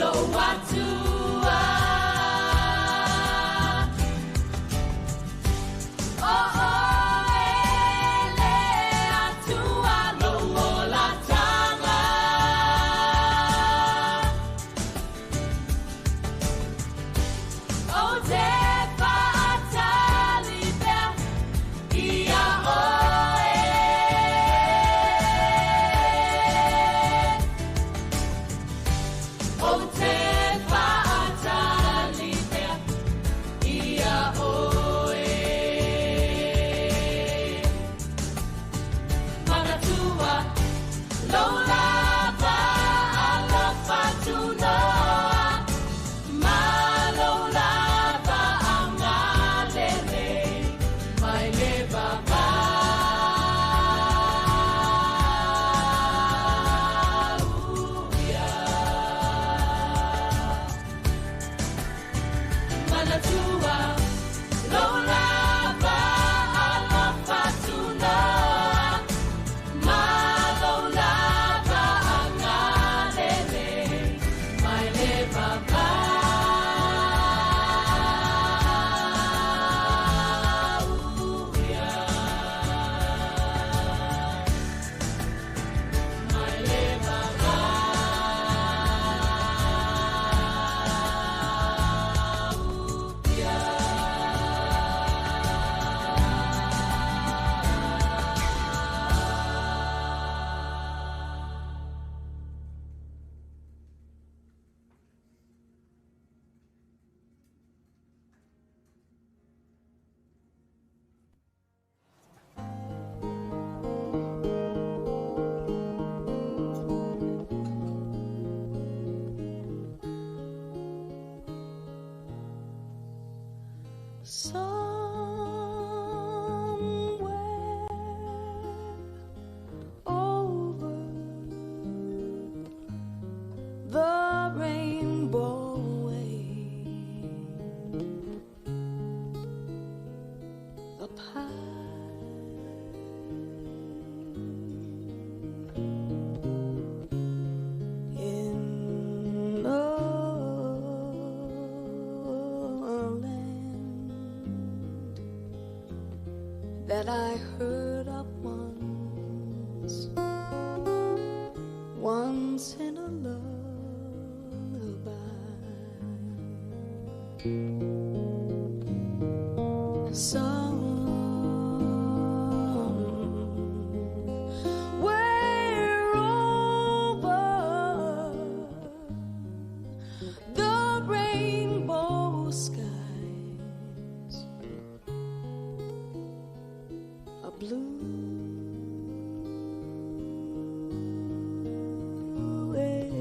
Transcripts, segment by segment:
Lou Atua. O Oe le Atua lou olataga. Ou te faatali pea ia Oe. Ou te faatali pea ia Oe. Manatua lou lava alofa tunoa, ma lou lava agalelei mai le vavau ia. Manatua lou lava alofa tunoa, ma lou lava agalelei mai le vavau ia. Mai le vavau ia. Somewhere over the rainbow way, up high in the land that I heard of once, once in a lullaby. Somewhere over the rainbow skies are blue and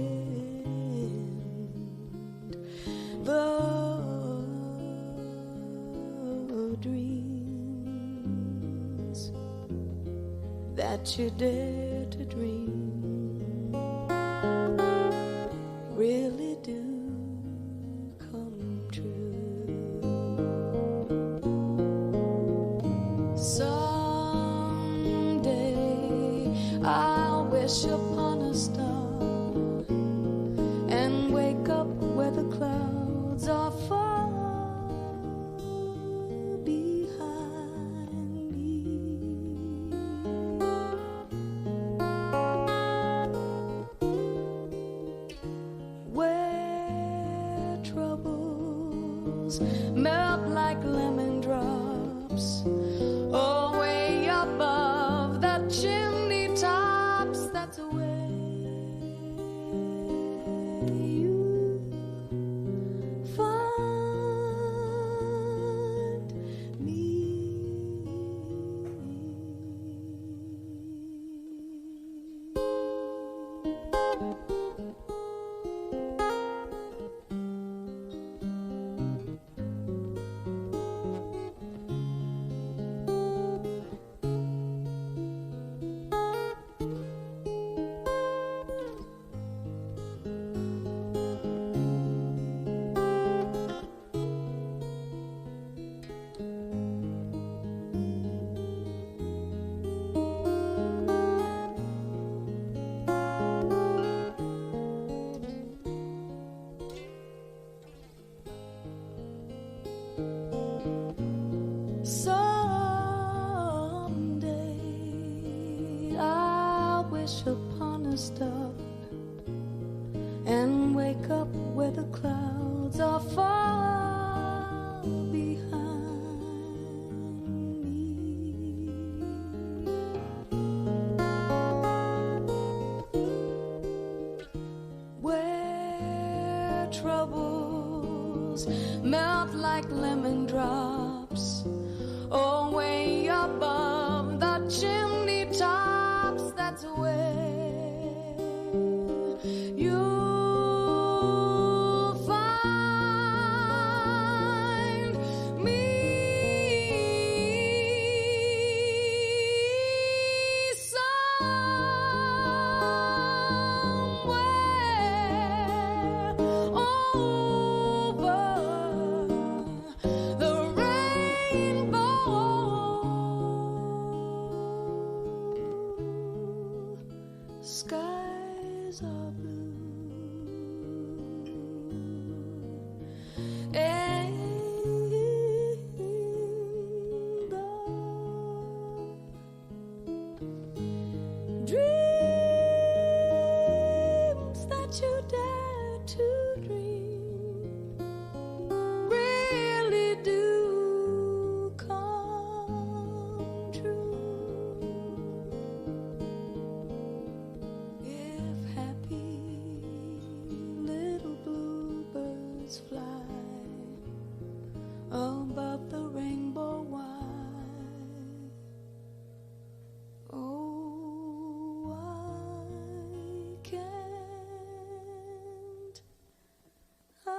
the dreams that you dare to dream really do come true. Someday I'll wish upon a star and wake up where the clouds are far behind me. Where troubles melt like lemon drops, oh, way above the chimney tops, that's where you find me. And wake up where the clouds are far behind me. Where troubles melt like lemon drops, oh, way above the chimney tops, that's where you'll find me. Somewhere over the rainbow, skies are blue, and the dreams that you dare to dream really do come true. If happy little bluebirds fly above the rainbow, why, oh, why can't I?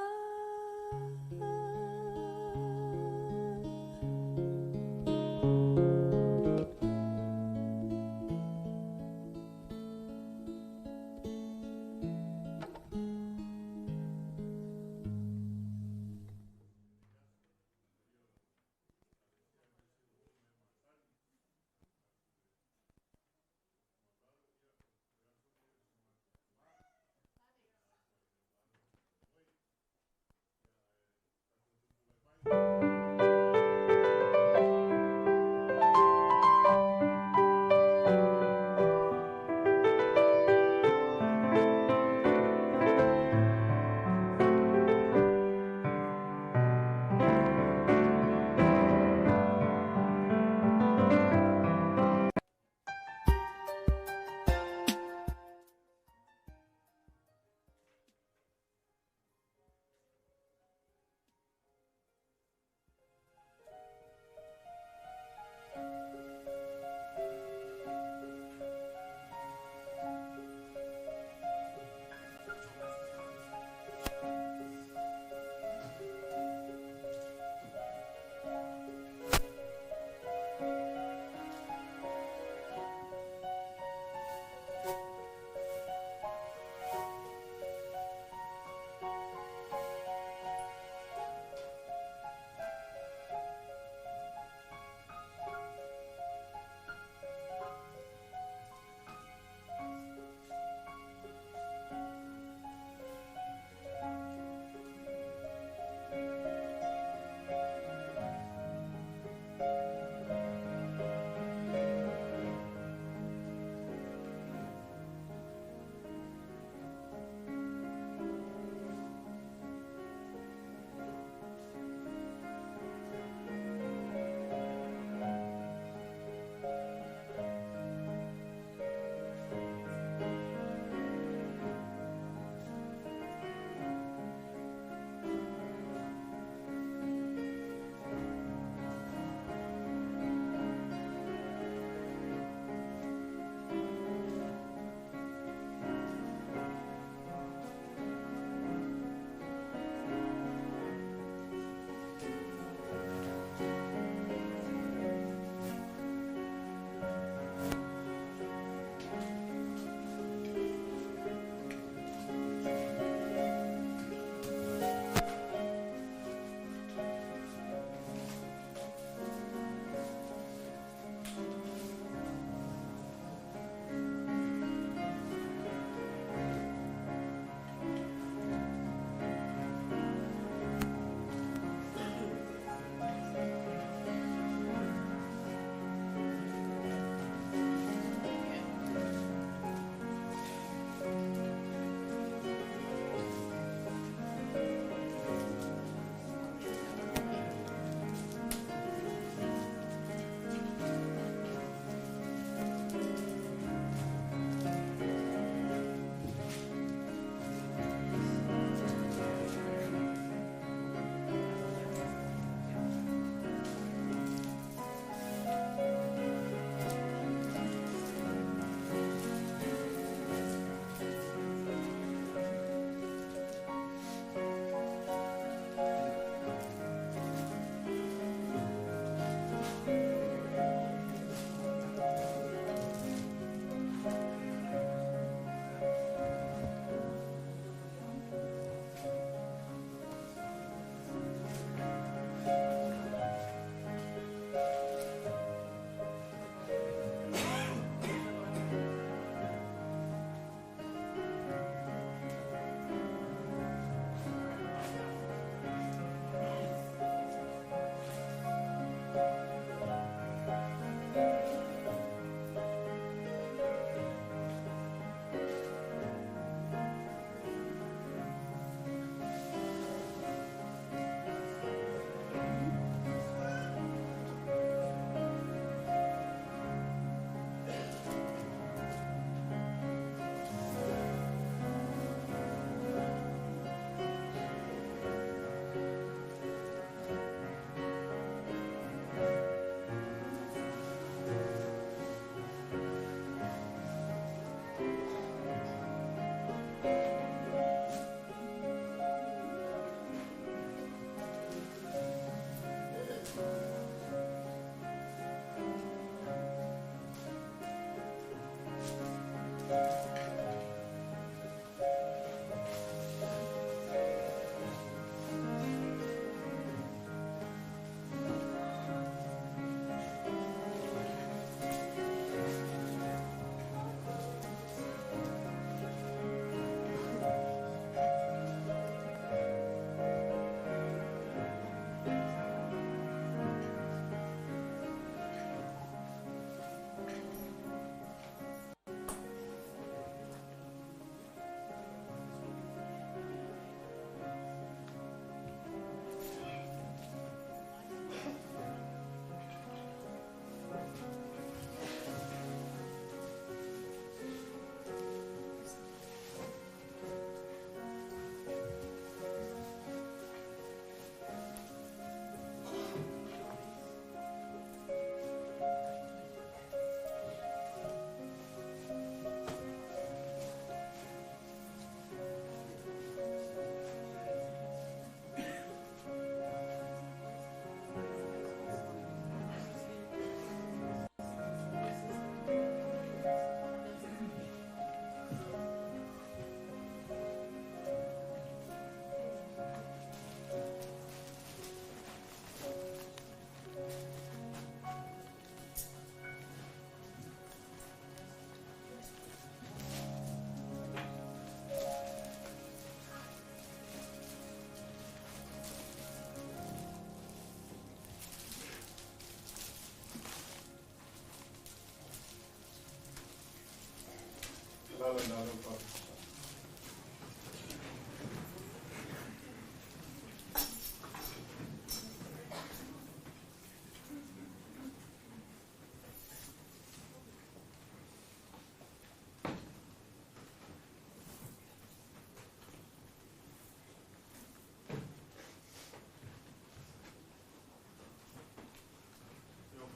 o ina lau faafofoga.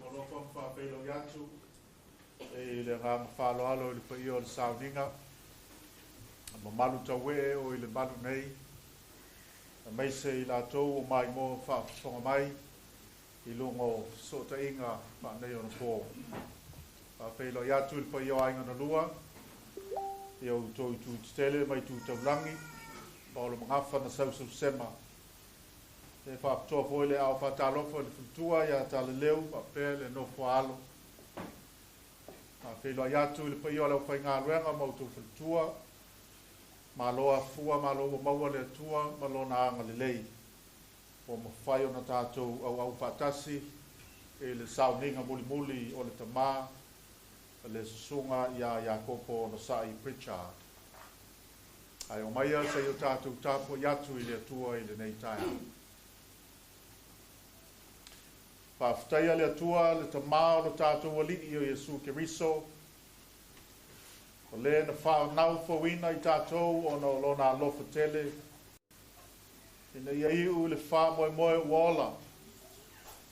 Alofa ma faafeiloai atu i le agaga faaaloalo i le paia o le sauniga, mamalu tauee o i le malu nei, aemaise i latou o maimoa faafofoga mai i luga o fesootaiga faaneionapo. Faafeiloai atu i le paia o aiga na lua, ia outou itu tetele ma itu taulagi, paolo magafa na sausausema. E faapitoa foi le ao faatalofa i le faletua ia Taleleu faapea le nofo a alo. Faafeiloai atu i le paia o le aufaigaluega ma outou faletua, malo afua, malo ua maua le Atua ma lona agalelei, ua mafai ona tatou auau faatasi i le sauniga mulimuli o le tamā le susuga ia Iakopo Onosai Pritchard. Ae omaia se i o tatou tapuai atu i le Atua i lenei taeao. Faafetaia le Atua le Tamā o lo tatou Alii o Iesu Keriso, o le na whaanau fauina i tātou ona o lona alofa tele, ina ia iu le whaamoemoe ua ola,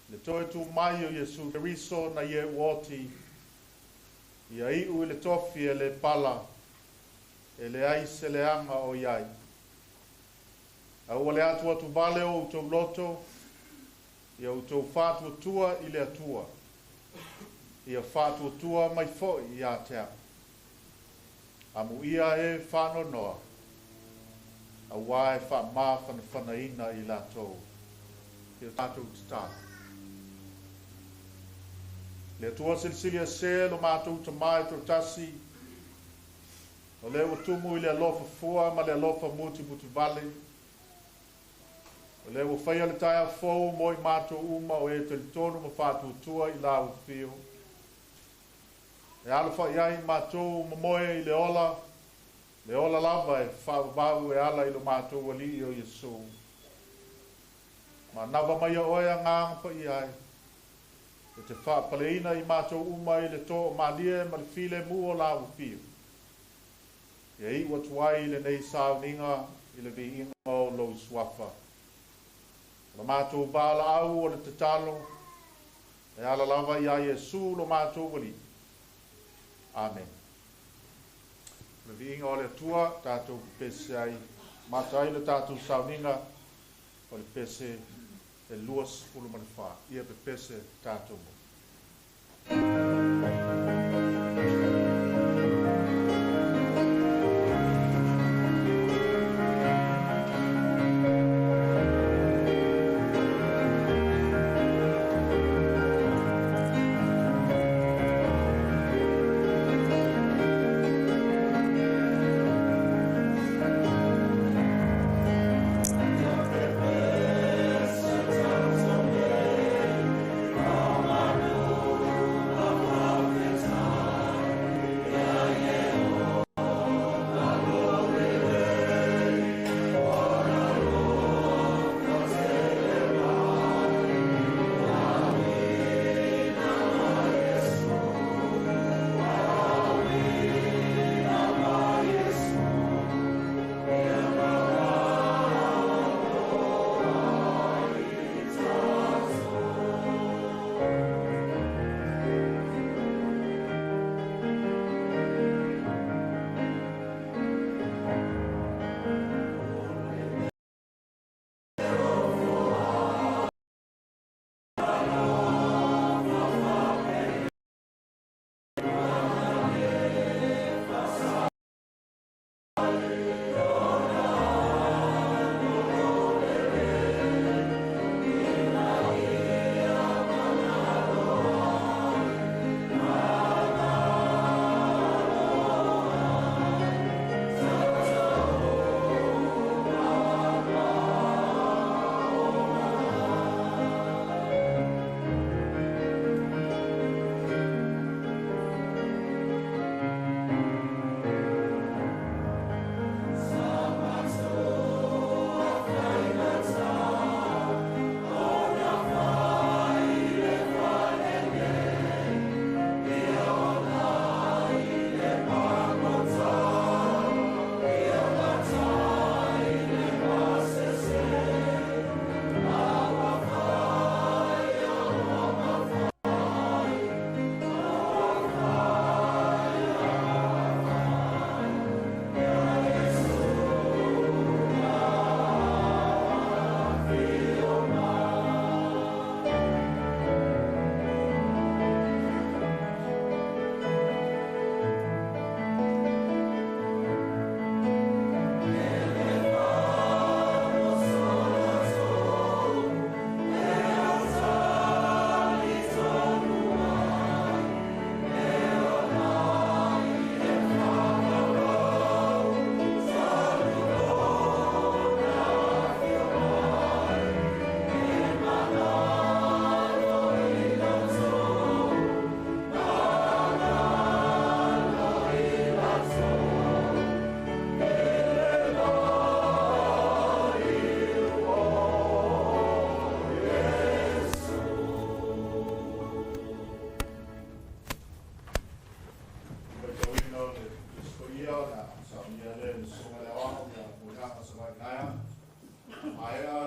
le toe tu mai o Iesu Keriso na ie uoti, ia iu i le tofi e le pala, e le ai se leaga o iai. Aua le atu atu vale o outou loto, ia outou faatuatua i le Atua, ia faatuatua mai foi ia te au. Amuia e faanoanoa, auā e faamafanafanaina i latou. Ia tatou tatalo. Le Atua silisili ese lo matou Tamā e toatasi, o le ua tumu i le alofa fua ma le alofa mutimutivale, o le ua faia le taeao fou mo i matou uma o e talitonu ma faatuatua i la ufio. E alofa i ai matou momoe i le ola lava e faavavau e ala i lo matou Alii o Iesu. Manava mai oe agaga paia ai, e te faapaleina i matou uma i le toamalie ma le filemu o la ufio. Ia iu atu ai i lenei sauniga i le viiga o lou suafa. O le matou valaau o le tatalo, e ala lava ia Iesu lo matou Alii. Amen. O le viiga o le Atua, tatou pepese ai, mata ai le tatou sauniga, o le pese e 24. Ia pepese tatou mo. Amen.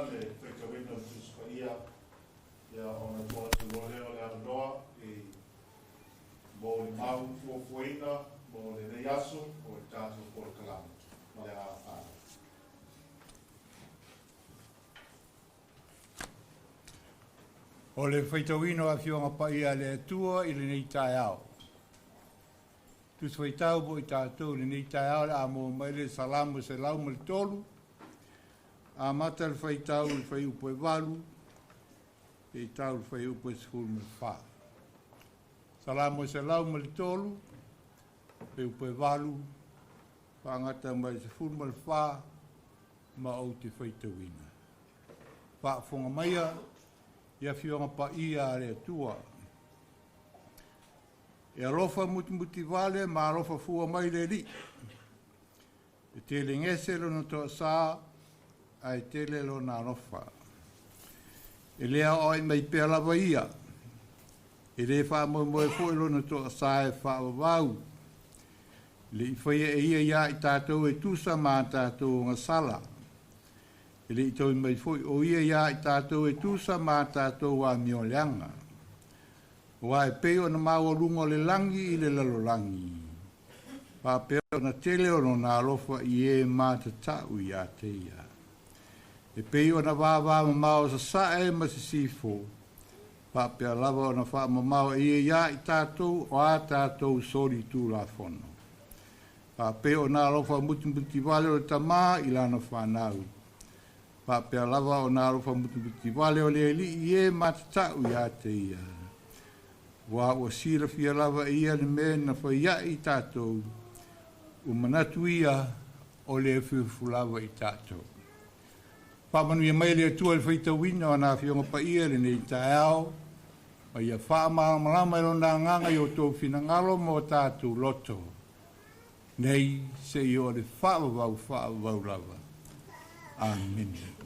le faitauina o le Tusi Paia, ia ona tuu atu loa lea o le avanoa i molimau fuafuaina mo lenei aso o le tatou polokalame. Ma le agaga faaaloalo. O le faitauina o Afioga Paia a le Atua i lenei taeao. Tusi faitau mo i tatou i lenei taeao o le a maua mai le Salamo 103, amata le faitau i le fuaiupu e 8, seia tau i le fuaiupu e 14. Salamo 103, fuaiupu e 8, faagata mai le 14, ma ou te faitauina. Faafofoga maia i Afioga Paia a le Atua. E alofa mutimutivale ma alofa fua mai le Alii. E tele gese lona toasā, ae tele lona alofa. E le aoai mai pea lava ia, e le faamoemoe foi lona toasā e faavavau. E le i faia e ia ia i tatou e tusa ma a tatou ogasala. E le i toi mai foi o ia ia i tatou e tusa ma a tatou amioleaga. Aua e pei ona maualuga o le lagi i le lalolagi, faapea ona tele o lona alofa i e matatau ia te ia. E pei ona vavamamao sasae ma sisifo, faapea lava ona faamamao e ia ia i tatou o a tatou solitulafono. Faapea ona alofa mutimutivale o le tamā i lana fanau, faapea lava ona alofa mutimutivale o le Alii i e matatau ia te ia. Aua ua silafia lava e ia le mea na fai ai i tatou, ua manatu ia o le efuefu lava i tatou. Faamanuia mai le Atua i le faitauina o ana Afioga Paia i lenei taeao, ma ia faamalamalama e Lona Agaga i o outou finagalo ma o tatou loto, nei seia oo i le faavavau faavavau lava. Amene.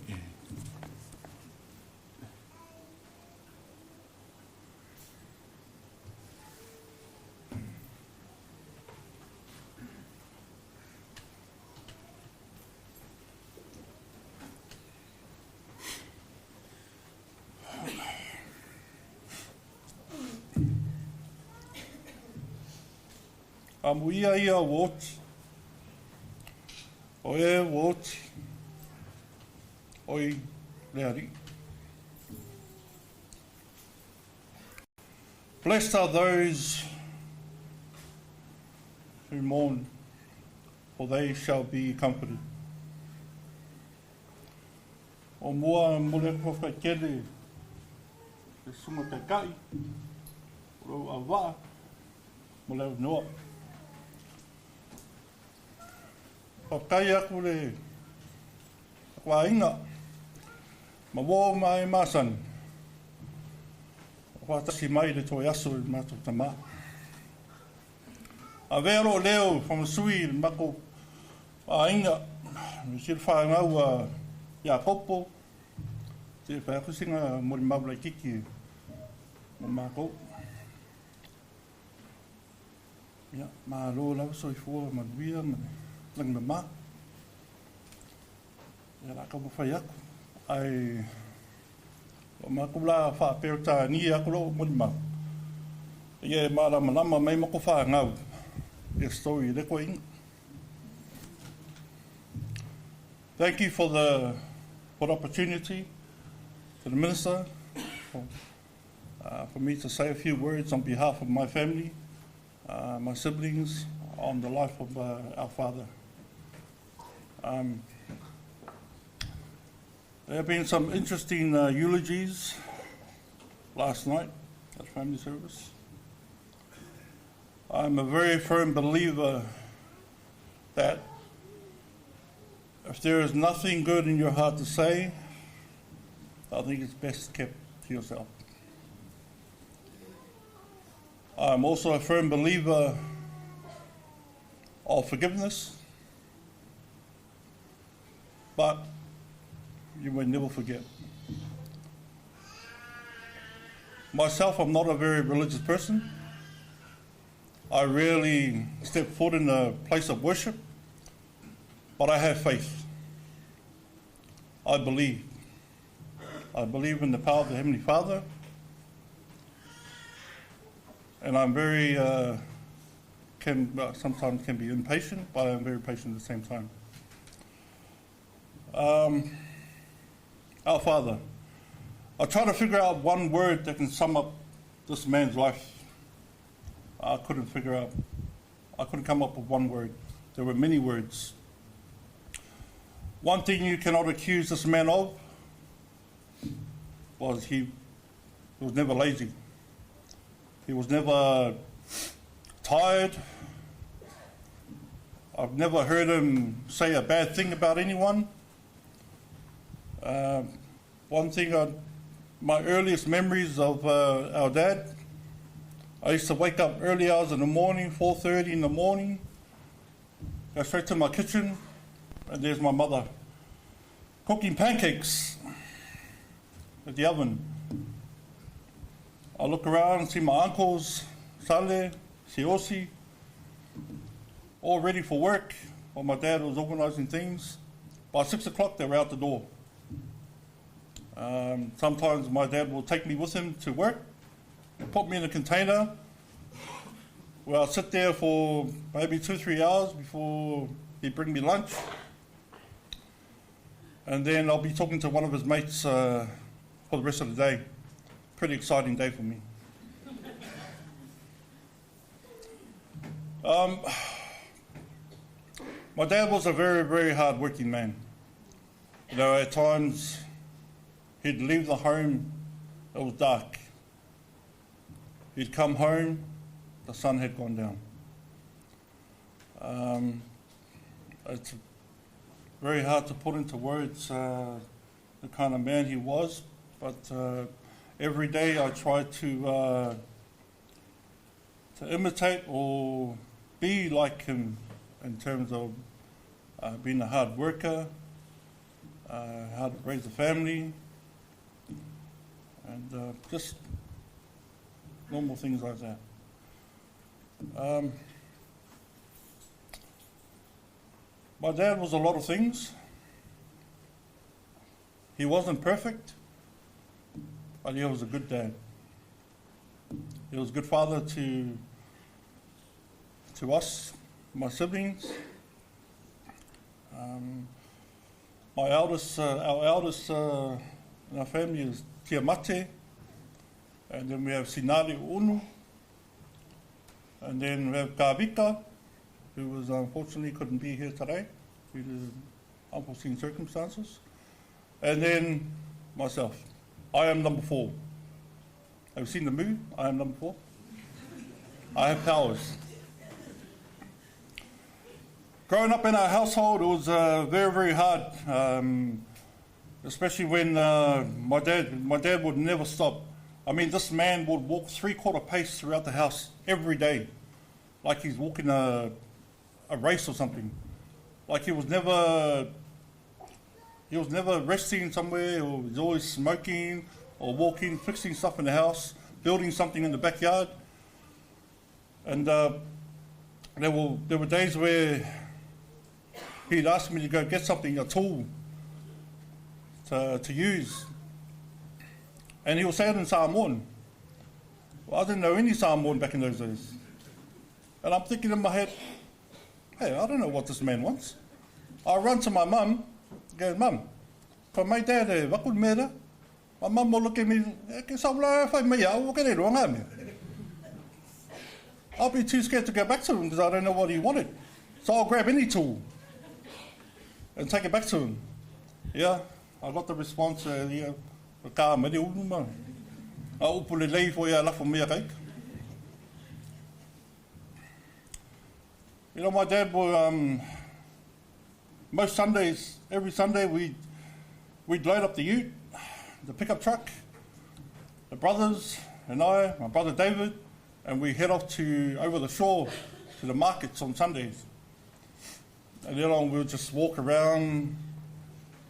Amuia ia ua oti, o e ua oti, o i le Alii. Blessed are those who mourn, for they shall be comforted. O mua momoli atu faafetai tele le Susuga Taitai o lou auvaa mo le avanoa. Faafetai atu le aiga ma uo ma e masani o faatasi mai le toe aso i le matou tamā. Avea lou leo faamasui i le matou aiga, me si le fanau a Iakopo, se i fai atu sina molimau laitiiti mo matou. Ia, malo lava soifua manuia ma le lagi mama. Ia, o le a taumafai atu. Ae o matou la faa-Peretania atu lou molimau, ia e malamalama mai matou fanau i le story i le toeaina. Thank you for the opportunity to the minister for me to say a few words on behalf of my family, my siblings, on the life of our father. There have been some interesting eulogies last night at family service. I'm a very firm believer that if there is nothing good in your heart to say, I think it's best kept to yourself. I'm also a firm believer of forgiveness, but you may never forget. Myself, I'm not a very religious person. I rarely step foot in a place of worship, but I have faith. I believe. I believe in the power of the Heavenly Father. And I'm very, can sometimes can be impatient, but I'm very patient at the same time. Our Father. I try to figure out one word that can sum up this man's life. I couldn't figure out. I couldn't come up with one word. There were many words. One thing you cannot accuse this man of was he was never lazy. He was never tired. I've never heard him say a bad thing about anyone. One thing, my earliest memories of our dad, I used to wake up early hours in the morning, 4:30 in the morning, go straight to my kitchen, and there's my mother cooking pancakes at the oven. I look around and see my uncles, Sale, Siosi, all ready for work while my dad was organising things. By 6 o'clock, they were out the door. Sometimes my dad will take me with him to work, put me in a container where I'll sit there for maybe 2-3 hours before he bring me lunch. And then I'll be talking to one of his mates for the rest of the day. Pretty exciting day for me. My dad was a very, very hard-working man. You know, at times he'd leave the home, it was dark. He'd come home, the sun had gone down. It's very hard to put into words the kind of man he was, but every day I try to imitate or be like him in terms of being a hard worker, how to raise a family, and just normal things like that. My dad was a lot of things. He wasn't perfect, but he was a good dad. He was a good father to us, my siblings. My eldest, our eldest in our family is Tiamate, and then we have Sinari Unu, and then we have Kavika, who was unfortunately couldn't be here today due to unforeseen circumstances, and then myself. I am number 4. Have you seen the movie? I am number 4. I have powers. Growing up in our household, it was very, very hard, especially when my dad would never stop. I mean, this man would walk 3/4 pace throughout the house every day, like he's walking a race or something. Like he was never resting somewhere, or he was always smoking or walking, fixing stuff in the house, building something in the backyard. And there were days where he'd ask me to go get something, a tool to use. And he would say it in Samoan. Well, I didn't know any Samoan back in those days. And I'm thinking in my head, hey, I don't know what this man wants. I run to my mum, go, Mum, for my dad, my mum will look at me, I'll be too scared to go back to him because I don't know what he wanted. So I'll grab any tool and take it back to him. Yeah, I got the response, yeah, You know, my dad would, most Sundays, every Sunday, we'd load up the ute, the pickup truck, the brothers and I, my brother David, and we head off to over the shore to the markets on Sundays. And then on we'll just walk around,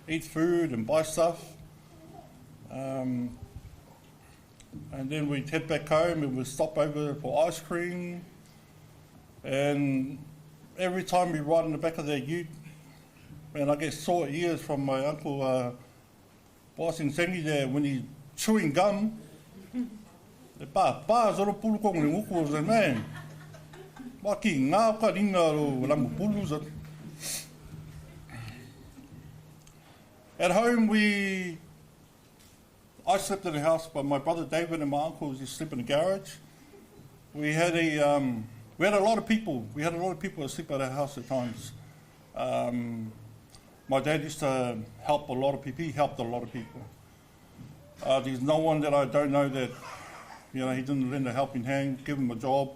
eat food and buy stuff. And then we'd head back home and we'd stop over for ice cream. And every time we ride in the back of their ute, man, I get sore ears from my uncle, Bossing sengi there when he chewing gum. E pa pa solo pulu kong le nguku o se man. Wa ki ngā ka ringa ro lamu pulu sa. At home I slept in the house, but my brother David and my uncles used to sleep in the garage. We had a lot of people. We had a lot of people that sleep at our house at times. My dad used to help a lot of people. He helped a lot of people. There's no one that I don't know that, you know, he didn't lend a helping hand, give him a job.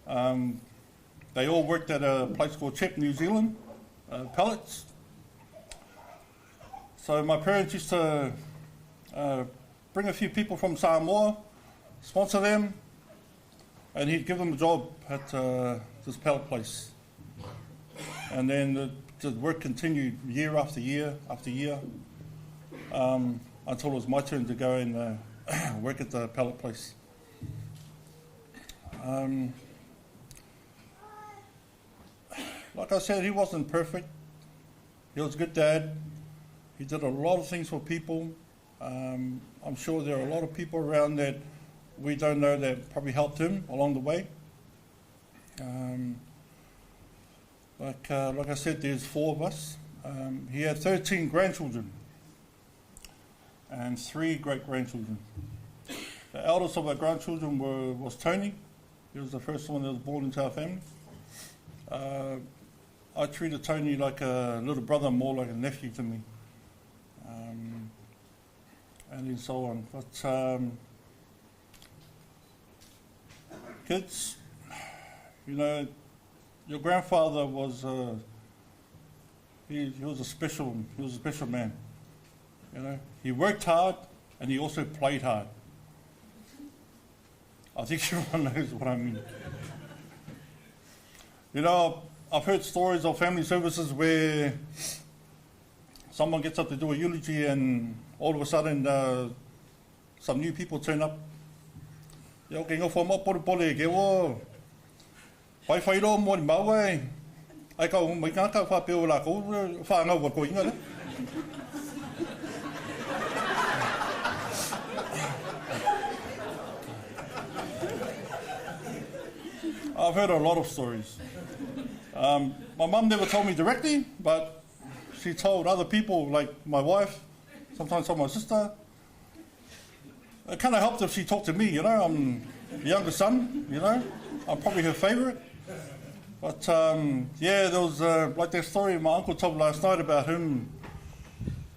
They all worked at a place called Chep, New Zealand, pallets. So my parents used to bring a few people from Samoa, sponsor them, and he'd give them a job at this pallet place. And then the work continued year after year after year, until it was my turn to go and work at the pallet place. Like I said, he wasn't perfect. He was a good dad. He did a lot of things for people. I'm sure there are a lot of people around that we don't know that probably helped him along the way. Like I said, there's 4 of us. He had 13 grandchildren and 3 great-grandchildren. The eldest of our grandchildren was Tony. He was the first one that was born into our family. I treated Tony like a little brother, more like a nephew to me. And then so on. But kids, you know, your grandfather was he was a special man. You know, he worked hard and he also played hard. I think everyone knows what I mean. You know, I've heard stories of family services where someone gets up to do a eulogy and all of a sudden some new people turn up. Ia ke ngofo mo pole pole ke o. Pai whai ro mo ni maui. Ai ka mai ka ka wha peo la ko wha ngau wa ko inga le. I've heard a lot of stories. My mum never told me directly, but she told other people, like my wife, sometimes told my sister. It kind of helped if she talked to me, you know. I'm the younger son, you know. I'm probably her favourite. But yeah, there was like that story my uncle told last night about him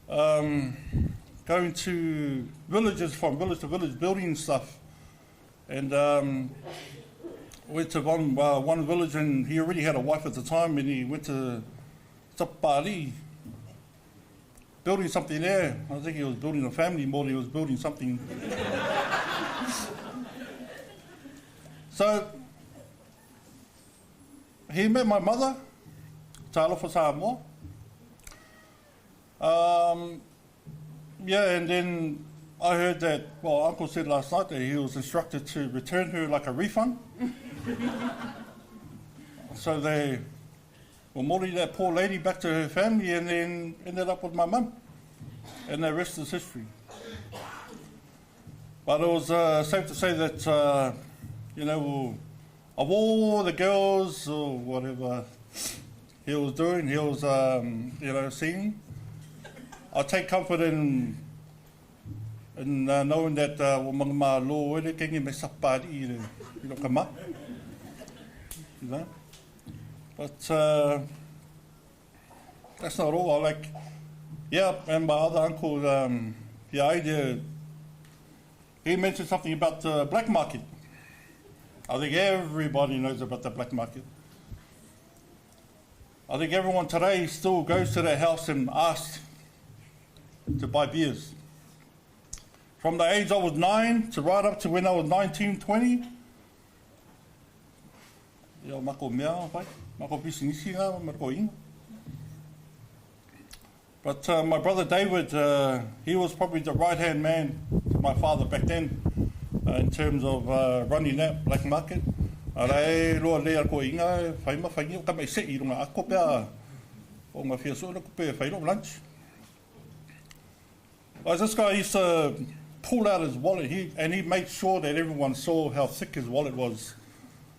going to villages, from village to village, building stuff. And went to one village, and he already had a wife at the time, and he went to Tapari, building something there. I think he was building a family more than he was building something. So he met my mother, Talofa Samoa. Yeah, and then I heard that, well, Uncle said last night that he was instructed to return her like a refund. So they were mori that poor lady back to her family, and then ended up with my mum. And the rest is history. But it was safe to say that, you know, of all the girls or whatever he was doing, he was, you know, seeing. I take comfort in knowing that you know. But that's not all. I like, yeah, and my other uncle, he mentioned something about the black market. I think everybody knows about the black market. I think everyone today still goes to their house and asks to buy beers. From the age I was 9 to right up to when I was 19, 20, ia mako mea, pai, mako pisinisi ngā, mako inga. But my brother David, he was probably the right-hand man to my father back then in terms of running that black market. Ara e loa lea ko inga, whai ma whai ka mai se i runga ako pea o ngā whia sola ko pea whai lunch. Like this guy used to pull out his wallet he, and he made sure that everyone saw how thick his wallet was.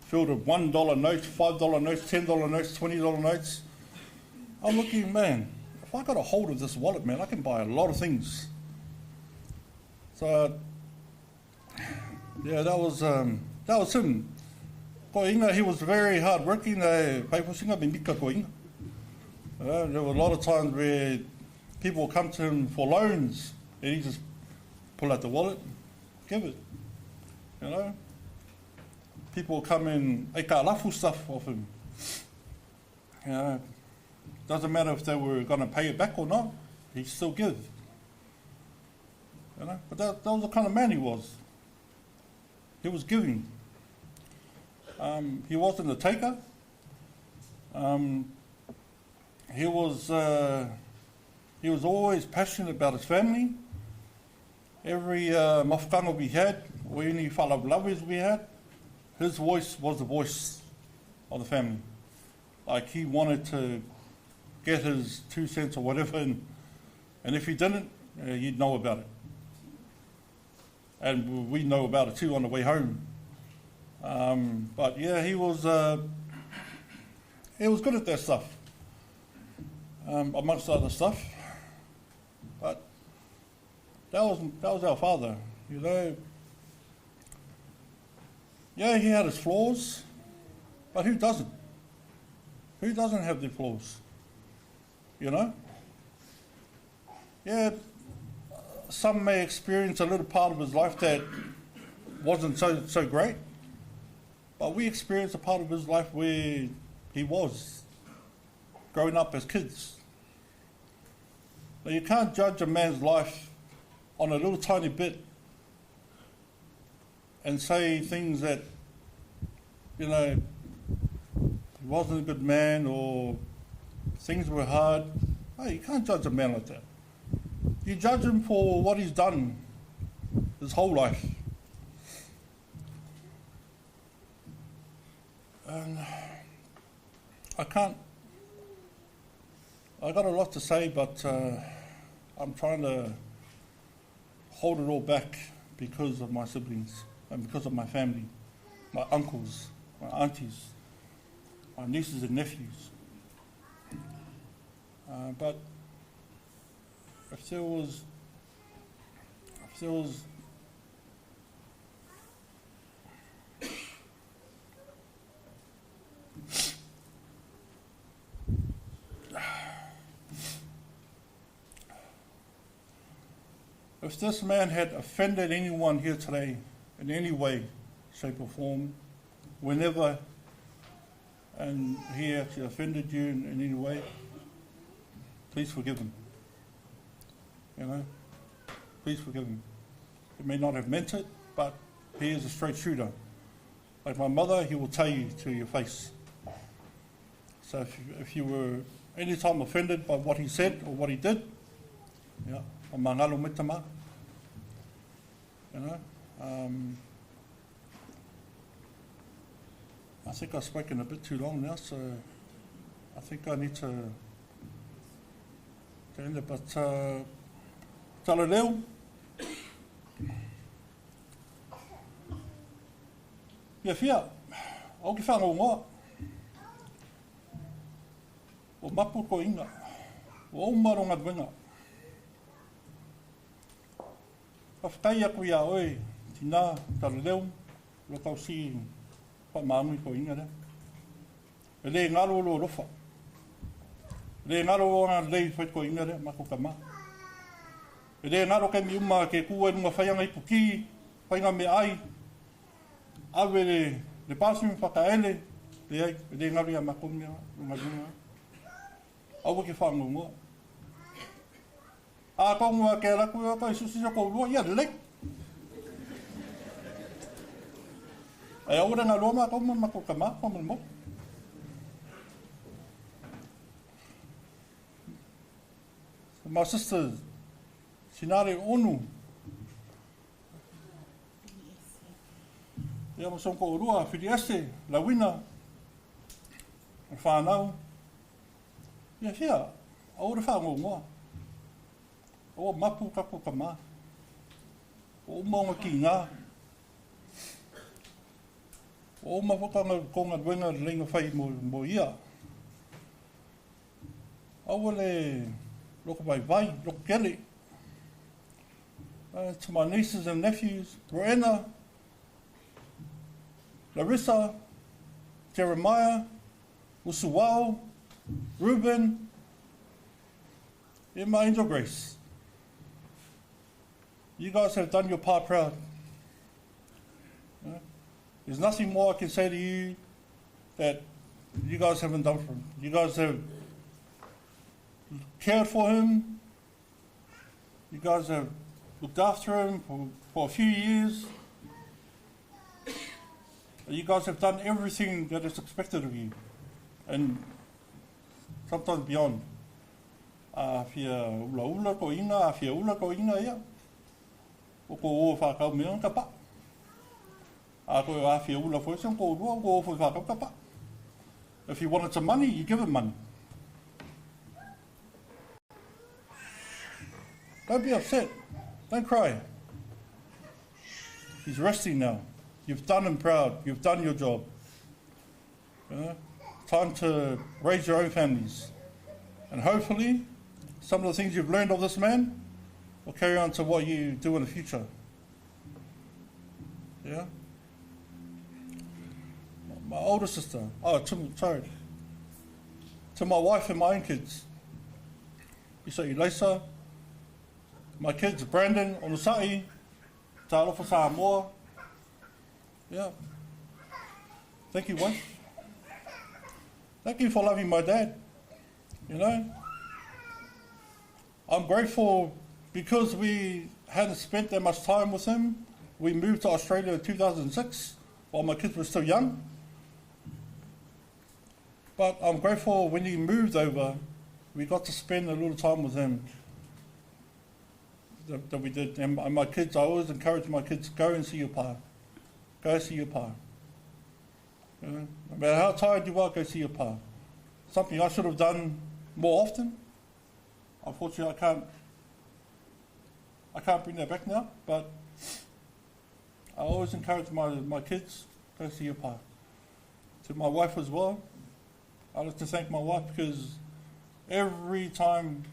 Filled with $1 notes, $5 notes, $10 notes, $20 notes. I'm looking, man, if I got a hold of this wallet, man, I can buy a lot of things. So, yeah, that was, um, that was him. Ko inga, he was very hard working. There were a lot of times where people would come to him for loans and he just pull out the wallet, give it. You know? People would come and eka lafu stuff off him. You know, doesn't matter if they were going to pay it back or not, he'd still give. You know, but that, that was the kind of man he was. He was giving. Um, he wasn't a taker. Um, he was uh, he was always passionate about his family. Every uh, mafukanga we had, or any whalavlavis we had, his voice was the voice of the family. Like he wanted to get his two cents or whatever, and, and if he didn't, uh, you'd know about it. And we know about it too on the way home. Um, but yeah, he was uh, he was good at that stuff, um, amongst other stuff. But that was that was our father, you know. Yeah, he had his flaws, but who doesn't? Who doesn't have their flaws? You know? Yeah, some may experience a little part of his life that wasn't so, so great, but we experienced a part of his life where he was growing up as kids. Now, you can't judge a man's life on a little tiny bit and say things that, you know, he wasn't a good man or things were hard. No, you can't judge a man like that. You judge him for what he's done his whole life. And I can't. I got a lot to say, but uh, I'm trying to hold it all back because of my siblings and because of my family, my uncles, my aunties, my nieces and nephews. Uh, but if there was, if there was If this man had offended anyone here today in any way, shape, or form, whenever, and he actually offended you in, in any way, please forgive him. You know, please forgive him. He may not have meant it, but he is a straight shooter. Like my mother, he will tell you to your face. So if you, if you were any time offended by what he said or what he did, yeah, mangalo mitama, you know, um, I think I've spoken a bit too long now, so I think I need to, to end it. But uh, tala leo. Ia fia, au ki whangongoa. O mapu ko inga. O au maronga duenga. Ka whakai aku ia oe, tina, tala leo, lo tau si wha maanui ko inga rea. E le ngaro lo rofa. Le ngaro o ngā lei whai ko inga rea, mako ka mā. E le ngaro kei mi uma ke kua runga whaianga ipu ki, whainga me ai, awe le, le pāsumi whakaele, le ai, e le ngaro ia mako mea, runga runga. Aua ke whangongoa. A kongoa ke raku ia kai susi ko rua ia le. Ai aua ngā rua mako mako ka mā, mo mo. My sister, Sinare Onu. Ia mo sonko rua, Filiese, Lawina, whānau. Ia whia, aua re whangongoa. Ua mapu kako ka mā. Ua uma ona ki ngā. Ua uma whakanga ko ngā wenga lenga whai mo, mo ia. Aua le loko vai vai, loko kele. To my nieces and nephews, Roena, Larissa, Jeremiah, Usuwao, Ruben, and my angel Grace. You guys have done your part proud. There's nothing more I can say to you that you guys haven't done for him. You guys have cared for him. You guys have looked after him for a few years. You guys have done everything that is expected of you, and sometimes beyond. A fia ula ula ko inga, a fia ula ko inga ia. O ko o whakau mea ka pa. A ko a fia ula foi ko rua ko o whakau ka pa. If he wanted some money, you give him money. Don't be upset. Don't cry. He's resting now. You've done him proud. You've done your job. Time to raise your own families. And hopefully, some of the things you've learned of this man will carry on to what you do in the future. Yeah? My older sister, to my wife and my own kids. You say, Elisa, my kids, Brandon, Onusai, Talofa Samoa. Yeah. Thank you, wife. Thank you for loving my dad. You know, I'm grateful because we hadn't spent that much time with him. We moved to Australia in 2006 while my kids were still young. But I'm grateful when he moved over, we got to spend a little time with him that we did. And my kids, I always encourage my kids, go and see your pa. Go see your pa. You know, no matter how tired you are, go see your pa. Something I should have done more often. Unfortunately, I can't bring that back now, but I always encourage my kids, go see your pa. To my wife as well, I like to thank my wife because every time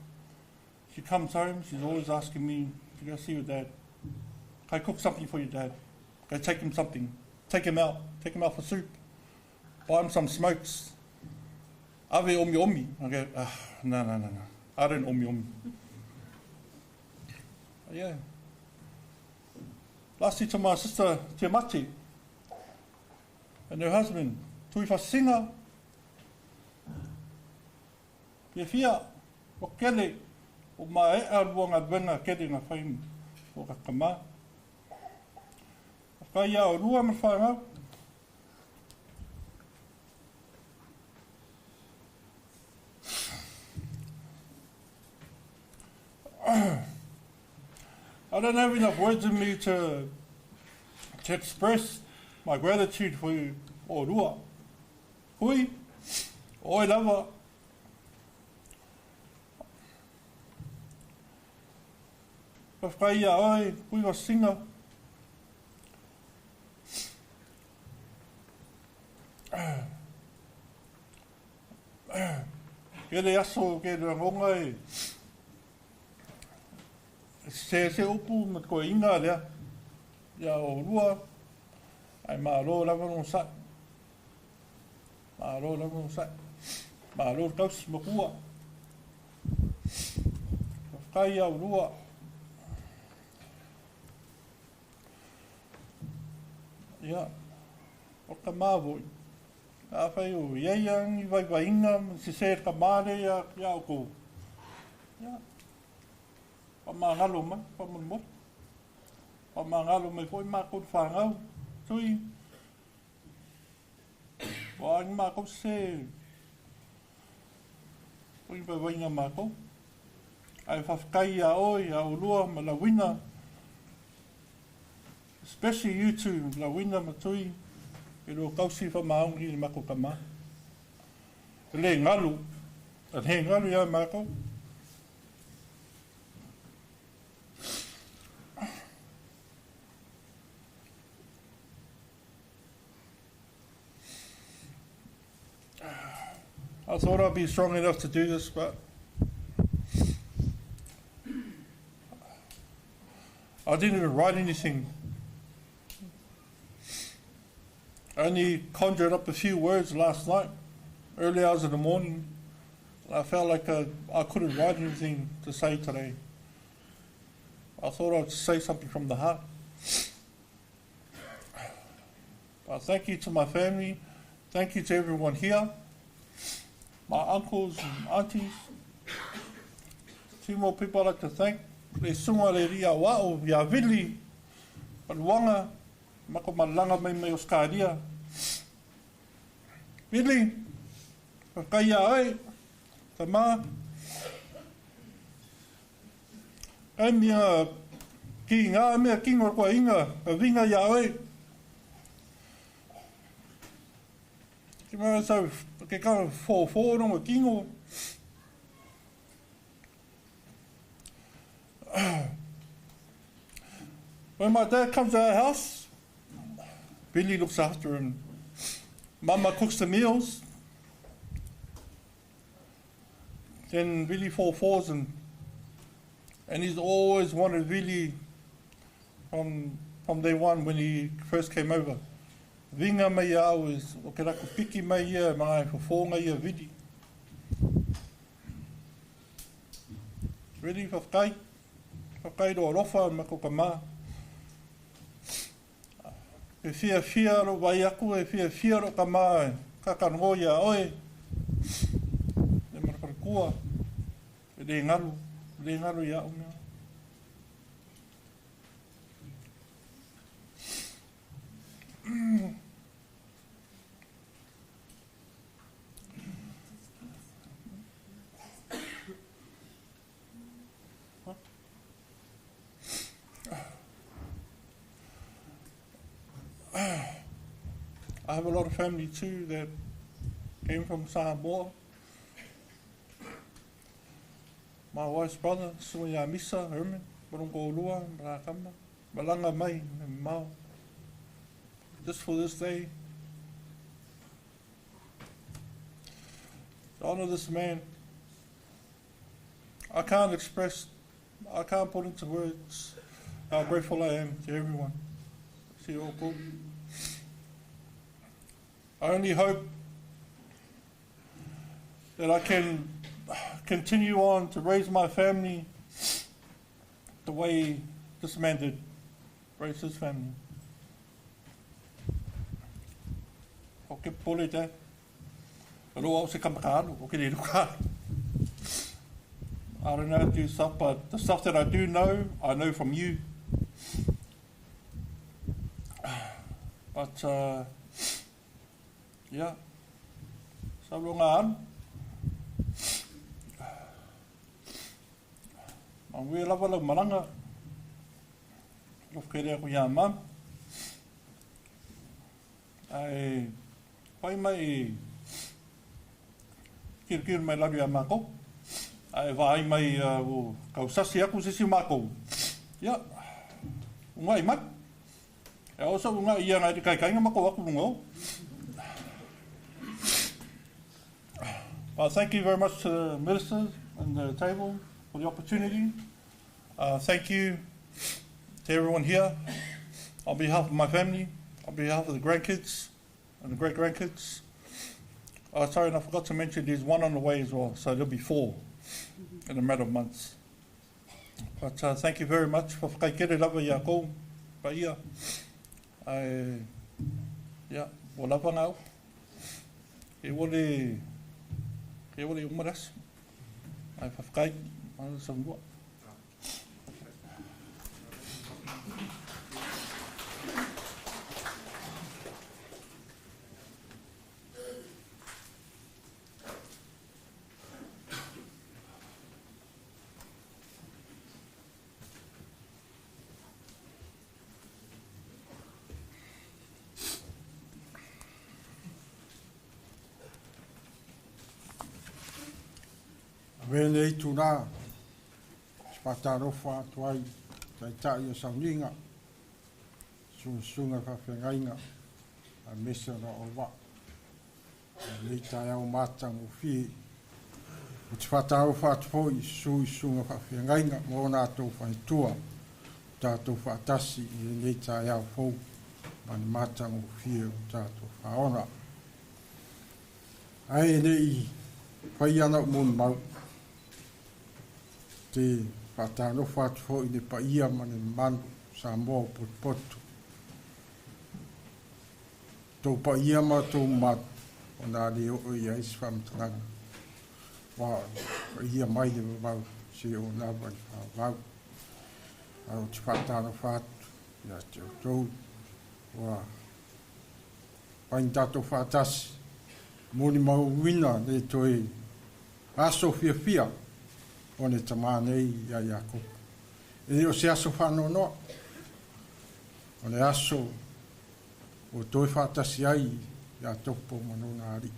she comes home, she's always asking me to go see your dad. Can I cook something for your dad? Go take him something. Take him out. Take him out for soup. Buy him some smokes. Ave omi omi. I go, no. I don't omi omi. Yeah. Lastly, to my sister, Te Mati, and her husband, Tui Fasinga, Pia fia, o kele, o mai e rua ngā wenga kere ngā whai o kakama. Whai o rua ma whaingau. I don't have enough words in me to express my gratitude for you, o rua. Hui, oi lava. Whai ia oi, hui wa singa. Kere aso, kere rangonga e. Se upu ma koe inga lea. Ia o rua, ai mā rō lava no sai. Mā rō lava no sai. Mā rō kausi makua. Whai ia o rua. Ia, o ka māvoi. A whai o ieiangi, vai vai inga, se se ka māre ia o kou. Ia. Pa mā ngalo mai, pa mon. Pa mā ngalo mai foi mā kou whangau. Tui. Wa angi mā kou se. Oi vai vainga mā kou. Ai whawhakai ia oi, a ulua, ma la wina. Especially you two, la wina ma tui. E lo kausi wha maungi i mako ka mā. Le ngalu. A he ngalu ia mā kou. I thought I'd be strong enough to do this, but I didn't even write anything. I only conjured up a few words last night, early hours of the morning. I felt like I couldn't write anything to say today. I thought I'd say something from the heart. But thank you to my family. Thank you to everyone here. My uncles and aunties. Two more people I'd like to thank. Le sunga le ria wao, ia vili, paluanga, mako malanga mai mai o Skaria. Vili, whakaia ai, tama. Kai mea ki ngā mea ki ngā kua inga, ka vinga ia oi. Ki mea sau, ke ka fō rongo kingo. When my dad comes to our house, Billy looks after him. Mama cooks the meals. Then Billy 4-4s and he's always wanted Billy from day one when he first came over. Vinga mai au is o ke raku piki mai ia mga e fofōnga ia Vili. Vili whawhkai. Whawhkai roa rofa mako ka mā. E whia whia ro vai aku, e whia whia ro ka mā, kakango ia oe. E maraparakua, e re ngaru ia o mea. I have a lot of family too that came from Samoa. My wife's brother, Suya Misa, Herman, Barungo Lua, Marakama, Malanga Mai, and Mao. Just for this day. To honor this man, I can't express, I can't put into words how grateful I am to everyone. See you all cool. I only hope that I can continue on to raise my family the way this man did, raise his family. O ke pole te, roa o se kamakaru, o ke le ruka. I don't know how to do stuff, but the stuff that I do know, I know from you. But, yeah, so runga anu. Mangui lava lau maranga, rof kere aku ia mam. Ai, whai mai, kiru mai laru ia mākou. Ai, whai mai o kausasi aku sisi mākou. Ia, unga i mai. E osa unga ia ngai te kaikainga mako aku runga o. Well, thank you very much to the ministers and the table for the opportunity. Thank you to everyone here. On behalf of my family, on behalf of the grandkids and the great-grandkids. Sorry, and I forgot to mention there's one on the way as well, so there'll be 4 in a matter of months. But thank you very much for whakaikere lava ia kou, pa ia. Ia, o lava ngau. E wale umaras. Ai whawhakai, mana sa ngua. Vene i tūrā, spatarofa atuai, taitai o sauninga, sunga whawhengainga, a mese ra o wa. Lenei taeao matagofie. Ou te faatalofa atu foi i susu i susuga faafeagaiga ma ona atou faletua o tatou faatasi i lenei taeao fou ma le matagofie o tatou faona. Ae le i faia lau molimau, te faatalofa atu foi i le paia ma le mamalu o Samoa o potopoto. Tou paia ma tou mamalu o le a le oo i ai se faamatalaga, aua o le paia mai le vavau seia oo lava i le faavavau. Ae ou te faatalofa atu ia te outou ua fai ni tatou faatasi molimauina le toe aso fiafia o le tama nei ia Iakopo. E le o se aso faanoanoa, o le aso ua toe faatasi ai ia Topo ma lona alii.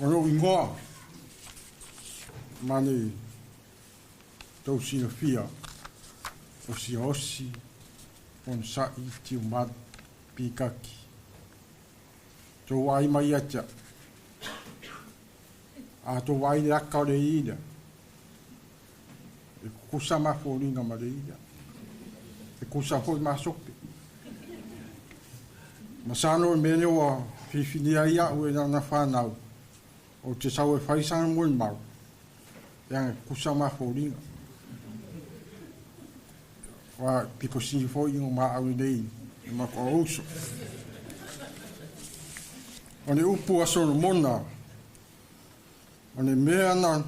O lou igoa ma le tou silafia o Siaosi Onosai Tiumalu Pikaki. Tou vaai mai ia te au. A tou vaai i le aka o le ī lea, e kukusa ma foliga ma le ī lea. E kusa foi ma sope. Masalo o le mea lea ua filifilia ai au e lana fanau, ou te sau e fai sana molimau, leaga e kukusa ma foliga. Aua pito sili foi ona maau lelei i matou uso. O le upu a Solomona, o le mea na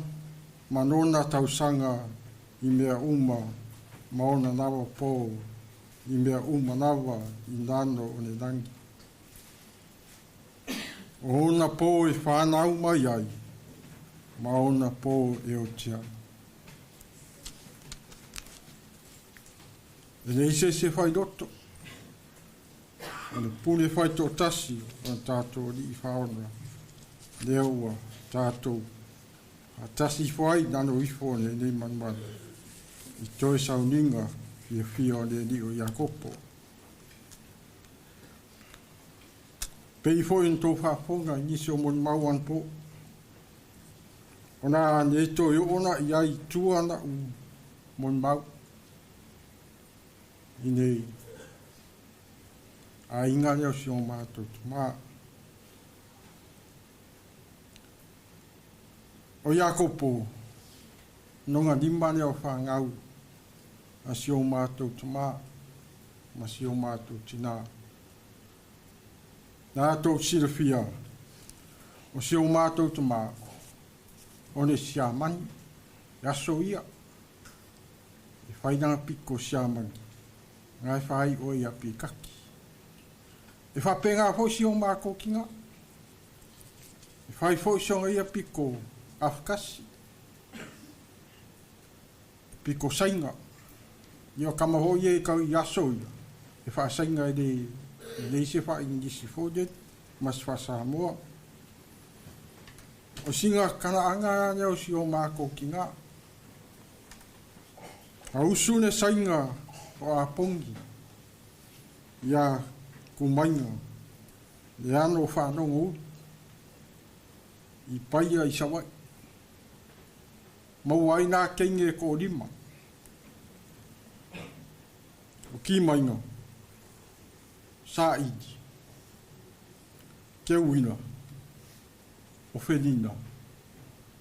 ma lona tausaga i mea uma ma ona lava po i mea uma lava i lalo o le lagi. O ona po e fanau mai ai ma ona po e oti ai. E leai se isi e fai loto. O le pule fai toatasi o le tatou Alii Faona, lea ua tatou faatasi ifo ai i lalo ifo o lenei malumalu i toe sauniga fiafia o le Alii o Iakopo. Pei foi ona tou faafofoga i nisi o molimau anapo, o le a le toe oo la i ai i tua lau molimau i le aiga lea o si o matou tama. O Iakopo, lona lima lea o fanau a si o matou tama ma si o matou tinā. Na tou silafia, o si o matou tama, o le Siamani, e aso ia, e fai lana piko Siamani, na e fai oe ia Pikaki. E faapena foi si o matou tinā, e fai foi sona ia piko Afakasi, piko Saina. Ia o tama foi ia i kau i aso ia, e faasaina e le leai se faa-English foi lele ma se faa-Samoa. O sina talaaga lea o si o matou tinā. A usu le saina o Apogi ia Kumaina, le alo o Faalogo Ulu, i Paia i Savaii. Maua ai nā teine e toalima. O Kimaina, Saili, Teuina, o Felina,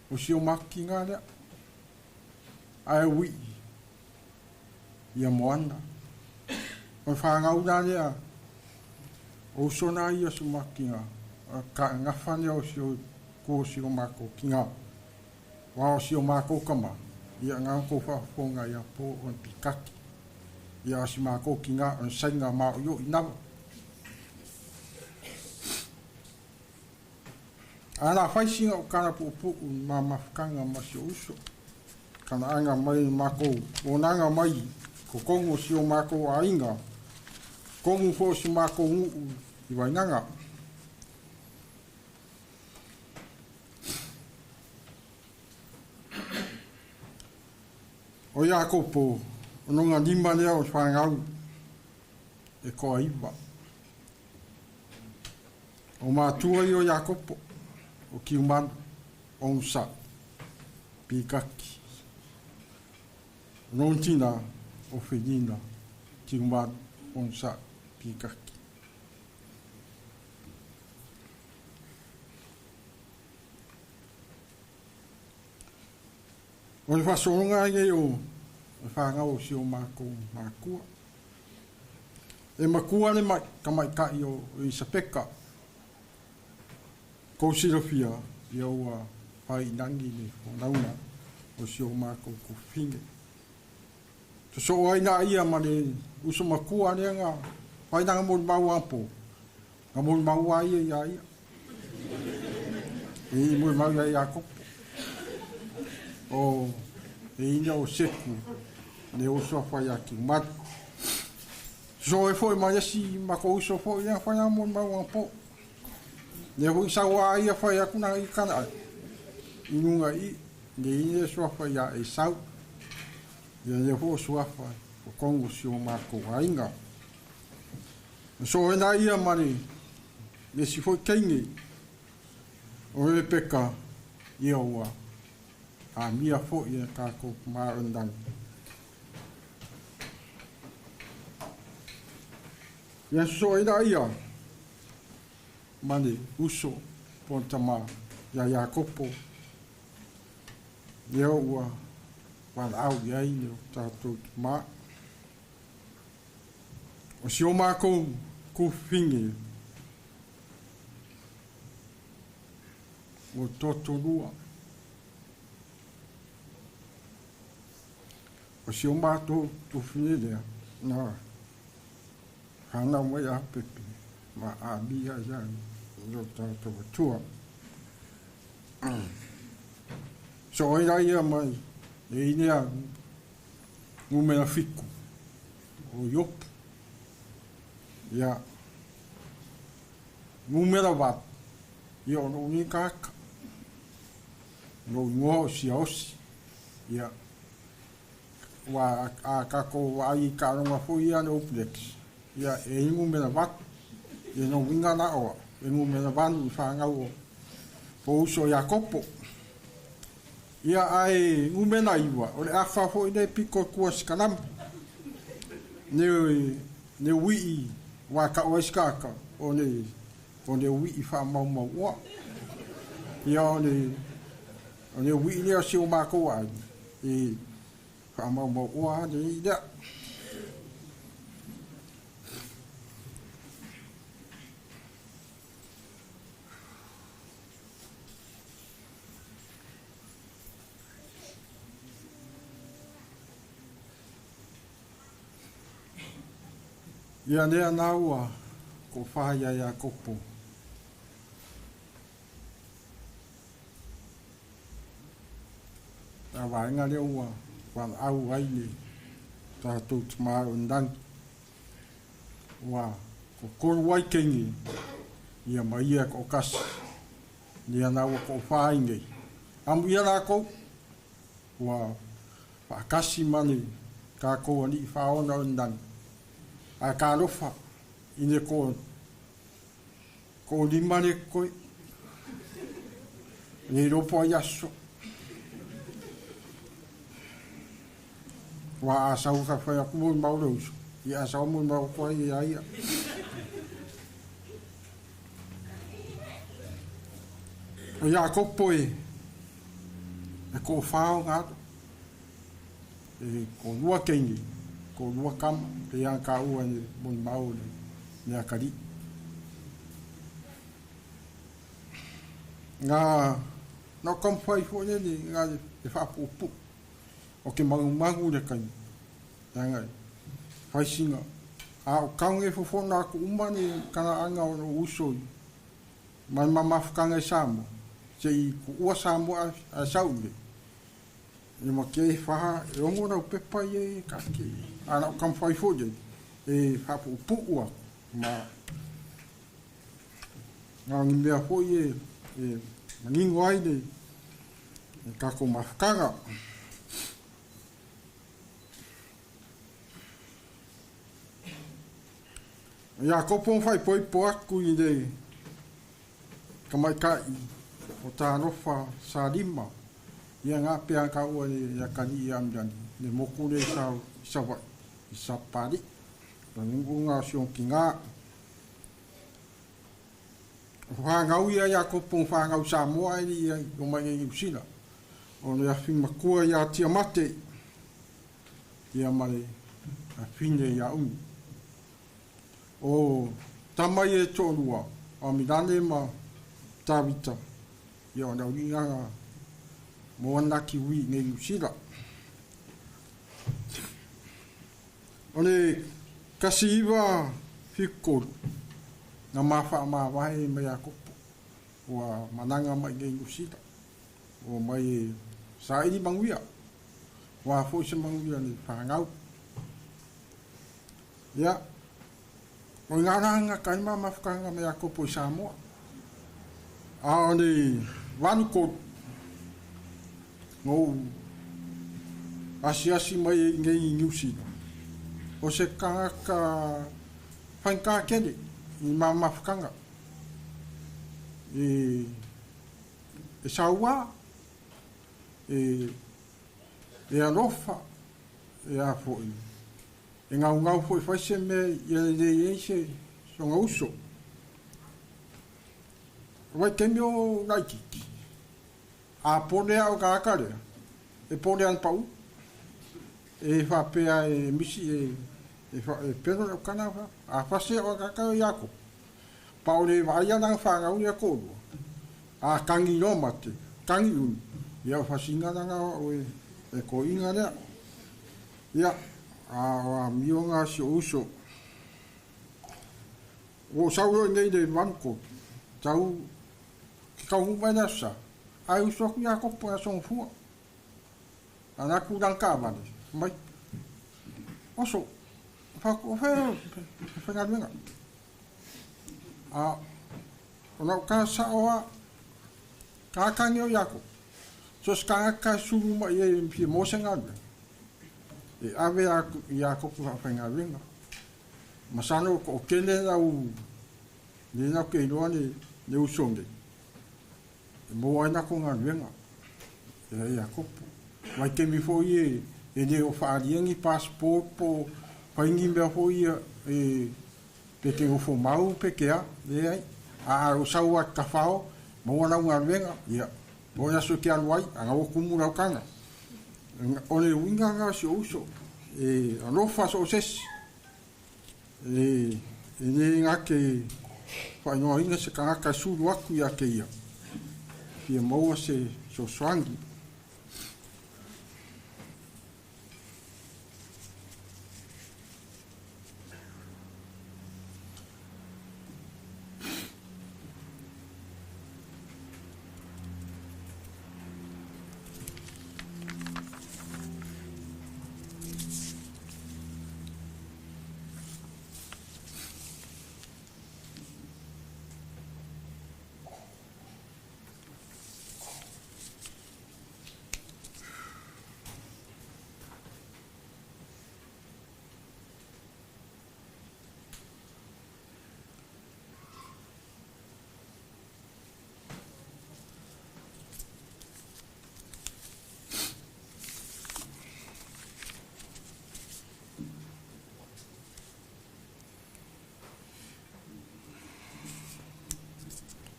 o si o matou tinā lea. Ae uii ia Moana. O le fanau la lea, o uso na ia o si o matou tinā, o le gafa lea o si o ku o si o matou tinā. Aua o si o matou tama, ia na ona tou faafofoga ia po o le pikaki. Ia o si matou tinā o le saina maoioi lava. Ae o le a fai sina ou tala puupuu i le ma mafutaga ma si ou uso. Talaaga mai le matou monaga mai totonu o si o matou aiga, totonu foi o si matou nuu i Vainaga. O Iakopo, O lima lea o fanau e toaiva. O matua ia o Iakopo, o Kiumalu, onosai, pikaki. O lona tinā, o Felina, Tiumalu, onosai, pikaki. O le faasologa ai nei o le fanau o si o makou makua. E makua le mai tamaita'i o Isapeka. Kou silafia ia ua faainagi le folauga o si o makou kufine. Sosoo ai la ia ma le uso makua lea na fainaga molimau apo. Na molimau ai ia ia ia. E molimau ia Iakopo. O e ina o Seku le oso a whai a Kiumalu. So e foi mai esi ma ko uso foi ia whai a molimau apo. Le hui sau a ia whai aku na i kana ai. I nunga i le ina sua whai a e sau. Ia le ho sua whai o kongo si o mako ainga. So e na ia mani le si foi keingi o Rebeka ia ua a mia foi ia kākou marandangi. Ia so e na ia mani uso pontama ia Iakopo ia ua walaau ia i o tātou ma. O si o mākou kufingi o totorua. O si o mātou tufingi lea, nā hana mai a pepe, ma a mia ia i o tātou atua. So oi la ia mai, e inea numera fiku, o Iopu. Ia, numera wat, ia o no ni kaka, no ingoa o siaosi, ia, wa a kako wa i karonga foi ia no uplex. Ia, e ingu mera wat, ia no winga na oa, e ngu mera vanu i whangau o po uso Iakopo. Ia ai ngu mena iwa, o le awha foi nei piko kua sikanam. Ne wii wa ka o skaka o ne wii fa mau mau oa. Ia o ne wii lea si o mākou ai. E wha mau mau oa ne i lea. Ia nea nāua ko whaia Iakopo. Ta waenga lea ua walaau ai le tātou te maau ndangi. Ua ko koru ai kengi ia ma ia ko kasi. Nea nāua ko whai nei. Amu ia lākou ua whakasi mani kākou ani i whaona o ndangi. A ka alofa i ne ko lima le koe le ropo ai aso. Wa a sau ka whai aku mui mau le uso. I a sau mui mau koe i a ia. O Iakopo e ko whao ngā e ko lua kengi, ko lua kama, pe ia ka ua ni moni mau le mea kari. Ngā nā kamwhai fo ne ni ngā e whaapupu o ke mangu le kai. Ngai whaisinga. A o kaunge fofona aku umani kana anga o no uso i. Mai mamafukanga i Samoa. Se i ku ua Samoa a saule. E ma ke whaha e ongo na upepa i e kake. Ana o kamwhai fo ne e whaapupu aku. Ma ngā mea fo i e maningo ai le e kako mafukanga. Iakopo ma faaipoipo aku i le tamaitaʻi o talofa Salima ia ga pea taua le atalii ia Amilani le moku lea i Savaʻi i Sapapalii o le uga o si ona tinā. O fanau ia Iakopo ma fanau i Samoa ae le i omai nei i Niu Sila. O le afi matua ia Tiamate ia ma le afine ia Umi. O tama ia e toalua, o Amilane ma Tavita, ia o le auliigaga mo ana kiwi i nei Niu Sila. O le 1973, na ma faamavae mai Iakopo, ua malaga mai nei Niu Sila, ua mai e saili manuia, ua foi se manuia le fanau. Ia, o ngā ranga kai ma mafukanga me Iakopo i Samoa. A o le 83, ngou asiasi mai i nei i Niu Sila. O se kangaka whainga kele i mā mafukanga. E saua, e alofa, e a foi. E ngaungau foi fai se mea ia lelei ai se sona uso. O vaitaimi o laitiiti, a pone a o tagata lea, e pone ana pau, e faapea e misi e pelo le aukana, a fase o tagata o Iakopo. Pa o le vaai ana na whanau ia kōrua. A tangi no mate, tangi unu, ia o whasinga nanga o e ko inga lea. Ia, a o a mio ngā si o uso. O sau nei le manko, tau ki kau mai la sa. Ai uso aku Iakopo a songo fua. Ana ku rang ka vale. Mai. Oso. Fa ko fe fe ngaluenga. A o lau ka sa oa ka kangi o Iakopo. So se ka sulu mai e mpi mo se ngaluenga. E ave a Iakopo fa fe ngaluenga. Masano ko kele lau le na ke iloa le uso nei. E mo ai na ko ngaluenga. E Iakopo. Vai te mi foi e le o whaaliangi passport po whaingi mea foi e pe te ofo mau pe kea le ai. A o sau a kawhao, mo ana ngaluenga, ia. Mo ia so ke alu ai, anga o kumu lau kanga. O le uinga ngā si o uso, e alofa so o sesi. E le ngā ke whainoa inga se kangaka sulu aku ia ke ia. Fia maua se sosoangi.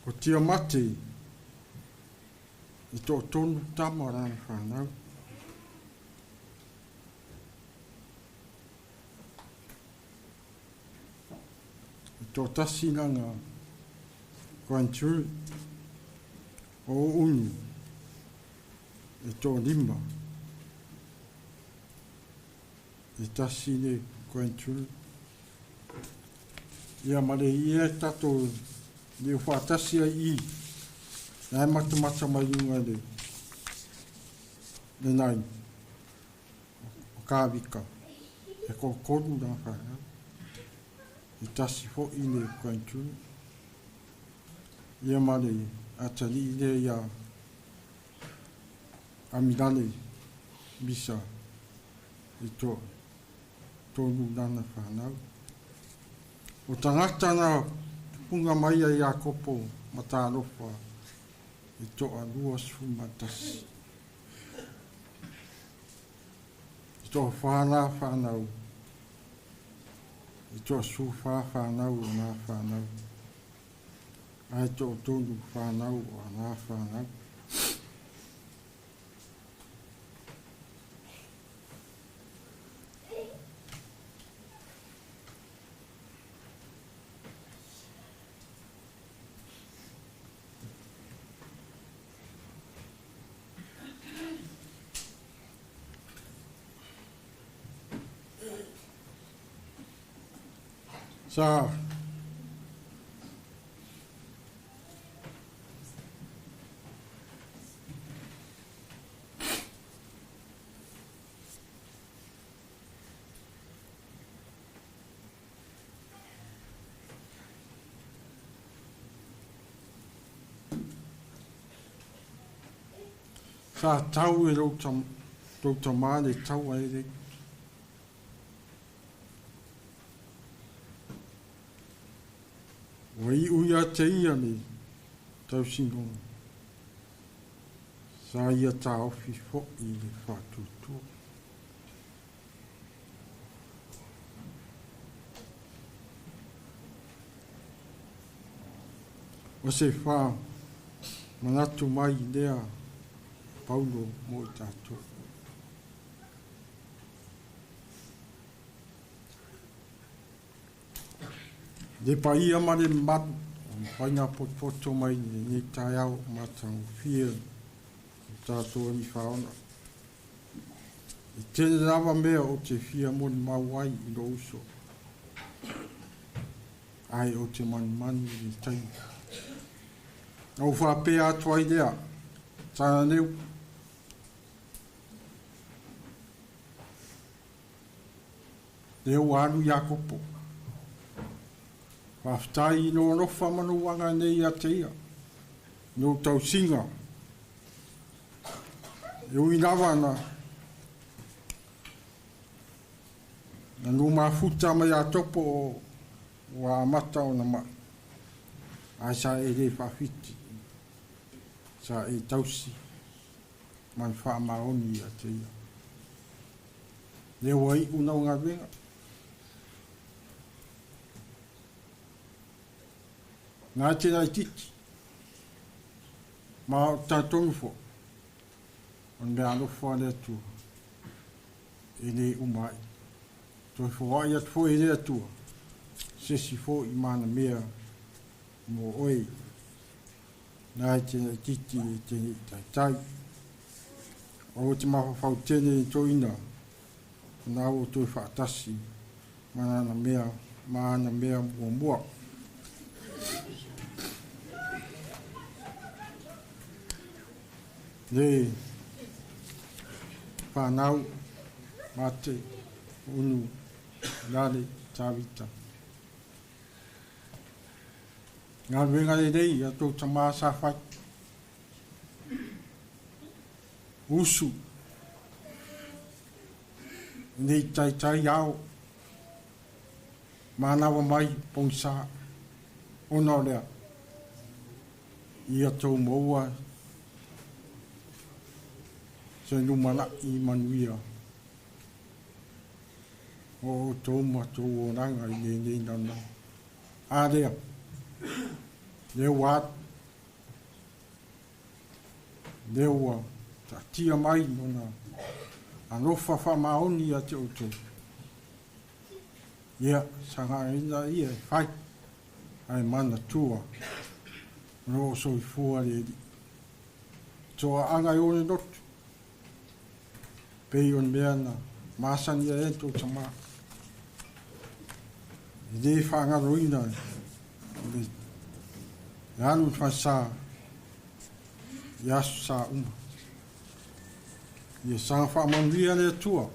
O tia mate i tō tonu tama rāna whānau. I tō tasi nanga grandchildren o unu i tō lima. I tasi le grandchildren. Ia mare ia tato le whaatasi ai i. Nai matamata mai unga le nai o kāwika. E kōkōru rā whaanau. I tasi fo i le grandchildren. Ia mare atali i le ia Amilane Misa i tō tōnu rana whanau. O tagata na tupuga mai a Iakopo ma talofa e 21. E 4 la whanau. E 14 whanau o ngā whanau. Ae 3 whanau o ngā whanau. Sa Sa tau e rau tamā le tau ai le. Wa i ui a te ia le tau singonga. Sa ia tā ofi fo i le whātūtua. O se whā manatu mai lea Paulo mo i tātou. Le paia ma le matu, paina potopoto mai nei taiao matau fia o tātou ni whaona. I tele lava mea o te fia moni mau ai i lo uso. Ai o te manumanu i le taimi. Au whapea atu ai lea, tāna neu. Leo alu Iakopo. Whaftai i no alofa manuanga nei a te ia. No tausinga. E ui lava na. Na no mafuta mai a topo o wa amata o na mai. Ai sa e le whawhiti. Sa e tausi. Man wha maoni a te ia. Leo ai una o ngā venga. Ngā te rai titi. Ma o tātonu fo. O mea alofa le atua. E le umai. Toi fo ai atu fo e le atua. Sesi fo i mana mea mo oe. Ngā te rai titi e te taitai. O te mawhawhau tēnei tō ina. Nā o toi whaatasi. Mana mea, mana mea mua mua. Le whanau, mate, unu, lale, tāvita. Ngā ruenga le rei a tō tamā sa whai. Usu. Nei taitai ao. Mānawa mai, pongsa. Ona o lea. Ia tō maua. Se numala i manuia. O tō matou o ranga i nei nei nana. A lea. Leo wā. Leo wā. Ta tia mai nona. Alofa wha maoni a te outou. Ia, sanga ina ia e whai. Ai mana tua. Ro so i fua le eri. Toa anga i ore lotu. Pei on mea na māsani a e tō tamā. E le whangaroina le alu whasa i asu sa uma. Ia sanga whaamanuia le atua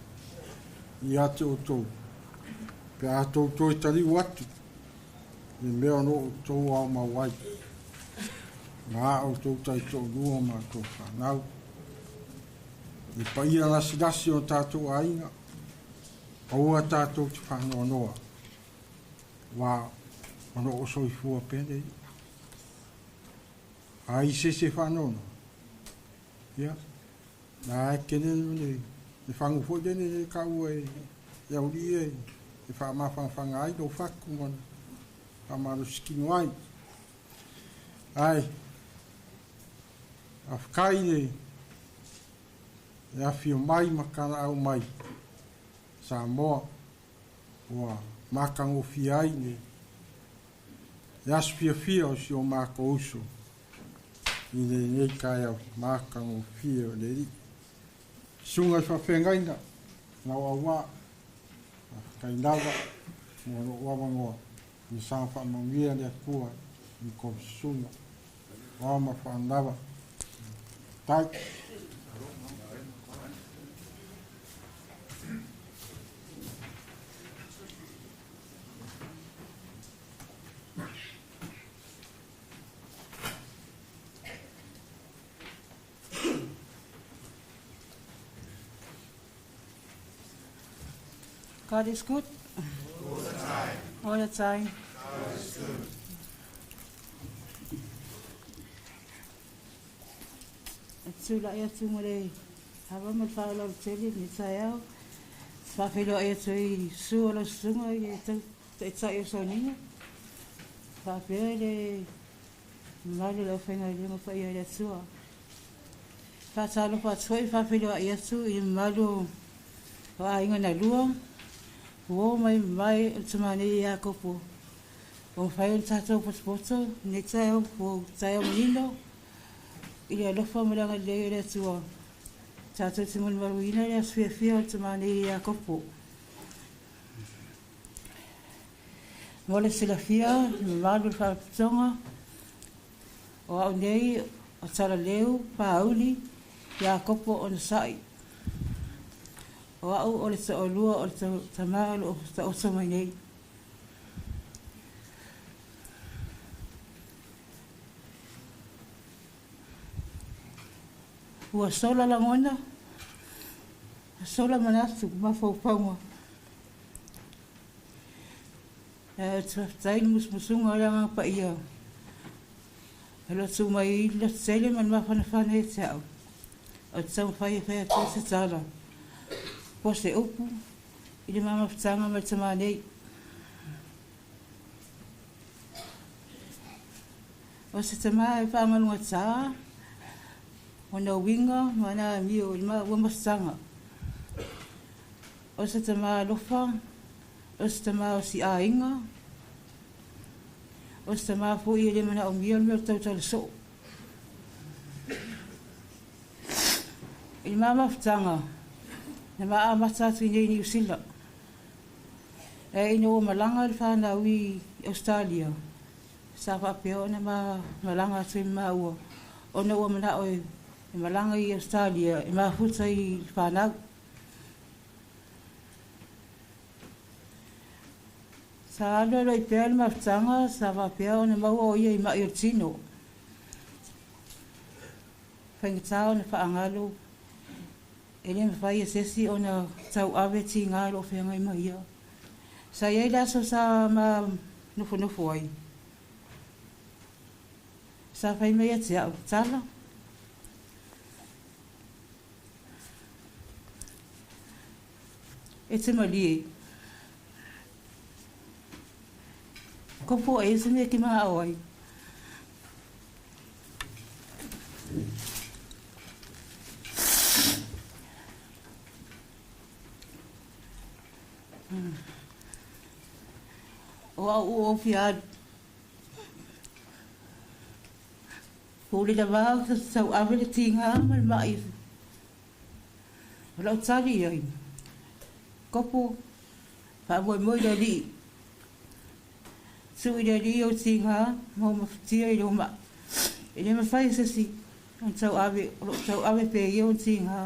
i a te o tō. Pe a tō toi tariu atu i mea no o tō ao mawai. Ngā o tō tai tō rua mā tō whanau. I paia rasi rasi o tātou ainga, aua tātou te whanoa noa. Wā Ona o soifua pea le Ai se se whanono. Ia. Nā e kene le le whangu fo le le ka ua e ia uri e e wha mawhangawhanga ai no whaku mana. Wha maro sikino ai. Ai. A whakai le e awhio mai makana au mai. Samoa. Ua makangofia ai le le aso fiafia o si o mākou uso i lenei taeao makagofie o le Alii. Susuga i le faafeagaiga lau auā, faafetai lava mo lou avanoa ia saga faamanuia le Atua i tou susuga. Oa ma faanava. Tai. God is good. All the time. All the time. God is good. E tula'i atu ma le ava ma le faaaloalo tele i lenei taeao. E faafeiloai atu ai i susu o lau susuga i le Taitai o Sauniga, faapea le mamalu o le aufaigaluega paia i le Atua. Faatalofa atu foi, faafeiloai atu i le mamalu o aiga na lua, uo mai mamae o le tama nei ia Iakopo. Ua mafai ona tatou potopoto i lenei taeao fou, taeao manino i le alofa ma le agalelei o le Atua. Tatou te malumaluina le aso fiafia o le tama nei ia Iakopo. Mo le silafia, le mamalu o le Faalapotopotoga, o au nei o Talaleu Pāuli Iakopo Onosai. O au o le toalua o le tama o lo o taoto mai nei. Ua sola lagona, sola manatu, mafaufauga. Ae ou te faafetai i le musumusuga o le Agaga Paia o lo o tu mai ai le loto tele ma le mafanafana ia te au. Ou te taumafai e fai atu ai se tala po o se upu i le ma mafutaga ma le tama nei. O se tama e faagalugatā ona uiga ma ana amio i le maua mafutaga. O se tama alofa, o se tama o si aiga, o se tama foi e le manaomia le mea o le tautala soo. I le ma mafutaga, na ma amata atu i nei i Niu Sila. Ae ina ua malaga le fanau i Ausetalia, sa faapea ona ma malaga atu ai ma maua, ona ua manao e malaga i Ausetalia e mafuta i le fanau. Sa alualu ai pea le mafutaga, sa faapea ona maua o ia i ma'i o le tino. Faigata ona faagalo, e le mafai e se isi ona tauave tiga o lo o feagai ma ia. Sa i ai le aso sa ma nofonofo ai. Sa fai mai ia te au, Tala, e te malie. Ko poʻe se mea ki mana'o ai. O au ua ou fia alu. Pule lava au tauave le tiga ma le ma'i. O lau tali i ai, Kopo, faamoemoe i le Alii. Tuu i le Alii ou tiga ma ou mafatia i lou ma'i. E le mafai e se isi ona tauave, o lo o tauave pea e ia ona tiga.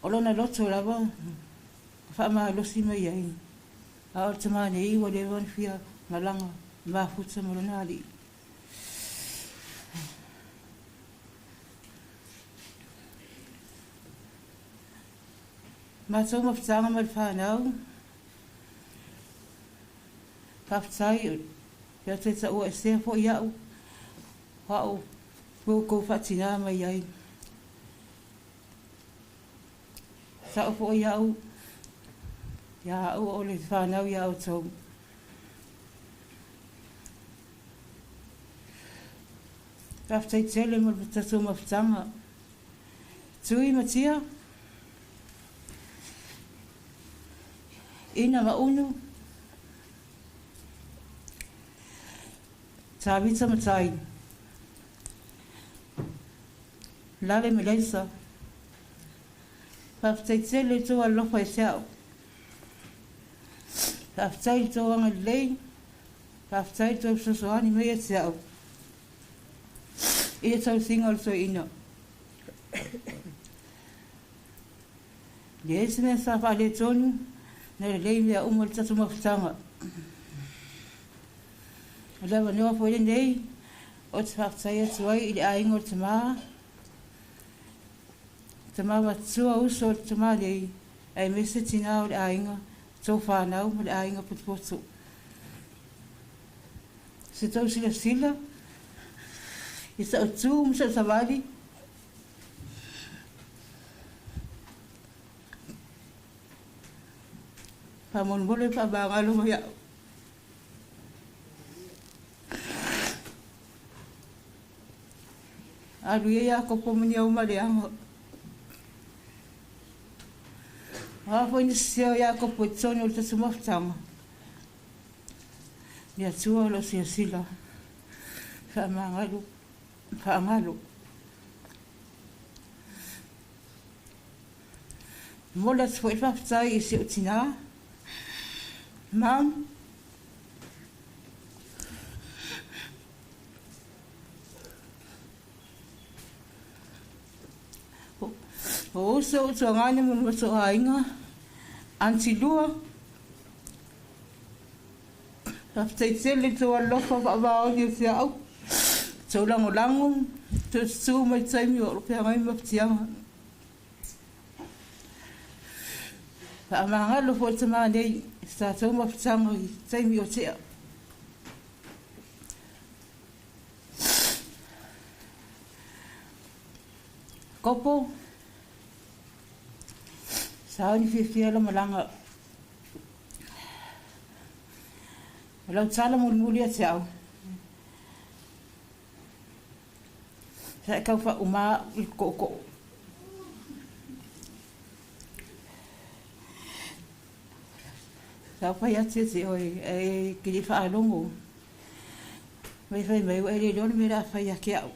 O lona loto lava na faamalosi mai ai, a o le tama nei ua leva ona fia malaga mafuta ma lona alii. Matou mafutaga ma le fanau, Faafetai ia te taua e sea fo'i a'u o a'u ua outou faatinā mai ai. Sa'o fo'i a'u iā a'u o le fanau iā outou. Faafetai tele mo le tatou mafutaga. Tui ma Tia, Ina ma Unu, Tavita ma Tai, Lale ma Leisa. Faafetai tele i tou alofa i te a'u. Faafetai i tou agalelei, faafetai i tou fesoasoani mai ia te a'u i le tausiga o le toeaina. Leai se mea sa faaletonu, na lelei mea uma i le tatou mafutaga. O le avanoa foi lenei ou te faafetai atu ai i le aiga o le tamā, tama matutua uso o le tamā nei, aemaise tinā o le aiga, tou fanau ma le aiga potopoto. Se tou silasila i sa'u tu ma sa'u savali, faamolemole faamagalo mai a'u. Alu ia Iakopo ma ni au maleaga. O a foi nisi o Iakopo i totonu o le tatou mafutaga, le Atua o lo o silasila, faamagalo, faagalo. Momoli atu foi le faafetai i si ou tinā, Mum. O uso o tuagane ma le matou aiga, Aunty Lua. Faafetai tele i tou alofa faavaoni o te au, tou lagolago, tou tutū mai taimi o feagai ma fitiaga. Faamagalo foi le tamā nei i se tatou mafutaga i taimi o tea. Kopo, sauni fiafia lau malaga. O lau tala mulimuli ia te au, sa e tau faauma a'u i le tootoo. Sa ou fai atu ia te oe, ae e te le i faalogo. Mai fai mai, ua e le iloa le mea o le a fai ia te au.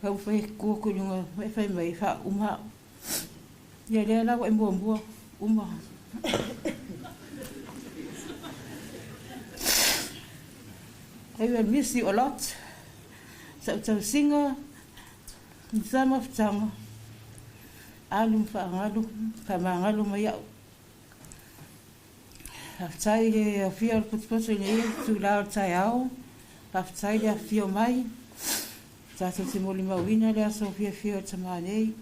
Taumafai e tutu atu i luga, e fai mai, faauma a'u. Ia lea la ua e muamua, uma. I will miss you a lot. Sa'u tausiga, i sa mafutaga, alu ma faagalu, faamagalo mai a'u. Faafetai i le afio o le potopoto i lenei itula o le taeao. Faafetai le afifio mai. Tatou te molimauina le aso fiafia o le tamā nei.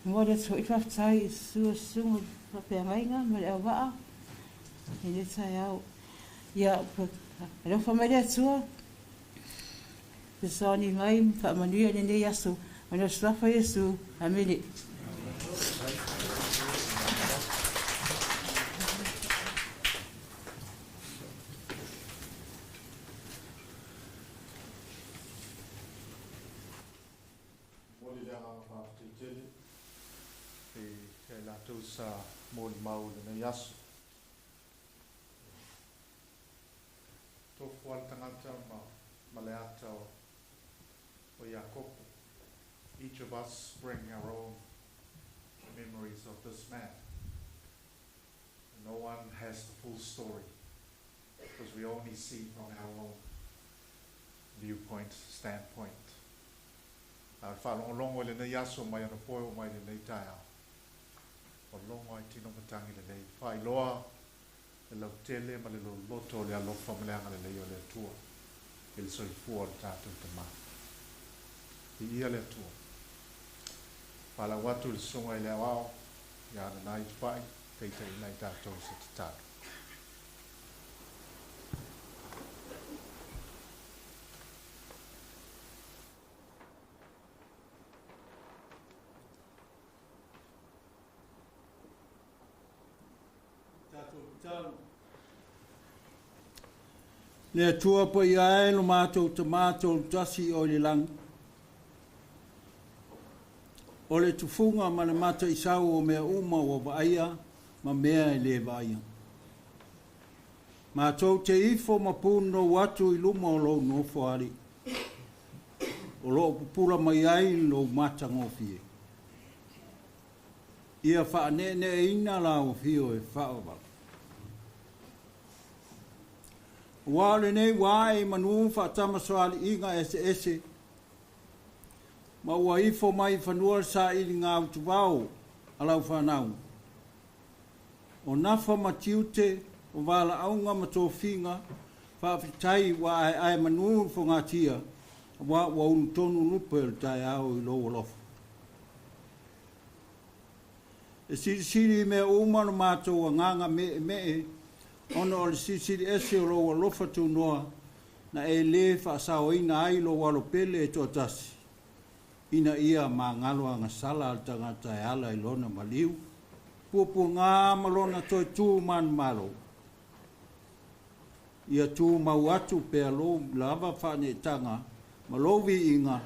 Momoli atu foi le faafetai i susu o susuga i le faafeagaiga ma le auvaa i lenei taeao. Ia, alofa mai le Atua, fesoasoani mai ma faamanuia i lenei aso. Ona o le Suafa o Iesu. Amene. Momoli le agaga faafetai tele ia i latou sa molimau i lenei aso. Tofu lava le tagata ma ma le ata o o Iakopo. Each of us bring our own memories of this man. No one has the full story because we only see from our own viewpoint, standpoint. A o le faalogologo i lenei aso mai anapo e oo mai i lenei taeao, ua logo ai tino matangi lelei, faailoa le lautele ma le loloto o le alofa ma le agalelei o le Atua i le soifua o le tatou Tama. Viia le Atua. Palau atu i le Susuga i le Aoao ia Ananai Tupai, taitaiina i tatou i se tatalo. Le Atua paia e lo matou Tamā tolutasi o i le lagi. O le tufuga ma le mataisau o mea uma ua vaaia ma mea e lē vaaia. Matou te ifo ma punonou atu i luma o lou nofoalii. O loo pupula mai ai lou matagofie. Ia faaneeneeina lau afio e faavavala. Ua o lenei ua ae i manu faatamasoaliiga eseese, ma ua ifo mai i fanua le sailiga utuvao a lau fanau. O nafa ma tiute, o valaauga ma tofiga, faafetai ua aeae manu le fogatia, auā ua ulutonu lupe o le taeao i lou alofa. E silisili i mea uma lo matou agaga meemee, ona o le silisili ese o lou alofa tunoa, na e lē faasaoina ai lou alo pele e toatasi, ina ia magalo agasala a le tagata e ala i lona maliu, puapuagā ma lona toe tu manumalo. Ia tumau atu pea lou lava faaneetaga ma lou viiga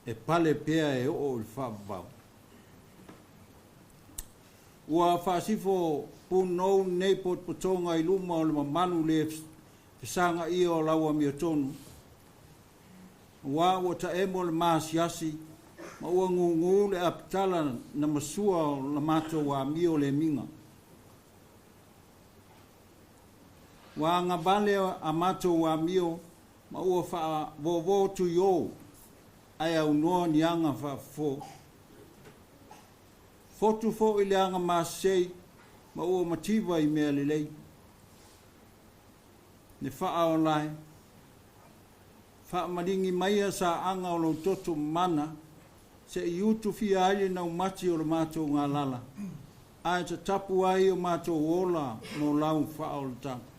e pale pea e oo i le faavavau. Ua faasifo punonou lenei potopotoga i luma o le mamalu lē fesagaia o lau amiotonu, auā ua taemo le masiasi ma ua gugū le apitala na masua o la matou amio le miga. Ua agavale a matou amio ma ua faavōvō tuiō ae aunoa ni aga faafofō. Fotu foʻi le aga masesei ma ua mativa i mea lelei. Le faaola e, faamaligi maia saaga o lou toto mamana, seʻi utufia ai le naumati o le matou galala, ae tatapu ai o matou ola mo lau faaolataga.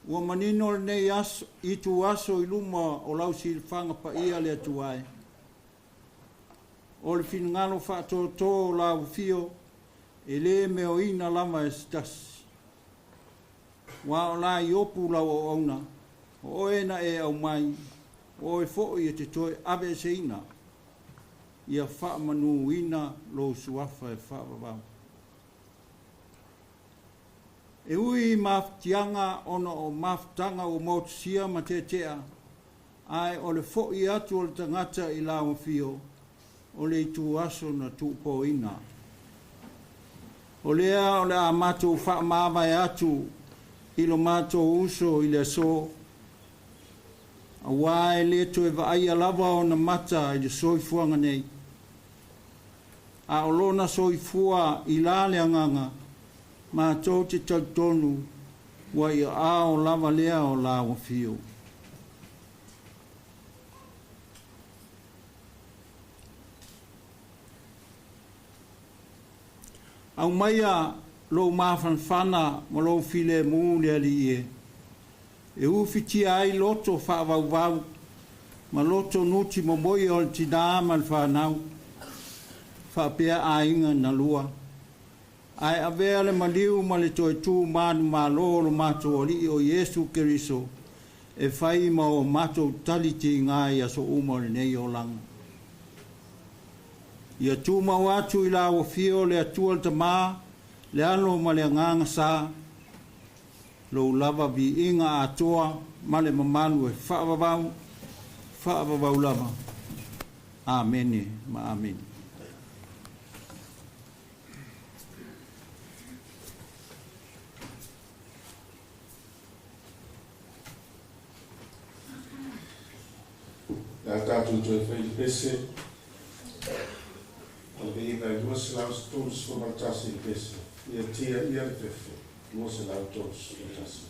Ua manino lenei aso, itu aso i luma o lau silafaga paia le Atua e. O le finagalo faatōtō o lau afio, e lē meoina lava e se tasi. Ua o la Iopu lau auauna, o oe na e aumai, o oe foʻi e te toe aveeseina, ia faamanuina lou suafa e faavavau. E ui i mafatiaga ona o mafutaga ua motusia ma tetea, ae o le foʻi atu o le tagata i lau afio, o le itu aso na tuupōina. O lea o le a matou faamavae atu i lo matou uso i le asō, auā e lē toe vaaia lava ona mata i le soifuaga nei, a o lona soifua i la le agaga, matou te talitonu ua i aao lava lea o lau afio. Aumaia lou mafanafana ma lou filemu le Alii e, e ufitia ai loto faavauvau ma loto nuti momoia o le tinā ma le fanau, faapea aiga na lua. Ae avea le maliu ma le toe tu manumalo o lo matou Alii o Iesu Keriso e fai ma o matou tali tiga i aso uma o lenei olaga. Ia tumau atu i lau afio le Atua le Tamā, le Alo ma le Agaga Sa, lou lava viiga atoa ma le mamalu e faavavau, faavavau lava. Amene ma amene. Le a tatou toe fai le pese o le viiga e 231 le pese. Ia tia ia le fefe, 231 le pese.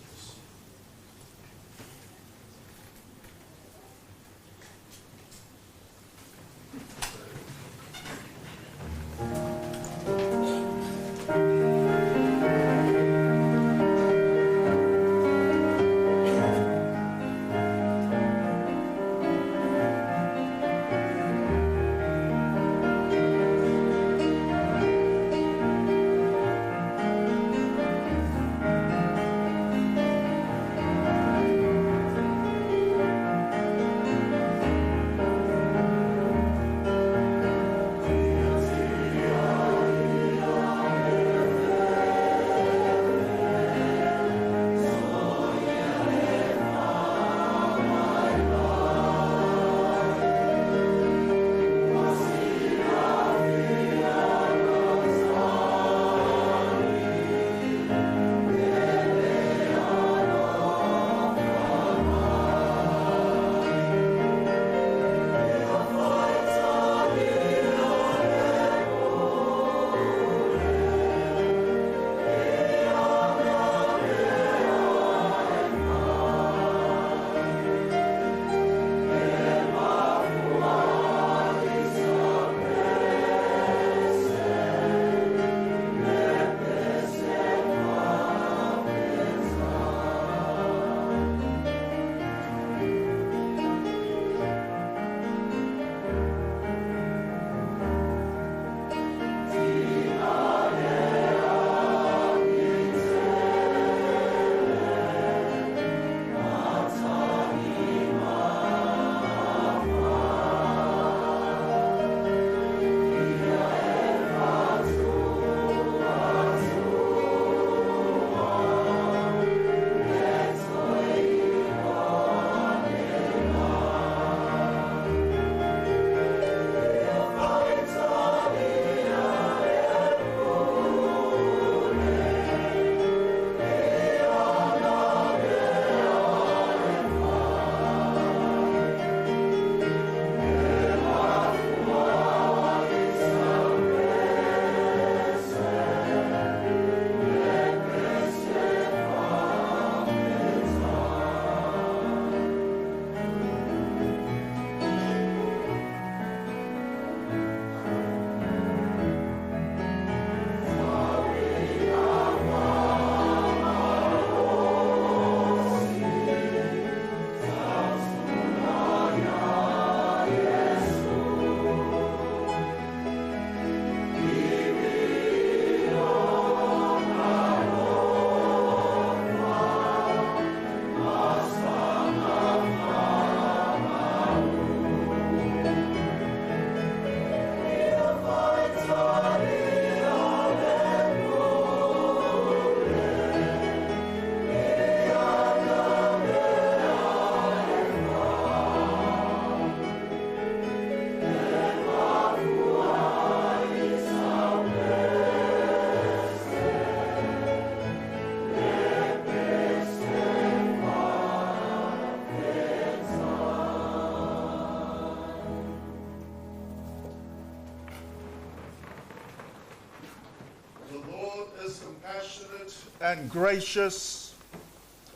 and gracious,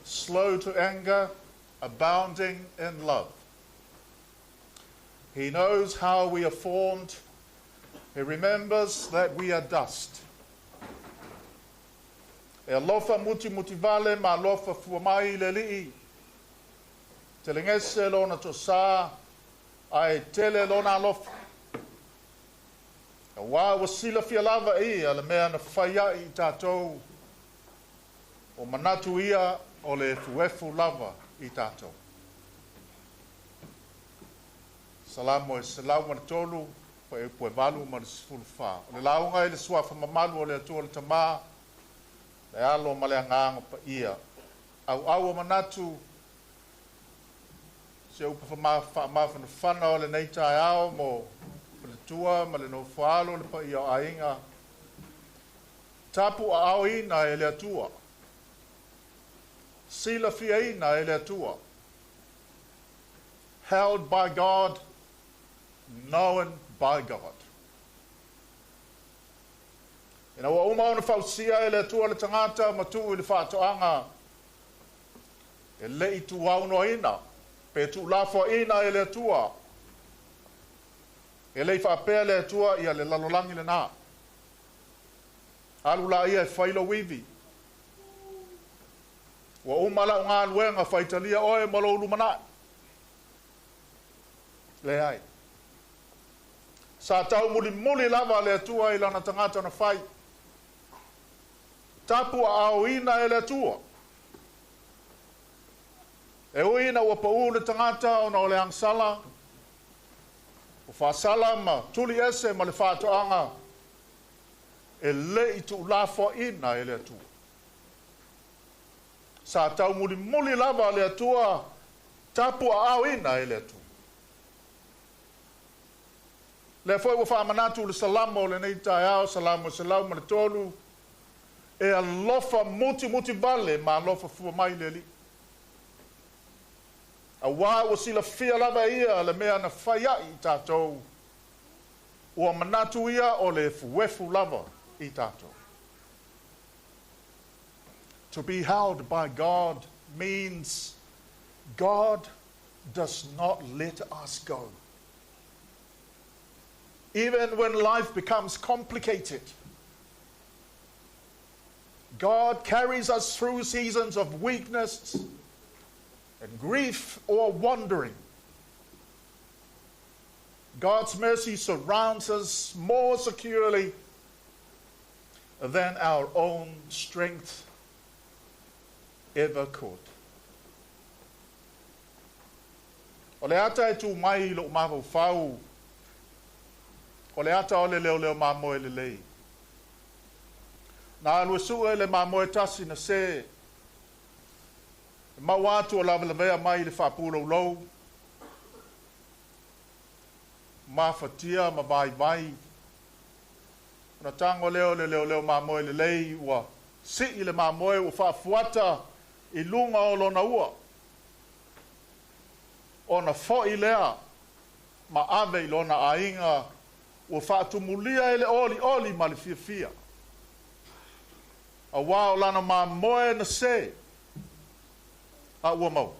slow to anger, abounding in love. He knows how we are formed. He remembers that we are dust. E alofa mutimutivale ma alofa fua mai le Alii. Telegese lona toasā, ae tele lona alofa. Auā ua silafia lava e ia le mea na fai aʻi i tatou, o manatu ia o le efuefu lava i tatou. Salamo e 103, fuaiupu e 8 ma le 14. O le lauga i le suafa mamalu o le Atua le Tamā, le Alo ma le Agaga Paia. Auau o manatu, se upu faamafanafana o lenei taeao mo faletua ma le nofoalo le paia o aiga. Tapu aaoina e le Atua. Silafiaina e le Atua. Held by God, known by God. Ina ua uma ona fausia e le Atua le tagata ma tuu i le faatoaga, e le i tuaunoaina pe tuulafoaina e le Atua. E le i faapea le Atua ia le lalolagi lenā. Alu laia e fai lou ivi. Ua uma lau galuega faitalia oe ma lou lumanai. Leai. Sa taumulimuli lava le Atua i lana tagata na fai. Tapu aaoina e le Atua. E ui ina ua paū le tagata ona o le agasala, ua faasala ma tuli ese ma le faatoaga, e le i tuulafoaina e le Atua. Sa taumulimuli lava le Atua, tapu aaoina e le Atua. Lea foi ua faamanatu le Salamo o lenei taeao, Salamo 103, e alofa mutimutivale ma alofa fua mai le Alii. Auā ua silafia lava e ia le mea na fai aʻi i tatou, ua manatu ia o le efuefu lava i tatou. To be held by God means God does not let us go. Even when life becomes complicated, God carries us through seasons of weakness and grief or wandering. God's mercy surrounds us more securely than our own strength ever could. O le ata e tu mai i lou mafaufau, o le ata o le leoleo mamoe lelei. Na alu e sue le mamoe tasi na se, e maua atu o lavelavea mai i le faapulou mafatia ma vaivai. Ona tago lea o le leoleo mamoe lelei ua sii le mamoe ua faafuata i luga o lona ua. Ona foi lea ma ave i lona aiga ua faatumulia e le olioli ma le fiafia. Auā o lana mamoe na se a ua maua.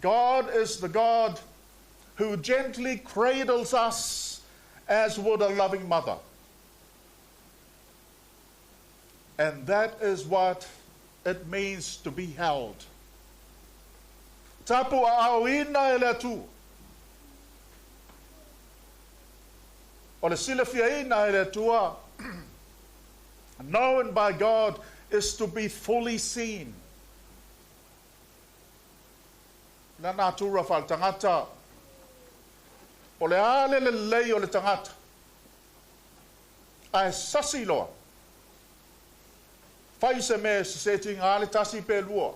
God is the God who gently cradles us as would a loving mother. And that is what it means to be held. Tapu aaoina e le Atua. O le silafiaina e le Atua, known by God, is to be fully seen. La natura faaletagata, o le a le lelei o le tagata, ae sasi loa, fai se mea e sese tiga le tasi pe lua.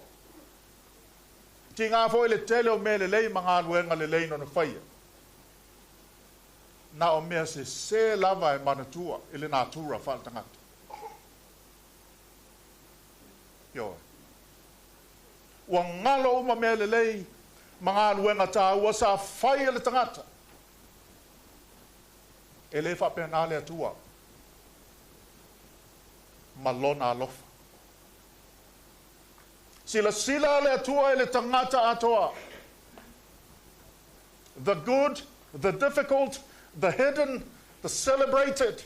Tiga foi le tele o mea lelei ma galuega lelei na ona faia. Na o mea sesē lava e manatua i le natura faaletagata. Ioe. Ua galo uma mea lelei ma galuega taua sa fai e le tagata. E le faapena le Atua. Ma lona alofa. Silasila le Atua i le tagata atoa. The good, the difficult, the hidden, the celebrated,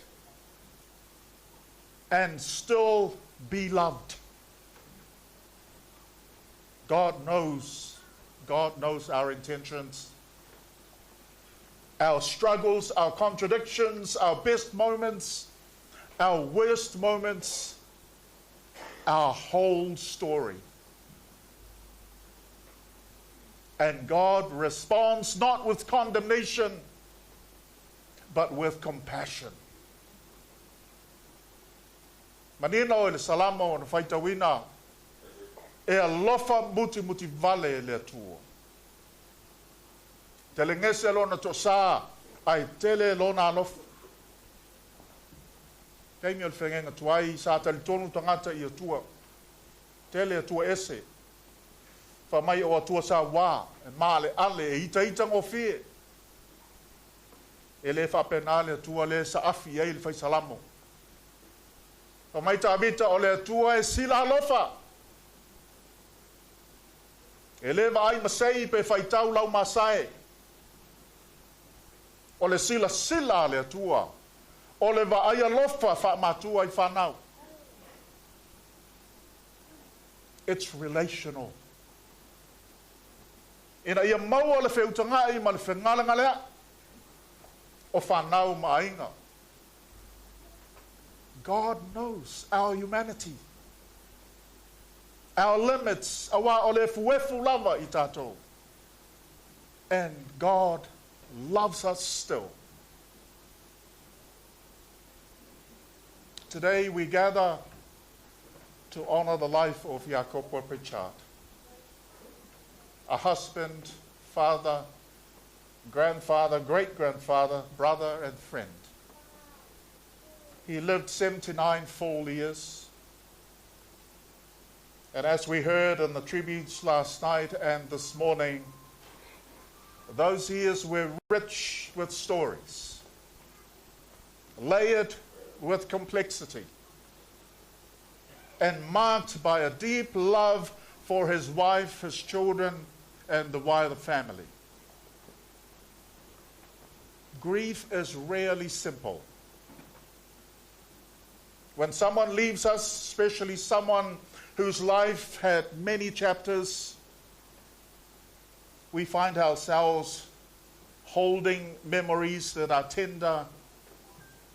and still be loved. God knows. God knows our intentions, our struggles, our contradictions, our best moments, our worst moments, our whole story. And God responds not with condemnation, but with compassion. Manino i le Salamo na faitauina, e alofa mutimuti vale le Atua. Telegese lona toasā, ae tele lona alofa. Taimi o le feagaiga tuai, sa talitonu tagata i Atua. Tele Atua ese. Fai mai o Atua sa wā, e maaleale, e itaita gofie. E le faapena le Atua lea e saafi ai le fai Salamo. Fai mai Tavita, o le Atua e sila alofa. E le vaai masei pe faitau lau masae. O le silasila a le Atua, o le vaai alofa faamatua i fanau. It's relational. Ina ia maua le feutaga'i ma le fegalegalea'i o fanau ma aiga. God knows our humanity, our limits, aua o le efuefu lava i tatou. And God loves us still. Today we gather to honor the life of Iakopo Pritchard, a husband, father, grandfather, great-grandfather, brother, and friend. He lived 79 full years. And as we heard in the tributes last night and this morning, those years were rich with stories, layered with complexity, and marked by a deep love for his wife, his children, and the wider family. Grief is rarely simple. When someone leaves us, especially someone whose life had many chapters, we find ourselves holding memories that are tender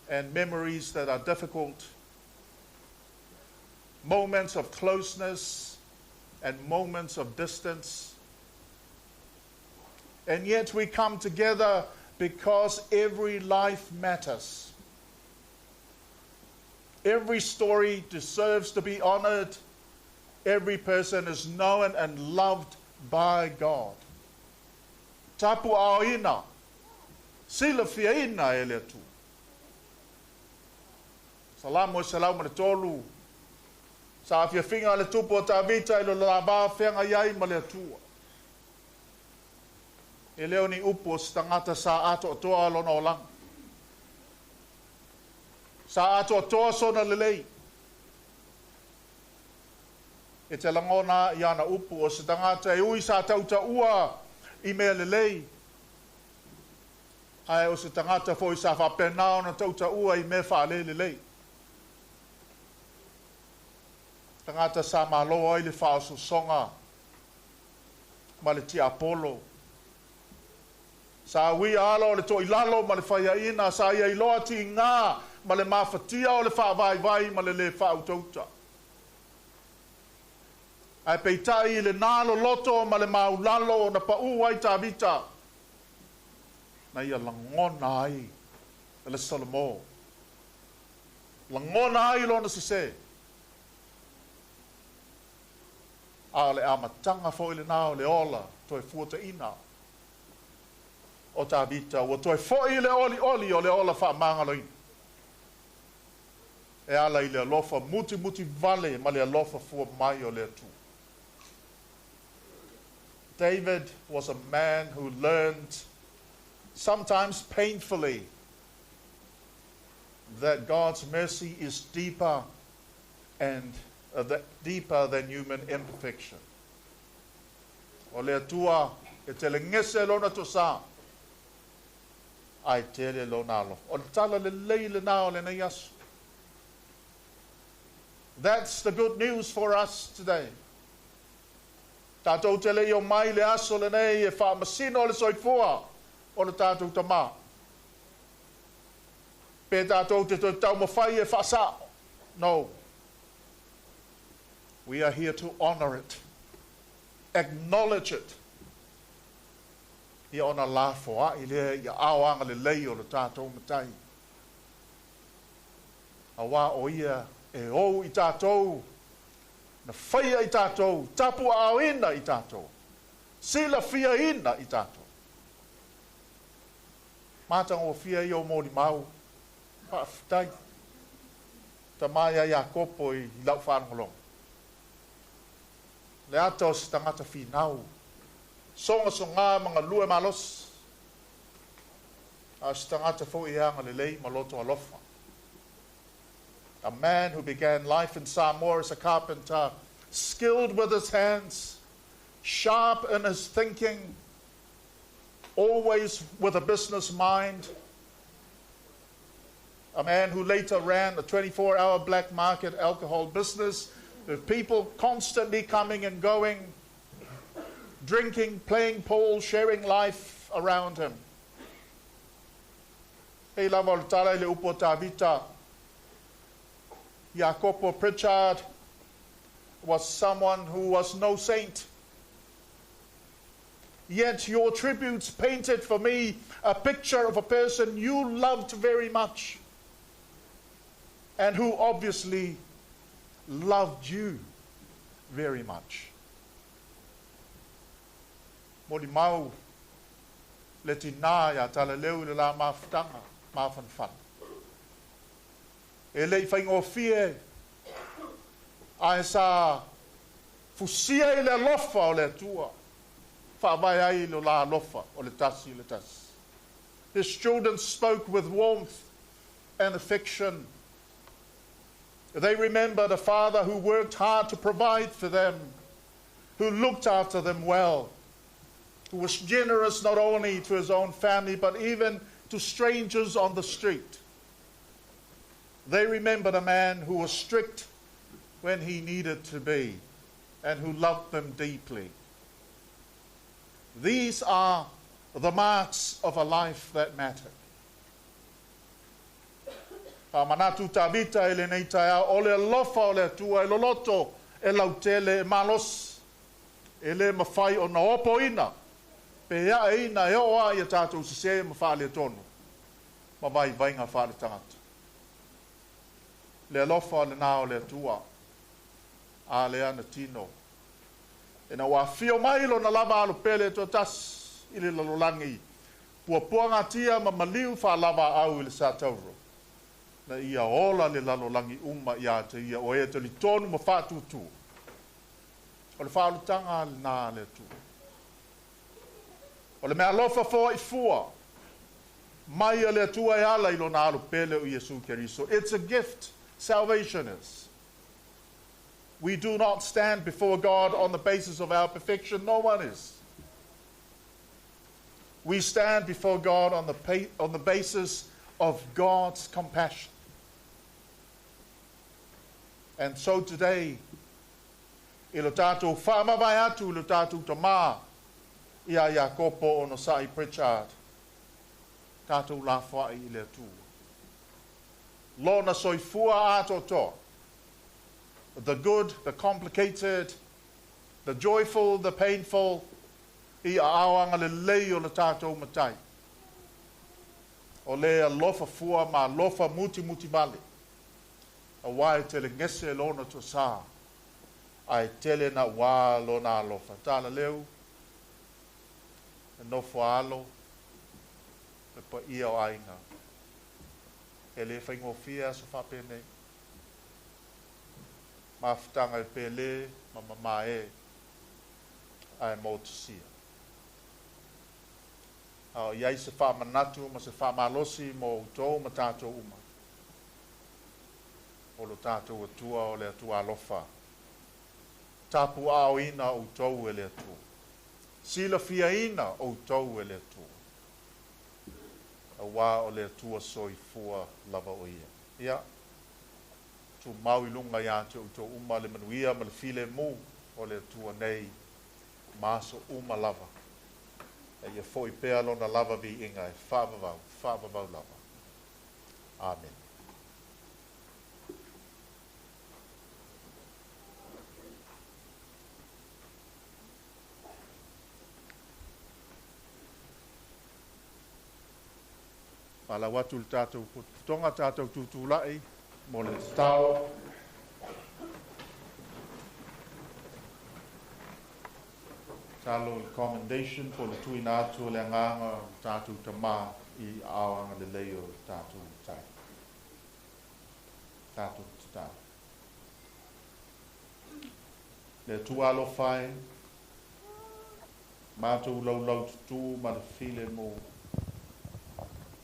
and memories that are difficult, moments of closeness and moments of distance. And yet we come together because every life matters. Every story deserves to be honored. Every person is known and loved by God. Tapuaoina, silafiaina e le Atua. Salamo e 103, Saafiafiga a le tupu o Tavita i lo la va feagai ai ma le Atua. E le o ni upu o se tagata sa atoatoa lona olaga. Sa atoatoa sona lelei. E te lagona i ana upu o se tagata e ui sa tautaua i mea lelei, ae o se tagata foi sa faapena ona tautaua i mea faalelelei. Tagata sa malo ai le faaosoosoga ma le tiapolo. Sa uia ala o le toilalo ma le faiaina, sa ia iloa tiga ma le mafatia o le faavaivai ma le le faautauta. Ae peitai i lena loloto ma le maulalo na pau ai Tavita, na ia lagona ai le Salamo. Lagona ai lona sese. A o le amataga foi lena o le ola toe fuataina o Tavita, ua toe foi le olioli o le ola faamagaloina. E ala i le alofa mutimuti vale ma le alofa fua mai o le Atua. David was a man who learned, sometimes painfully, that God's mercy is deeper and deeper than human imperfection. O le Atua e telegese lona toasā, ae tele lona alofa. O le tala lelei lenā o lenei aso. That's the good news for us today. Tatou te le i omai i le aso lenei e faamasino le soifua o le tatou tamā. Pe tatou te toe taumafai e faasao. No. We are here to honor it. Acknowledge it. Ia ona lafoai lea i aao agalelei o le tatou Matai. Auā o Ia e ou i tatou, na faia i tatou, tapuaaoina i tatou, silafiaina i tatou. Matagofie ia o molimau. Faafetai. Tama ia Iakopo i lau faalogologo. Le ata o se tagata finau, sogasoga ma galue malosi, a o se tagata foi e agalelei ma loto alofa. A man who began life in Samoa as a carpenter, skilled with his hands, sharp in his thinking, always with a business mind. A man who later ran a 24-hour black market alcohol business with people constantly coming and going, drinking, playing pool, sharing life around him. E pei lava o le tala i le upu a Tavita, Iakopo Pritchard was someone who was no saint. Yet your tributes painted for me a picture of a person you loved very much and who obviously loved you very much. Molimau le tinā iā Talaleu i le la mafutaga mafanafana. E le i faigofie, ae sa fusia i le alofa o le Atua, faavae ai lo la alofa o le tasi i le tasi. His children spoke with warmth and affection. They remembered a father who worked hard to provide for them, who looked after them well, who was generous not only to his own family, but even to strangers on the street. They remembered a man who was strict when he needed to be and who loved them deeply. These are the marks of a life that mattered. Faamanatu Tavita i lenei taeao, o le alofa o le Atua e loloto, e lautele, e malosi, e le mafai ona opoina, pe aeina e oo lava i a tatou sese ma faaletonu ma vaivaiga faaletagata. Le alofa lenā o le Atua, a lea na tino. Ina ua afio mai Lona lava Alo pele e toatasi i le lalolagi, puapuagatia ma maliu faalavaau i le satauro, na ia ola le lalolagi uma ia te Ia o e talitonu ma faatuatua. O le faaolataga lenā a le Atua. O le meaalofa foai fua mai a le Atua e ala i Lona Alo pele o Iesu Keriso. It's a gift, salvation is. We do not stand before God on the basis of our perfection. No one is. We stand before God on the, on the basis of God's compassion. And so today, i lo tātou faamavae atu i lo tātou tamā iā Iakopo Onosai Pritchard, tatou lafoai i le Atua. Lona soifua atoatoa. The good, the complicated, the joyful, the painful, i aao agalelei o le tatou Matai. O le alofa fua ma alofa mutimuti vale, auā e telegese lona toasā, ae tele nauā lona alofa. Talaleu, e nofo alo, le paia o aiga. E le faigofie aso faapenei. Mafutaga e pele ma mamae ae motusia. A o i ai se faamanatu ma se faamalosi mo outou ma tatou uma. O lo tātou Atua o le Atua alofa. Tapu aoina outou e le Atua. Silafiaina outou e le Atua. Auā o le Atua soifua lava o ia. Ia, tumau i luga iā te outou uma le manuia ma le filemu o le Atua nei ma aso uma lava. E ia foi pea lona lava viiga e faavavau, faavavau lava. Amene. Falau atu le tatou potopotoga, tatou tutulai mo le tatalo. Tatalo le commendation po le tuuina atu o le agaga o le tatou Tama i aao agalelei o le tatou Matai. Tatou tatalo. Le Atua alofa e, matou laulau tutū ma le filemu,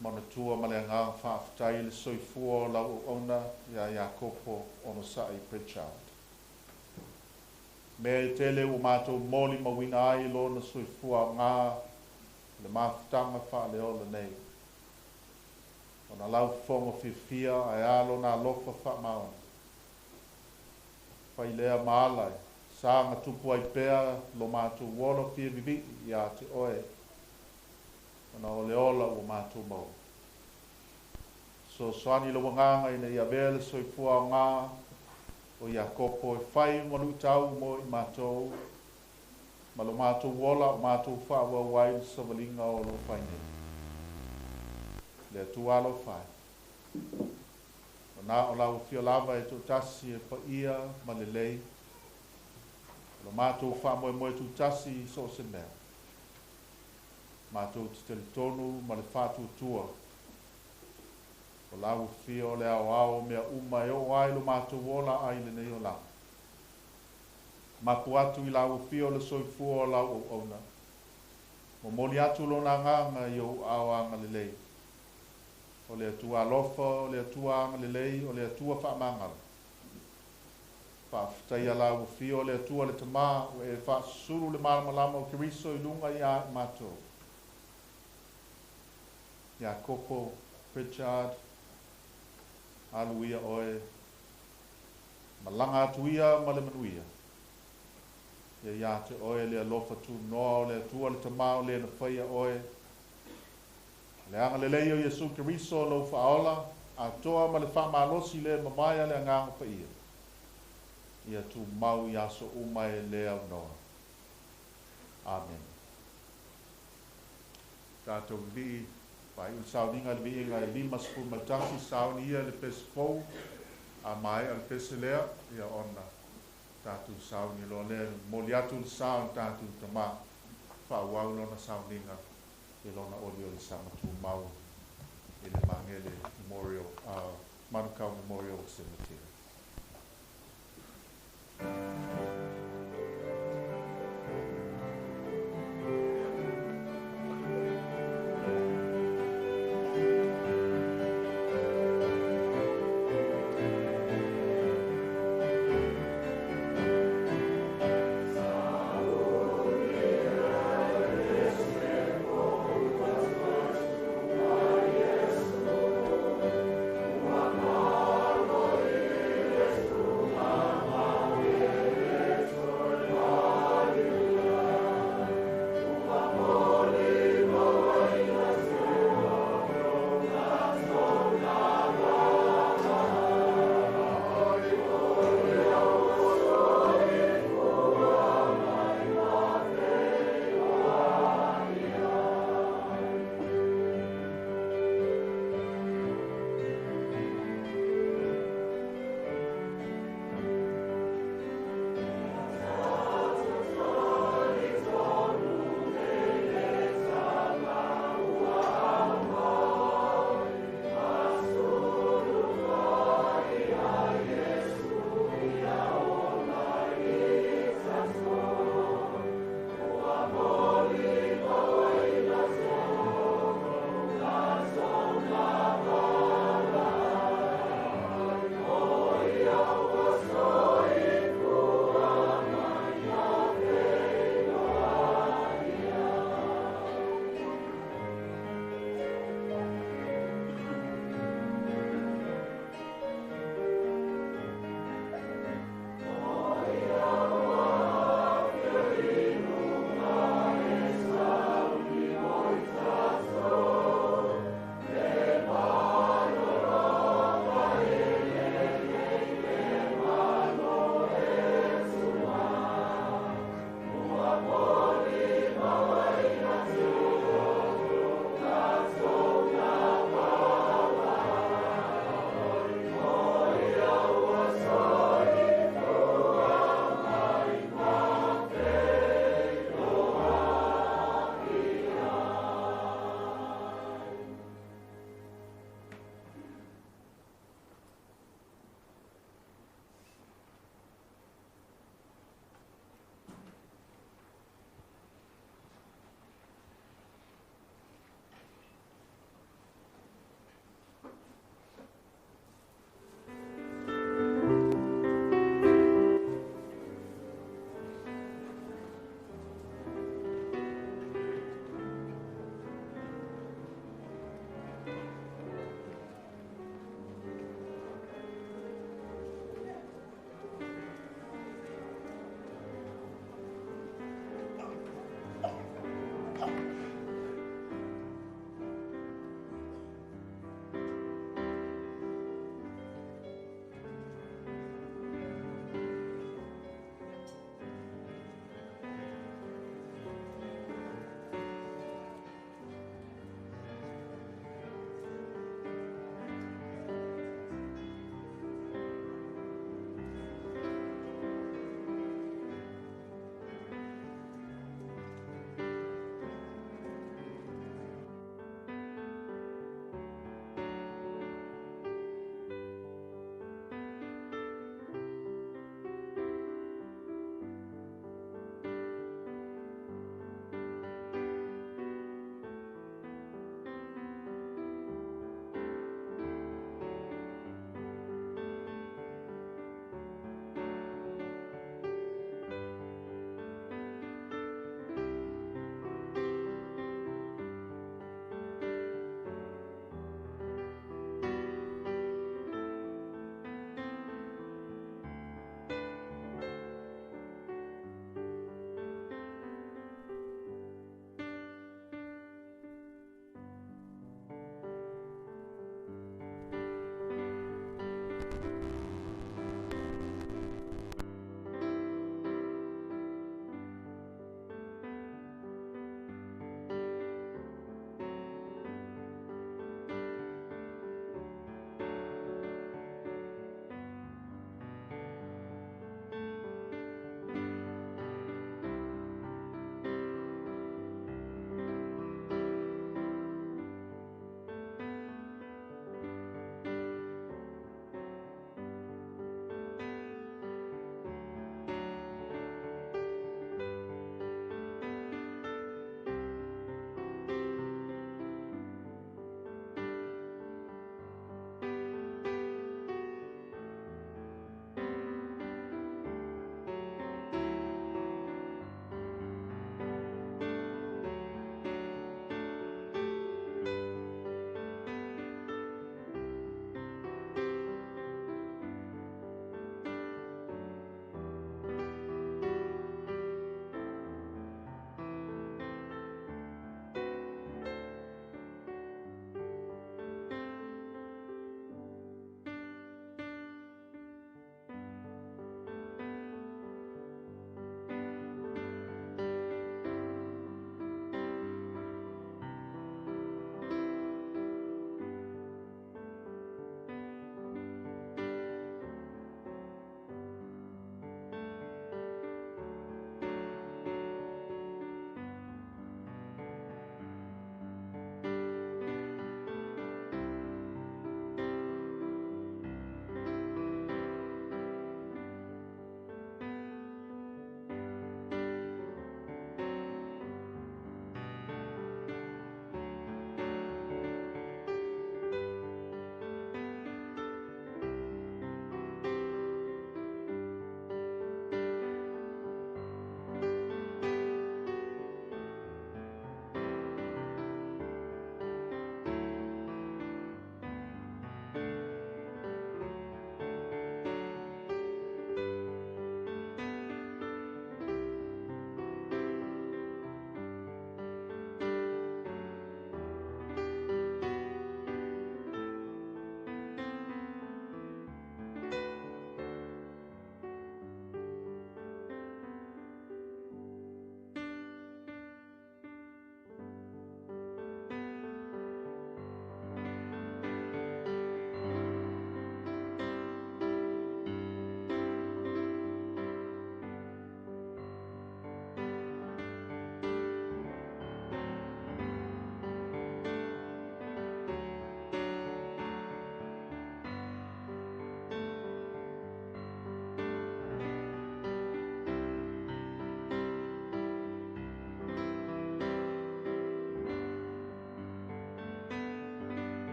manatua ma le agaga faafetai le soifua o lau auauna iā Iakopo Onosai Pritchard. Mea e tele ua matou molimauina ai lona soifua aoga i le mafutaga faaleola nei. Ona lau fofoga fiafia ae a lona alofa faamaoni. Fai lea ma ala e saga tupu ai pea lo matou ola fia vivii iā te oe, ona o le ola ua matou maua. Fesoasoani lou agaga ina ia avea le soifua aoga o Iakopo e fai ma luitau mo i matou, ma lo matou ola o matou faaauau ai le savaliga o lo o fai nei. Le Atua alofa e. Ua na o lau Afio lava e toatasi e paia ma lelei, o lo matou faamoemoe tutasi i so o se mea. Matou te talitonu ma le faatuatua, o lau Afio o le aoao o mea uma e oo ai lo matou ola ai lenei olaga. Mapu atu i lau Afio le soifua o lau auauna. Momoli atu lona agaga i ou aao agalelei. O le Atua alofa, o le Atua agalelei, o le Atua faamagalo. Faafetaia lau Afio o le Atua le Tama, ua e faasusulu le malamalama o Keriso i luga iā i matou. Iakopo Pritchard, alu ia oe, malaga atu ia ma le manuia. Ia iā te oe le alofa tunoa o le Atua le Tama o le na faia oe. Le agalelei o Iesu Keriso lou Faaola atoa ma le faamalosi le mamae a le Agaga Paia, ia tumau i aso uma e le aunoa. Amene. Tatou vivii, faaiu le sauniga i le viiga e 51, sauni ia le pese fou, a maea le pese lea, ia ona tatou sauni loa lea, momoli atu le sa o le tatou Tama, faaauau lona sauniga i lona oliolisaga tumau i le Magele Memorial, Manukau Memorial Cemetery.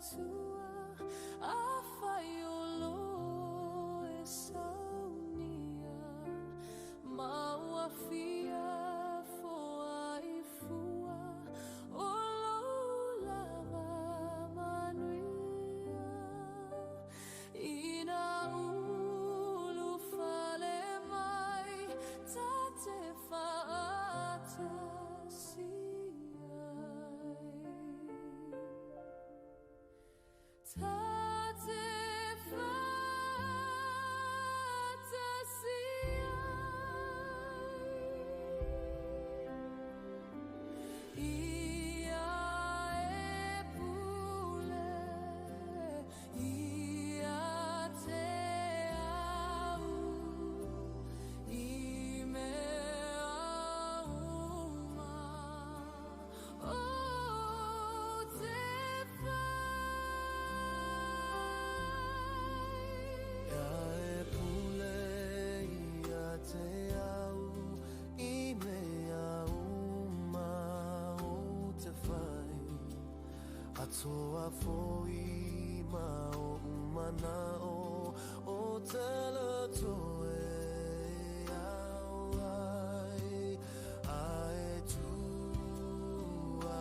Atua afai o lo e saunia ma ua fia foa i fua o lo lava manuia ina ulu fale mai ta te faatasi ai. Ta te faatasi ai. Ia e pule, ia te au, i mea uma o te whai. Ia e pule ia te au, i mea uma o te whai. Atoa foi ma o umana o te loto e au ai. A e tu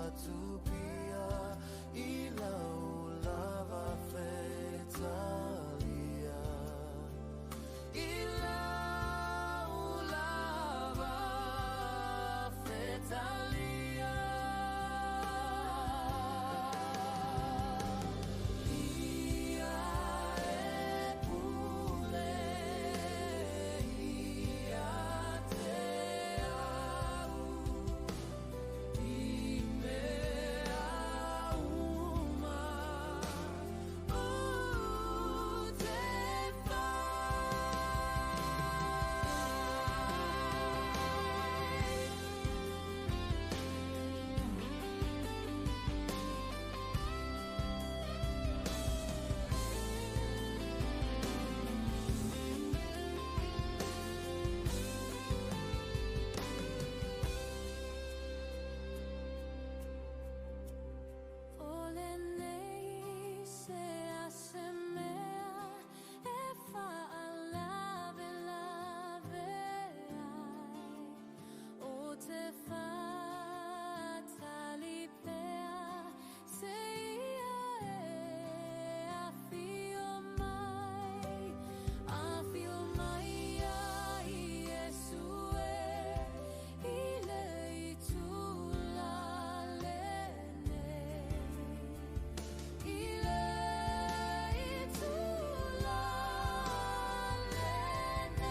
atu pia i lau lava fetalia. I lau lava fetalia. Ia e pule, ia te au, i mea uma o te whai. O lenei se ase mea e whaalave lave ai. O te whātalipea se ia e awhio mai. Awhio mai ai Iesu e i le itula lenei. I le itula lenei.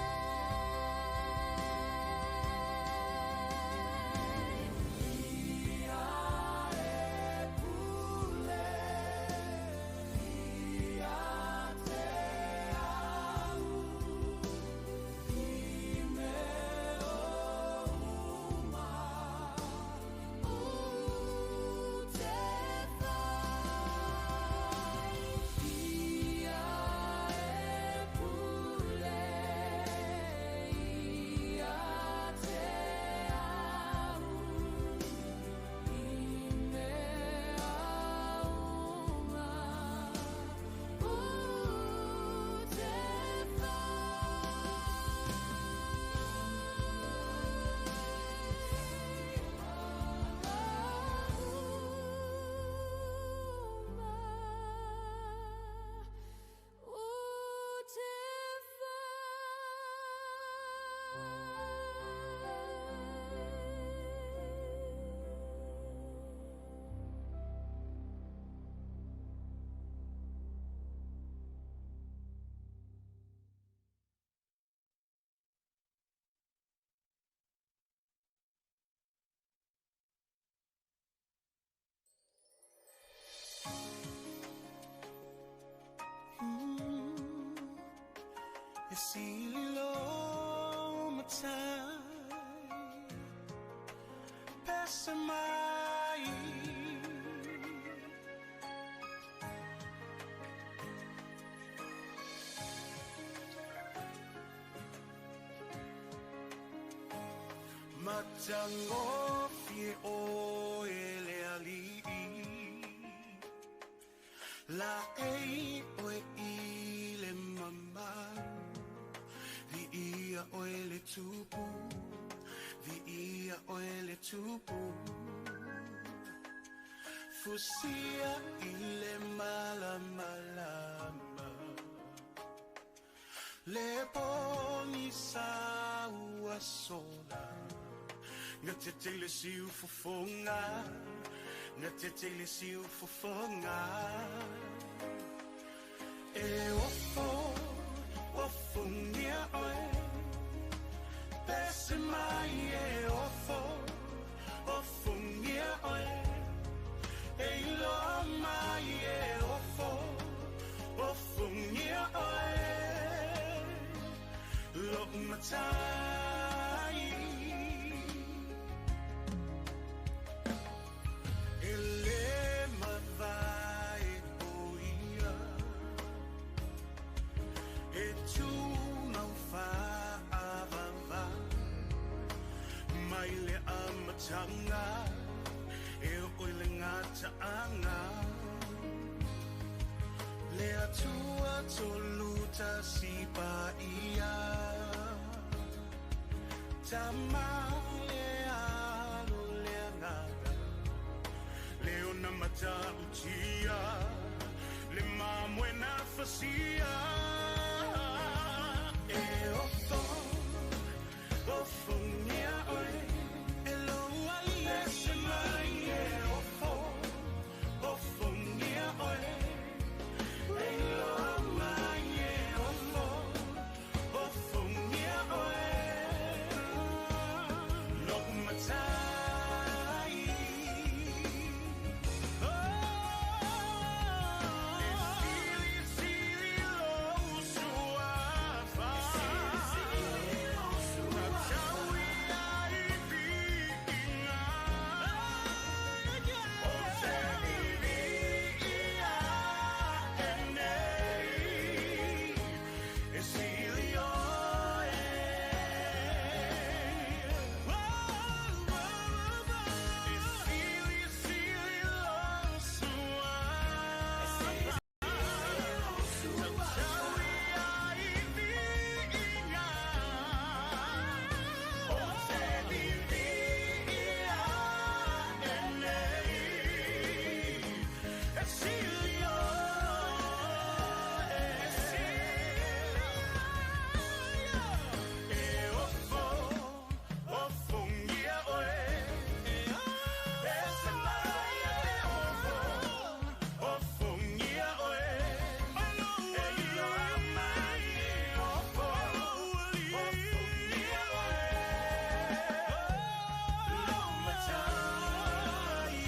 Ia e pule, ia te au, i mea uma o te whai. Ia e pule, ia te au, i mea uma o te E sili lo matai, pesa mai. Matangofie o e le alii. La ei oe i le mama Vi ia oe le tupu Vi ia oe le tupu Fusia i le malamalama Le poni sa ua sola Nga te tele siu fofonga Nga te tele siu fofonga E ofo, ofongia oe Pese mai e ofo, ofongia oe E iloa mai e ofo, ofongia oe Lo'u matai E le mavae o ia E tumau faavava Mai le amataga E o i le gataaga Le Atua tolu tasi paia Tama le Alo le Agaga Le ona matautia Le mamoe na fasia E ofo, ofongia oe E lou ali ese mai e ofo, ofongia oe E iloa mai e ofo, ofongia oe Lo'u matai E sili sili lou suafa Tataui ai piiga O te viviia e nei E sili oe E sili sili lou suafa Tataui ai viiga O te viviia e nei E sili oe E ofo, ofongia oe Ese mai e ofo, ofongia oe E iloa mai e ofo, ofongia oe Lou matai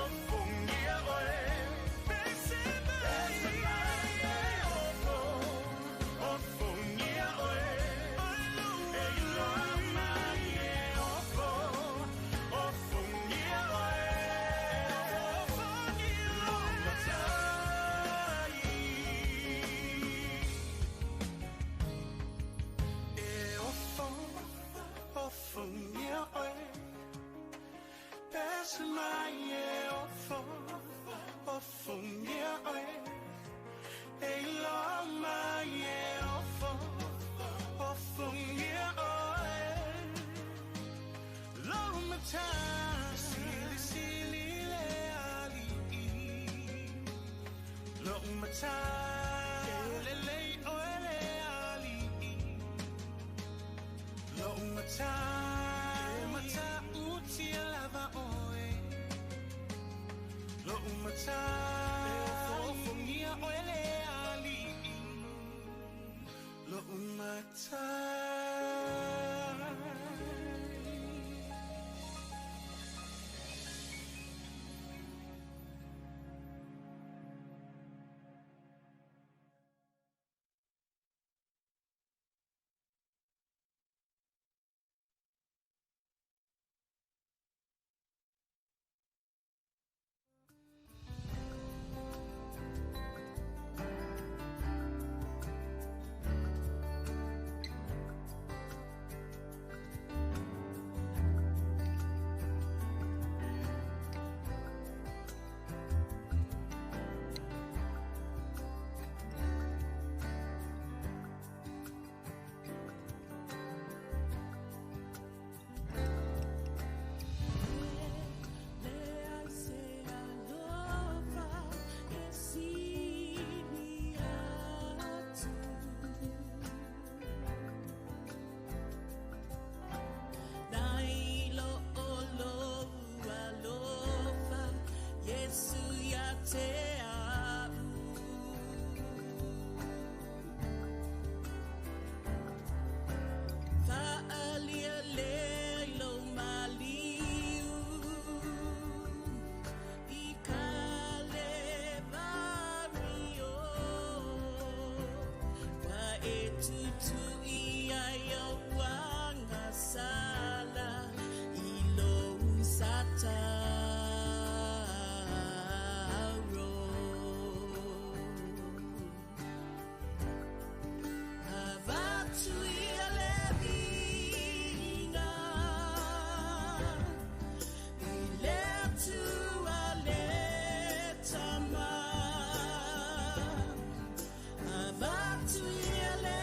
Ofongia oe Ese mai e ofo, ofongia oe E iloa mai e ofo, ofongia oe Lou matai E ofo, ofongia oe Pese mai e ofo, ofongia oe E iloa mai e ofo, ofongia oe Lou matai Sili sili le alii Lou matai Lelei oe le alii Lou matai Matautia lava oe Lou matai Ofofongia oe le alii Lou matai Tutu ia i o sala i lo satauro. Avatu ia le viga i le Atua le Tama. Avatu ia le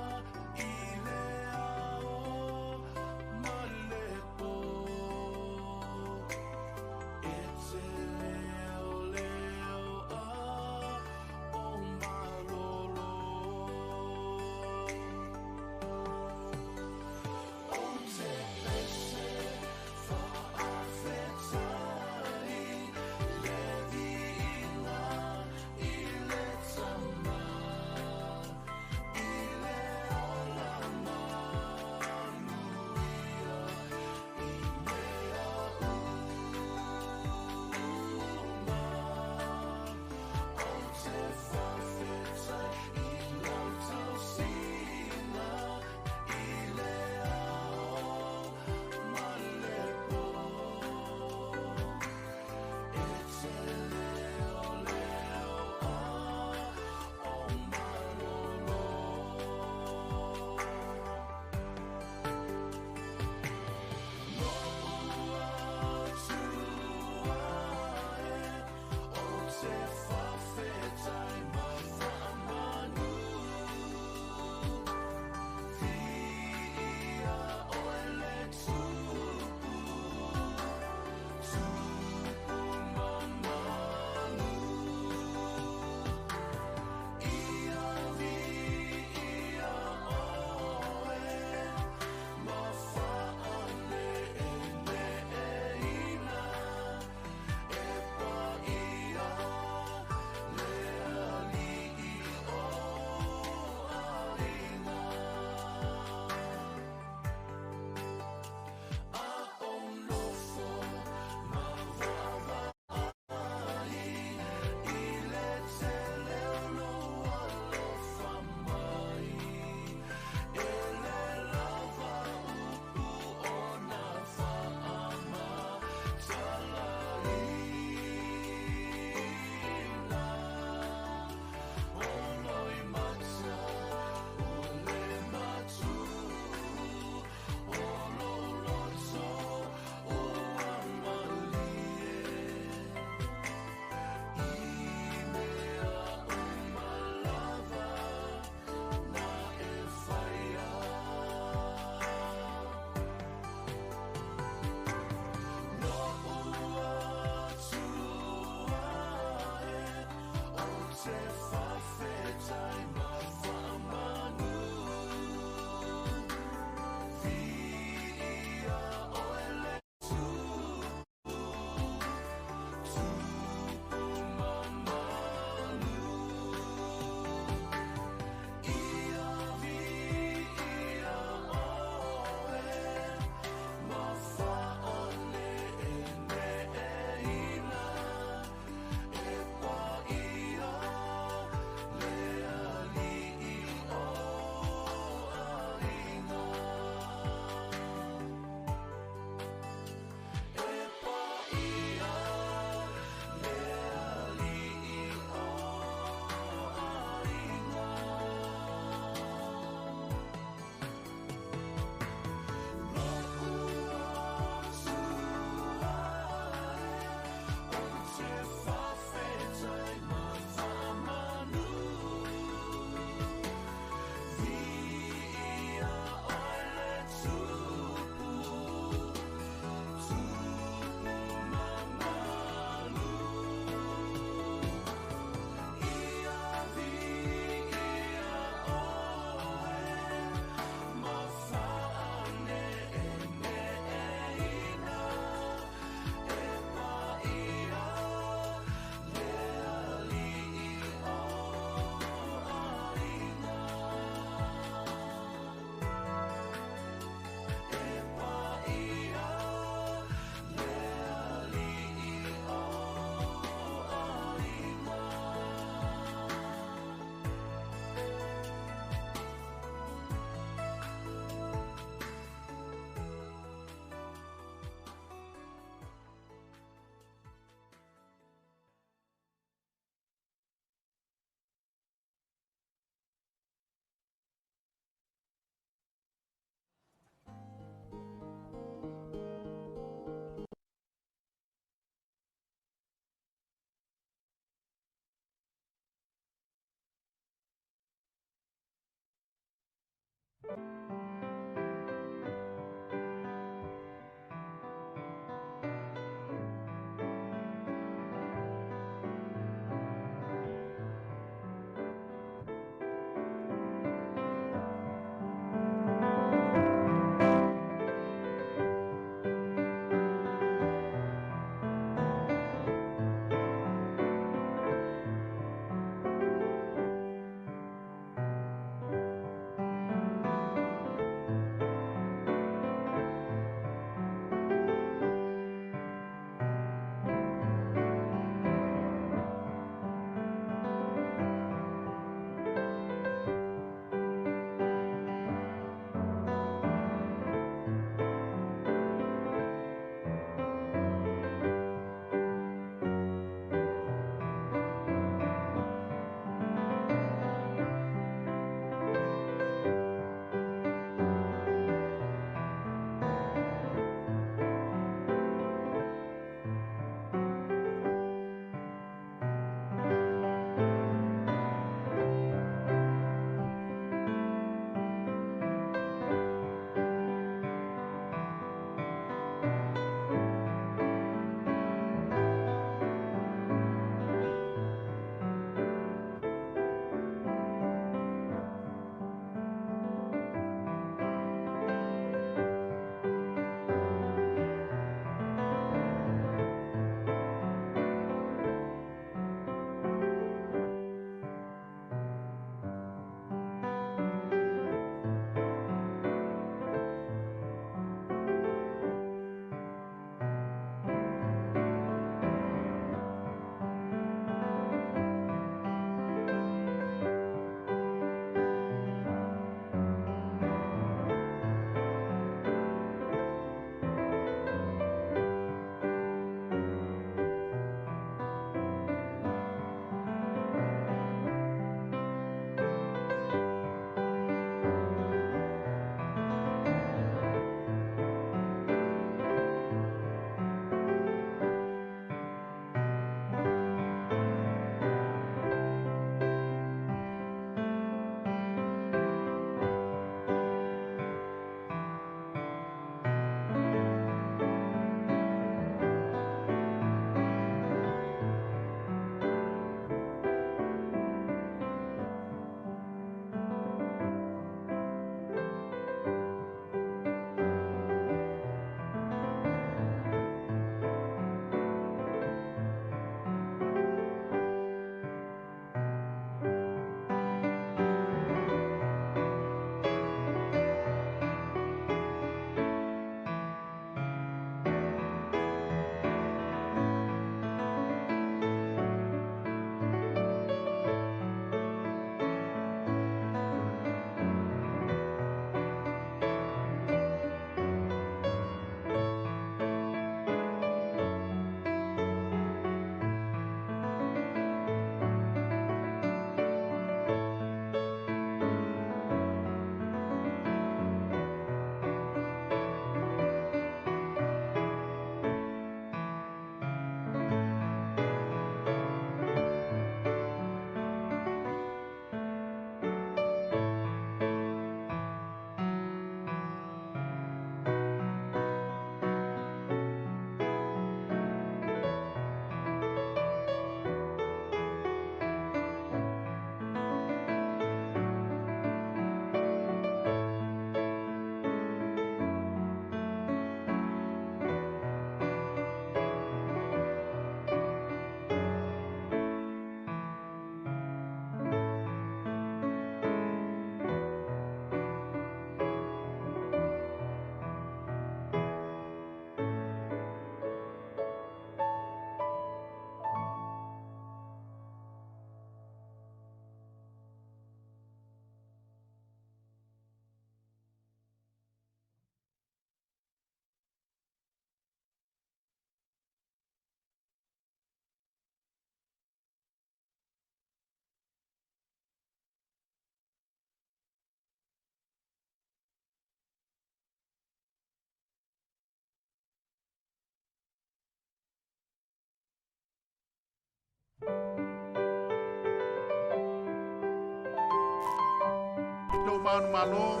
lou manumalo,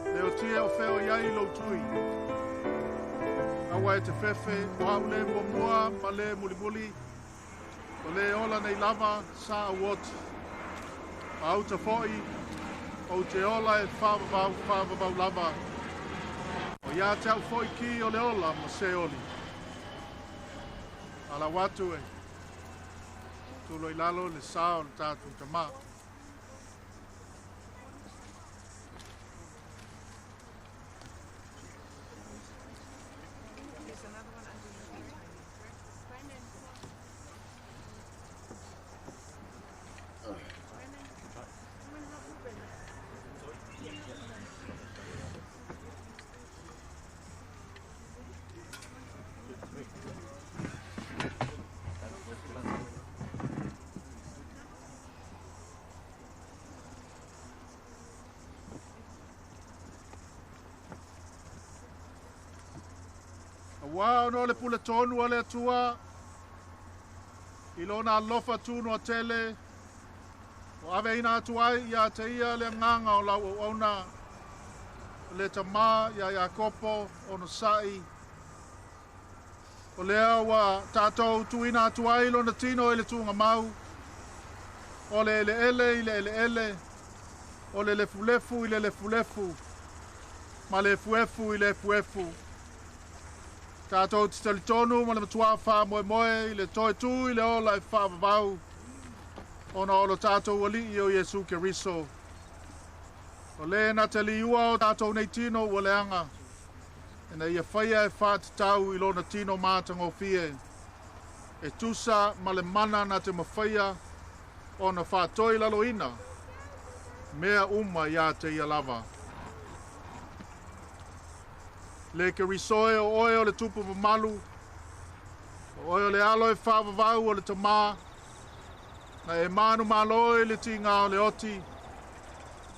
le otie o fea o i ai lou tui. Aua e te fefe, o au le muamua ma le mulimuli, o le ola nei lava sa au oti. A uta fo'i, o te ola e whaavavau, whaavavau lava. O ia te au fo'i ki o le ola ma se oli. Ala watu e, tulo i lalo le sa o le tātou tamā. There's another one under your feet, Tony. Brennan. Someone help me, Brennan. Auā ona o le pule tonu a le Atua, i lona alofa tunoa tele, o aveina atu ai ia te ia le agaga o lau auauna, o le tamā ia Iakopo onosa'i. O lea ua tatou tuuina atu ai lona tino i le tugamau, o le eleele i le eleele, o le lefulefu i le lefulefu, ma le efuefu i le efuefu. Tatou te talitonu ma le matuā faamoemoe i le toe tū i le ola e faavavau, ona o lo tatou alii o Iesu Keriso. O le na te liua o tatou nei tino ua leaga, ina ia faia e faatatau i lona tino matagofie, e tusa ma le mana na te mafaia ona faatoi laloina, mea uma ia te ia lava. Le Keriso e o oe o le tupu mamalu, o oe o le alo e faavavau o le tamā, na e manu malo i le tiga o le oti,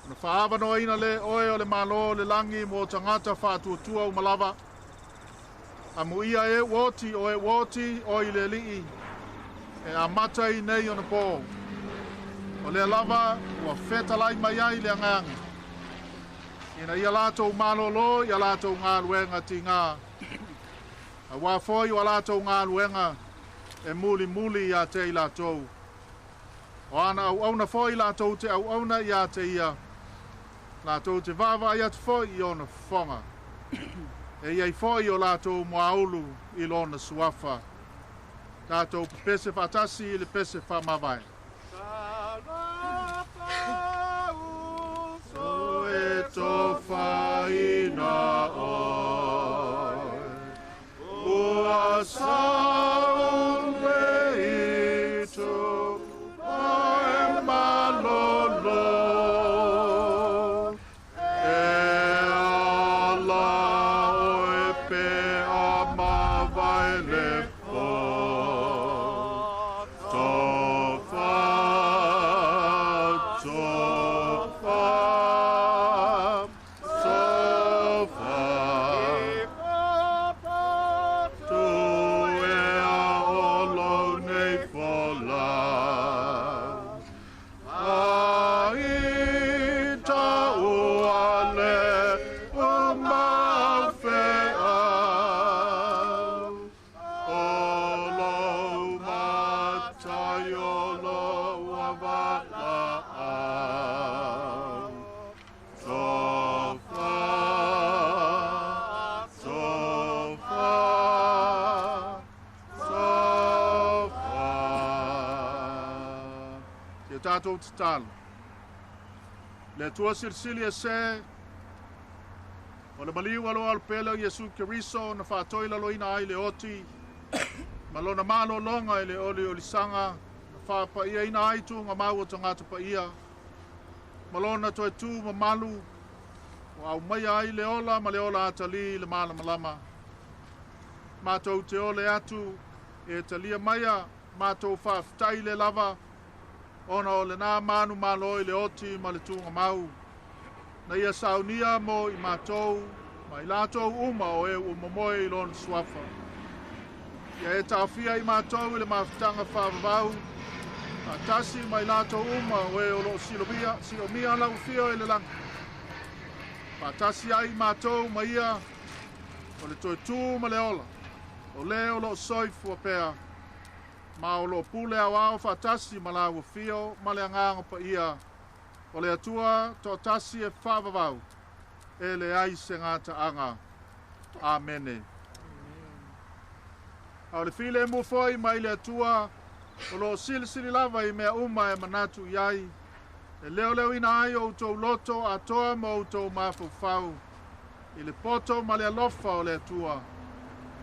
ona faaavanoaina le oe o le malo o le lagi mo tagata faatuatua uma lava. Amuia e uoti o e uoti o i le alii, e amata i nei ona pō. O lea lava ua fetalai mai ai le agaga, ina ia latou malōlō ia latou galuega tigā. Auā foi o a latou galuega e mulimuli ia te i latou. O ana auauna foi latou te auauna ia te ia, latou te vaavaai atu foi i ona fofoga. E iai foi o latou muaulu i lona suafa. Tatou pepese faatasi i le pese faamavae. E tofaina oe, ua saule i tu e malolo. E ala oe pe a mavae le po. Tofa, tofa, tofa. Tu e a olo nei fola. A i ta ua le o mawhea. O lo matai o lo avala au. Tofa, tofa, tofa. Ia tatou tatalo. Le Atua silisili e se, o le maliu aloa o le pele o Iesu Keriso na faatoi laloina ai le oti, ma lona malōlōga i le oliolisaga, na faapaiaina ai tugamau o tagata paia, ma lona toe tū mamalu, o aumaia ai le ola ma le ola atalī i le malamalama. Matou te ole atu e talia maia, matou faafetai le lava, ona o lena manu malo i le oti ma le tugamau. Na ia saunia mo i matou, ma i latou uma o e ua momoe i lona suafa. Ia e taofia i matou i le mafutaga faavavau, Faatasi ma i latou uma o e o loo silomia siomia lau afio i le lagi. Faatasi ai matou ma ia o le toe tu ma le ola. O le o loo soifua pea. Ma o loo pule aoao faatasi ma lau afio ma le agaga paia. O le Atua toatasi e faavavau. E leai se gataaga. Amene. A o le filemu foi mai le Atua o loo silisili lava i mea uma e manatu i ai. E leoleoina ai o outou loto atoa ma outou mafaufau i le poto ma le alofa o le Atua.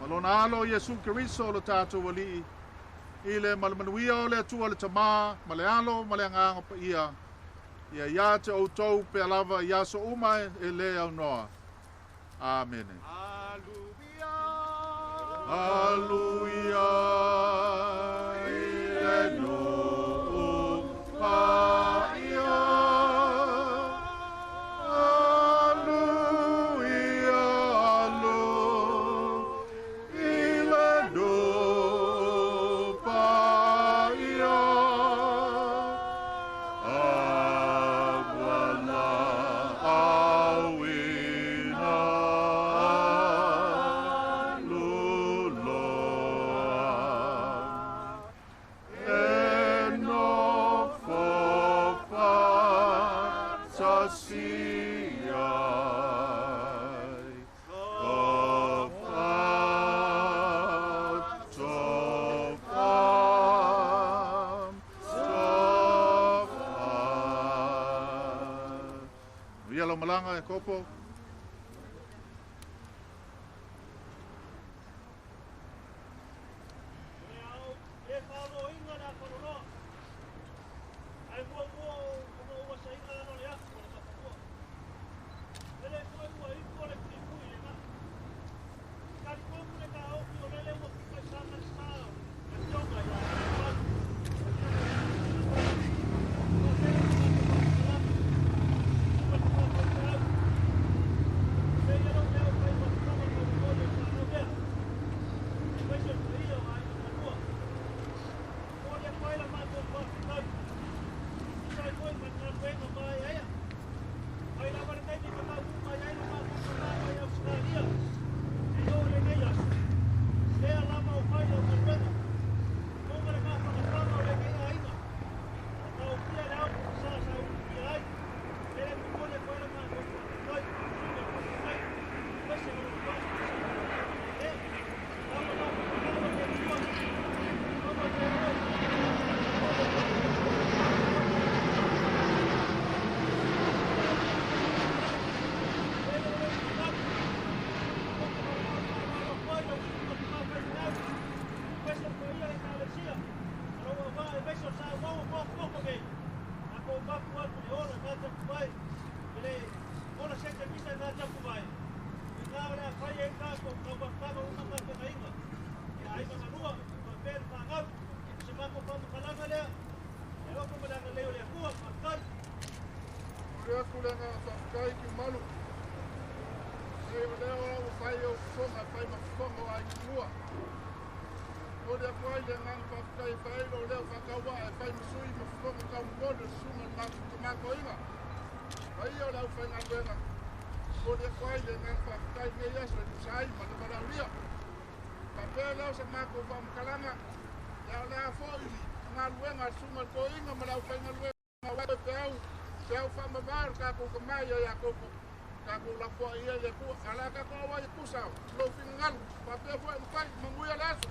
Ma lona alo Iesu Keriso o lo tatou Alii, i le malumanuia o le Atua le Tamā, ma le alo ma le agaga paia, ia ia te outou pea lava i aso uma e lē aunoa. Amene. Aluia i le nuu paia. Aluia, alu i le nuu paia. Avala auina luloa. E nofo faatasi ai. Tofa, tofa, tofa. Ia lau malaga e kopo. E faaloina le afaloloa ae muamua ona ou asaina ana o le afu o le mafamua e le foe ua ipu o le fuifui le gaa talitonu le taofi o lele ua fifaisaga le sa le afioga ia Aleipau Le atu le agaga faafetai ki malu. Nei o lea o lau fai o fofoga fai ma fofoga o aiga lua. O le atu ai le agaga faafetai e fai ai lo leo faatauvaa e fai ma sui ma fofoga taumomoli o le susuga i le matou tamatoaiga. Paia o le aufaigaluega. O le atu ai le agaga faafetai i lenei aso e tusa ai ma le valaaulia. Faapea lea o sa matou faamatalaga, ia o le a foi galuega a le susuga i le toeaina ma le aufaigaluega aua e peau peau faamavā o le tatou tamā ia Iakopo. Tatou lafoai ia i le Atua. A o le a tatou auai e tusa o lou finagalo. Faapea foi ona fai, manuia le aso.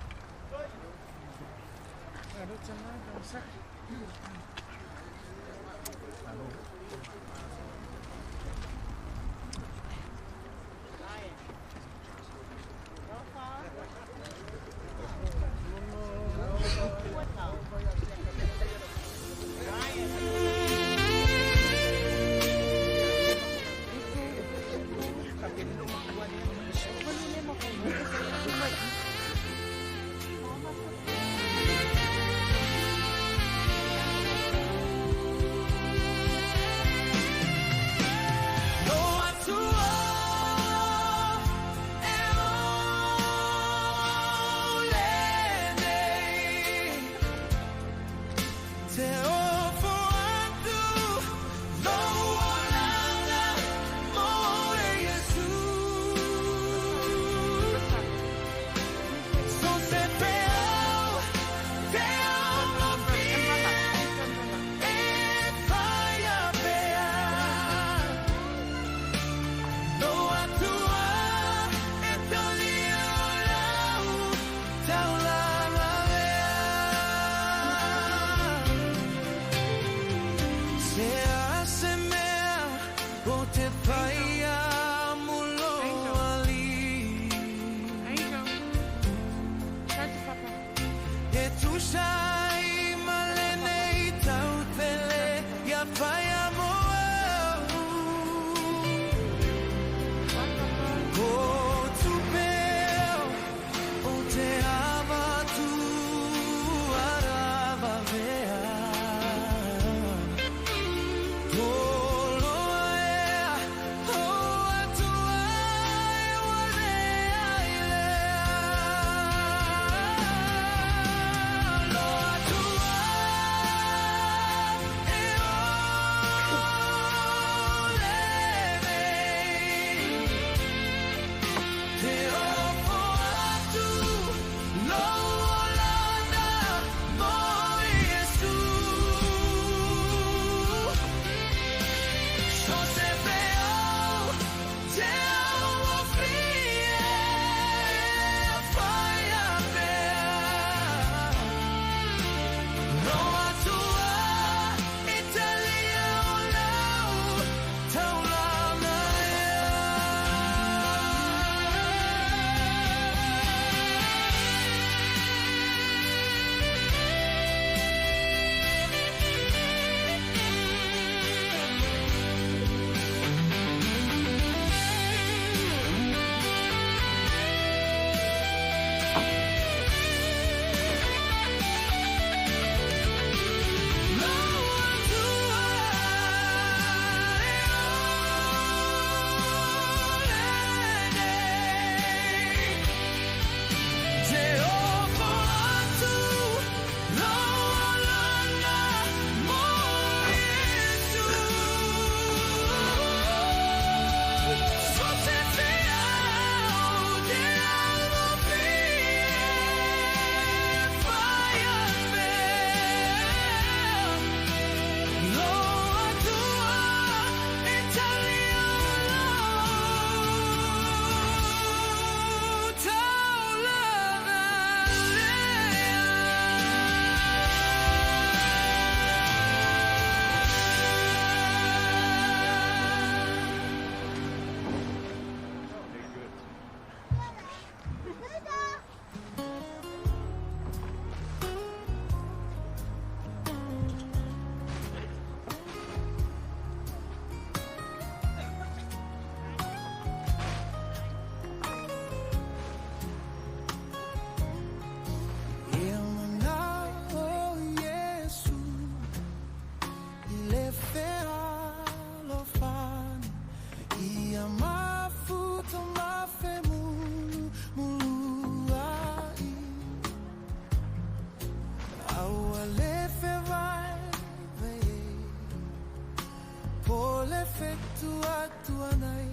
Po le fetu atuanai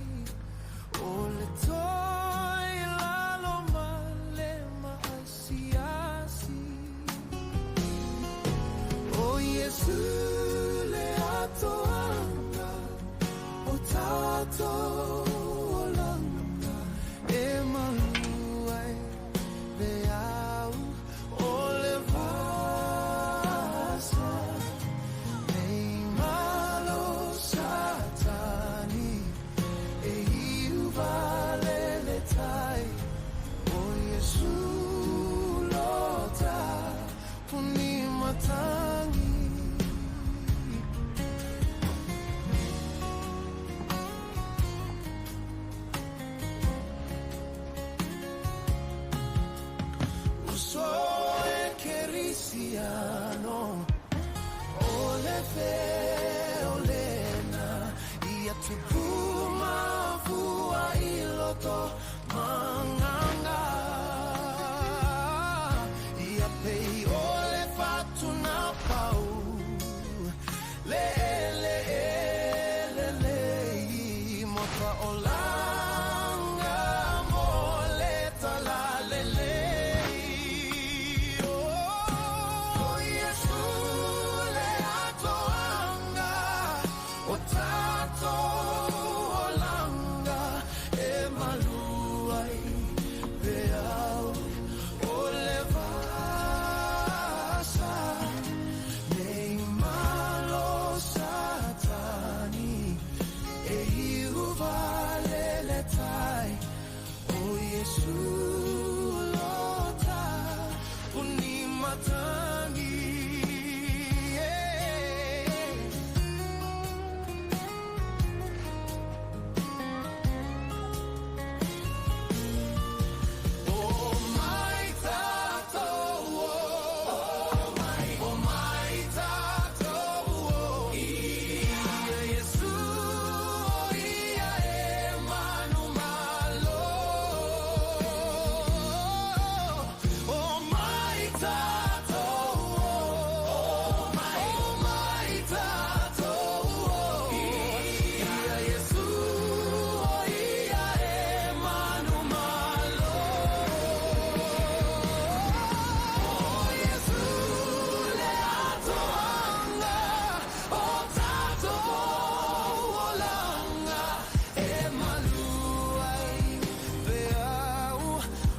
o le toi lalo ma le maasiasi. O Iesu le atoanga o tatou olanga e malu ai le au o le vasa. Nei malo Satani e iuva le tai. O Iesu lota puni matangi. Uso e kerisiano o le feolena ia tupu mafua i loto manganga. Ia pei o le fatuna pau le ele ele le i mota o langa mo le talalele. O Iesu le atoanga o tatou olanga e malu ai pe au o le vasa. Nei malo Satani e iuva le le tai. O Iesu lota puni matangi. O mai tatou, o mai tatou, ia Iesu, o ia e manumalo. O mai tatou, o mai tatou, ia Iesu, o ia e manumalo. O Iesu le atoanga o tatou olanga e malu ai pe au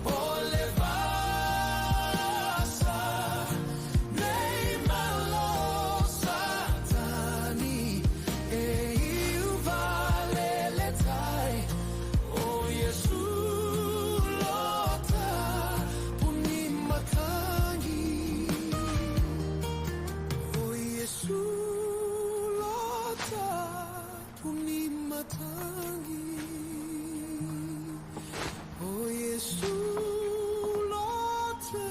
o le vasa. Nei malo Satani e iuva le le tai. O Iesu lota puni matangi. O Iesu lota puni matangi. O Iesu lota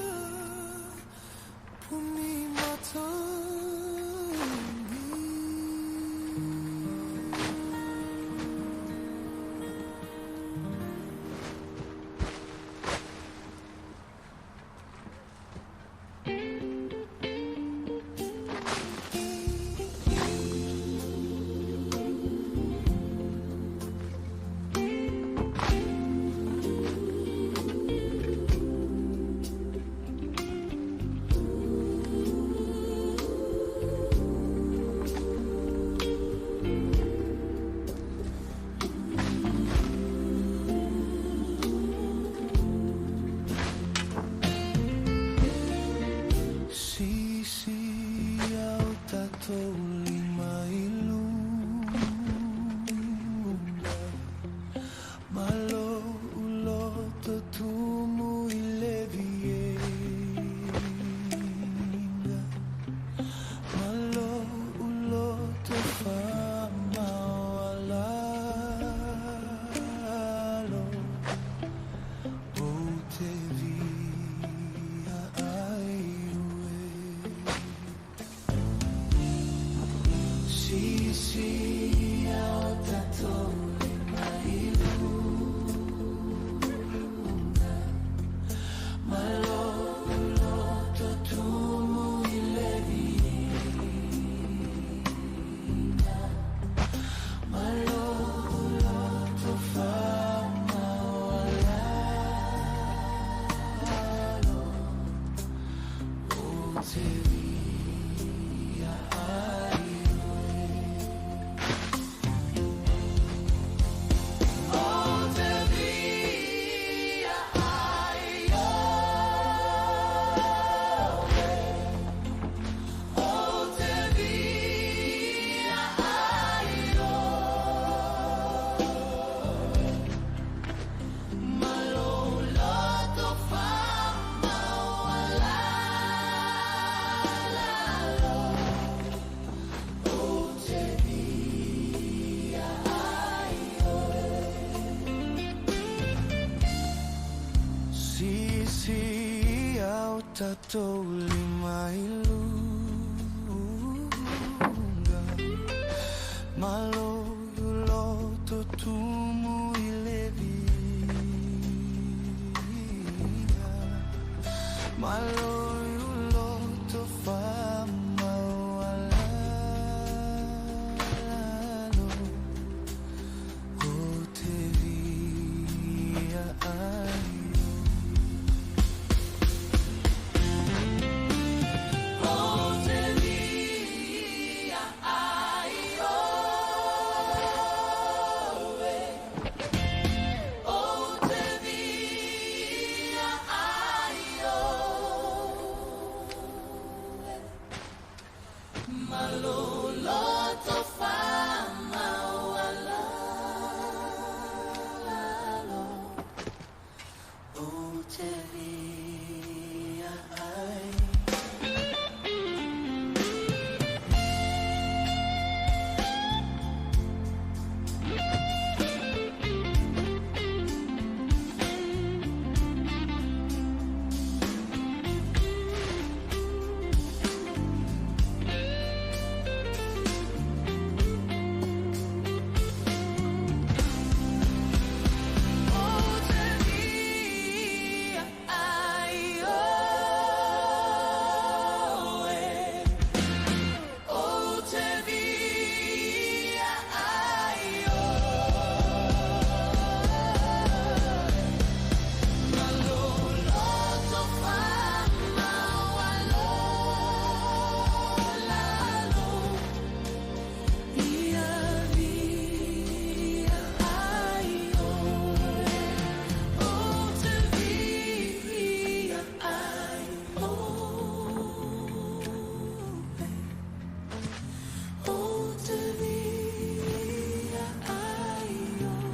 puni matangi. Sisi au tatou lima i luna, malo uloto tumu i le vienga, malo uloto whamaualalo, o te via ai ue. Sisi au tatou lima i luna, malo uloto tumu i le vienga, tatou lima i luga. Malo i loto tumu i le viiga. Malo i loto whaamaualalo. O te via ai o. O te via ai oe. O te via ai oe. Maloloto whaamaualalo. O te via ai. O te via ai oe. O te via ai oe. Maloloto whaamaualalo. Ia via ai oe. O te via ai oe. O te via ai oe.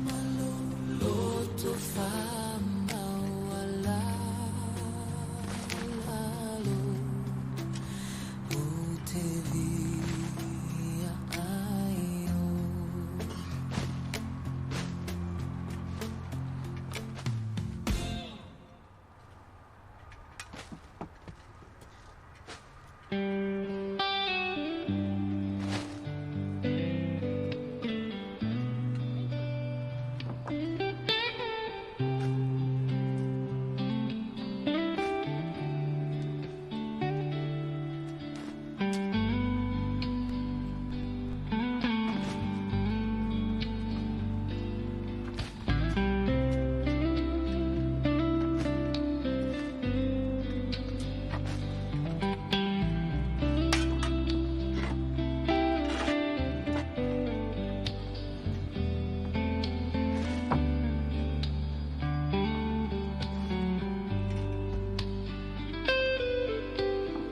Maloloto whaamaualalo. O te via ai oe.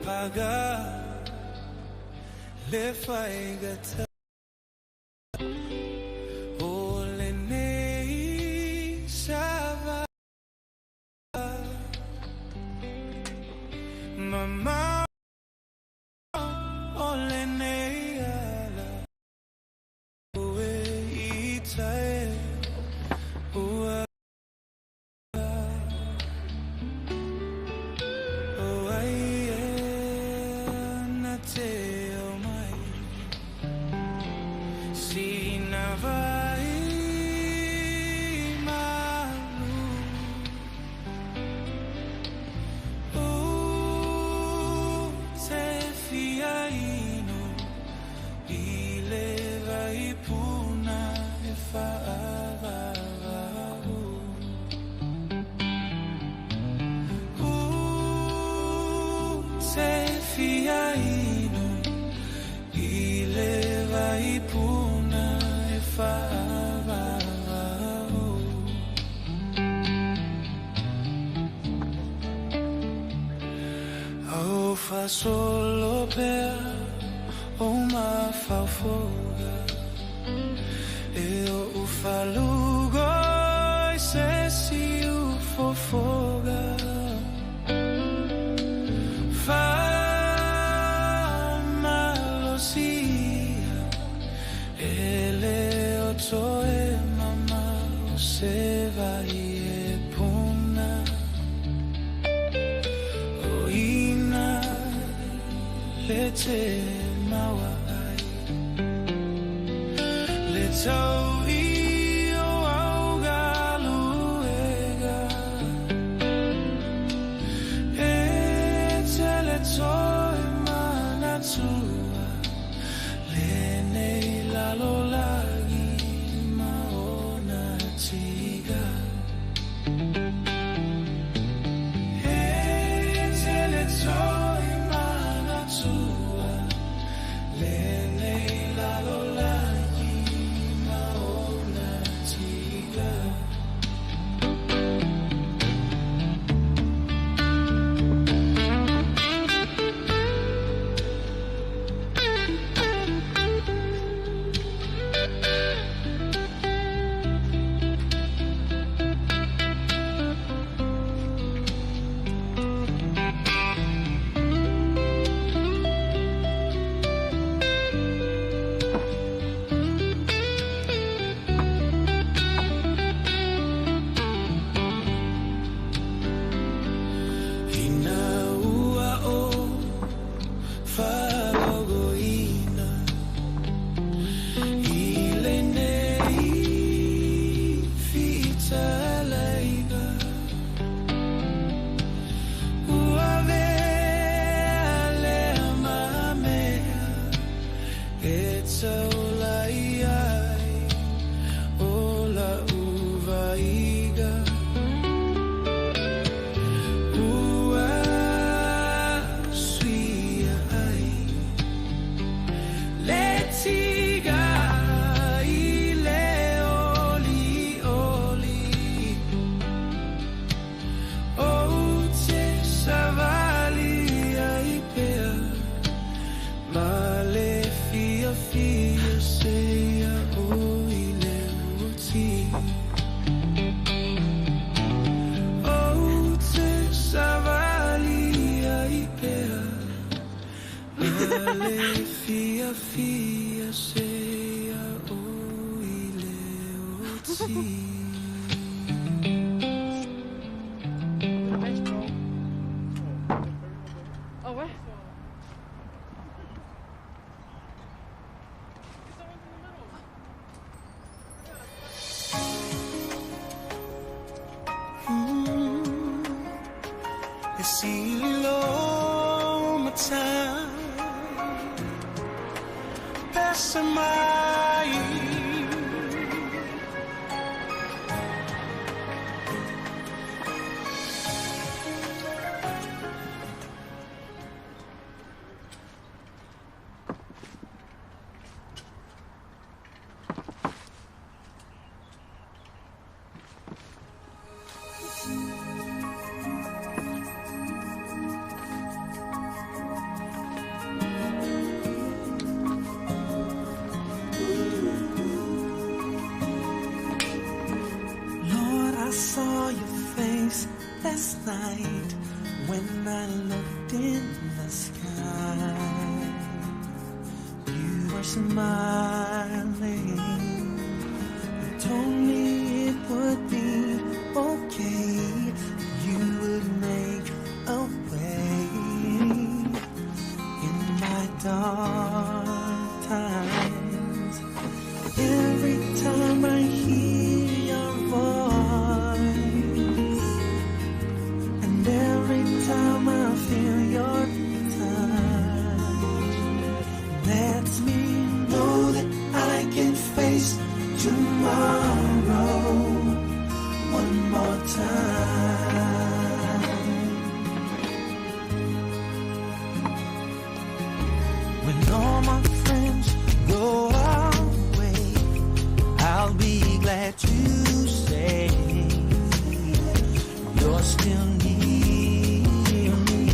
Paga le faigata o lenei sava. Mama o lenei ala ue itae ua. O ai e na te o mai. Sina vai malu. O te fia inu i le vai puna e whaavavau. O te fia inu i le vai puna e whaavavau. Au fasolo pea o mafaufoga. E o ufalugo i se si ufofoga. Whamalosia e le o toe mama o se vai. Le te maua ai Le tau i o au galuega E tele toe manatua Lenei lalolagi ma ona tiga E tele toe manatua Lenei lalolagi ma ona tiga. Ina ua o whalogoina I lenei fitaleiga Ua vea lea mamea E taulai ai o la uvaiga Ua suia ai Le tiga i le oli oli O te savali ai pea Ma le fia fia se ia o i le uti O te savali ai pea Ma le fia fia se ia o i le uti. Oh, where? E silo mata Pesa mai. Lord, I saw your face last night when I looked in the sky. You were smiling. You told me it would be okay. You would make a way in my dark times. Every time I hear your voice, and every time I feel your touch, lets me know that I can face tomorrow one more time. When all my friends go away, I'll be glad to say you're still near me.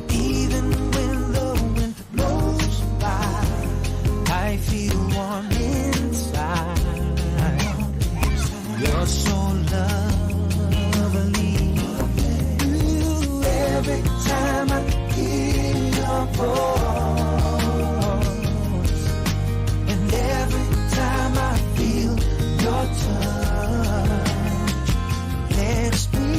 Even when the wind blows by, I feel warm inside. You're so lovely. Ooh, every time I hear your voice, and every time I feel your touch, lets me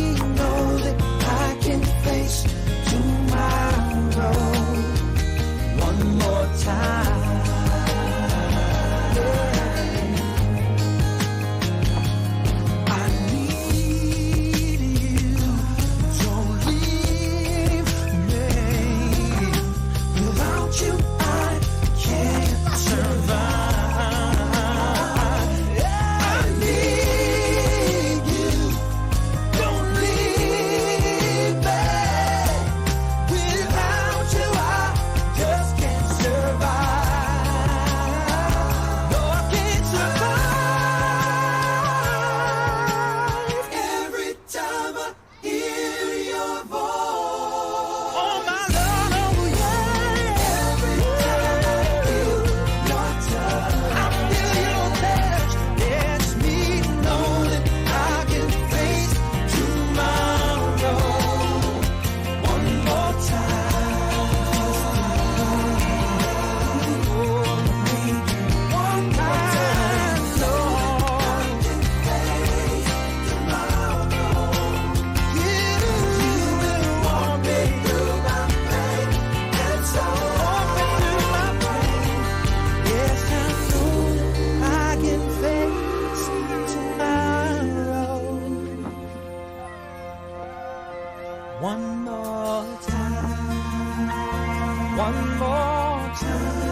One more time.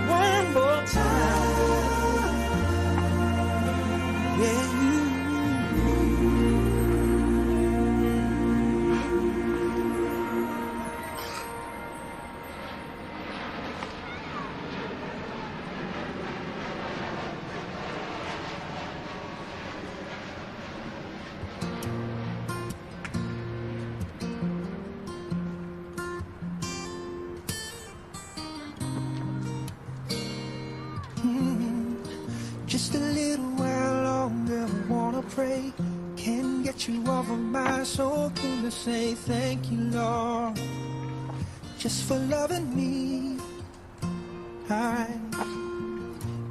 One more time. Yeah. Just a little while longer, I wanna pray. Can't get you off of my soul. Can to say thank you, Lord, just for loving me. I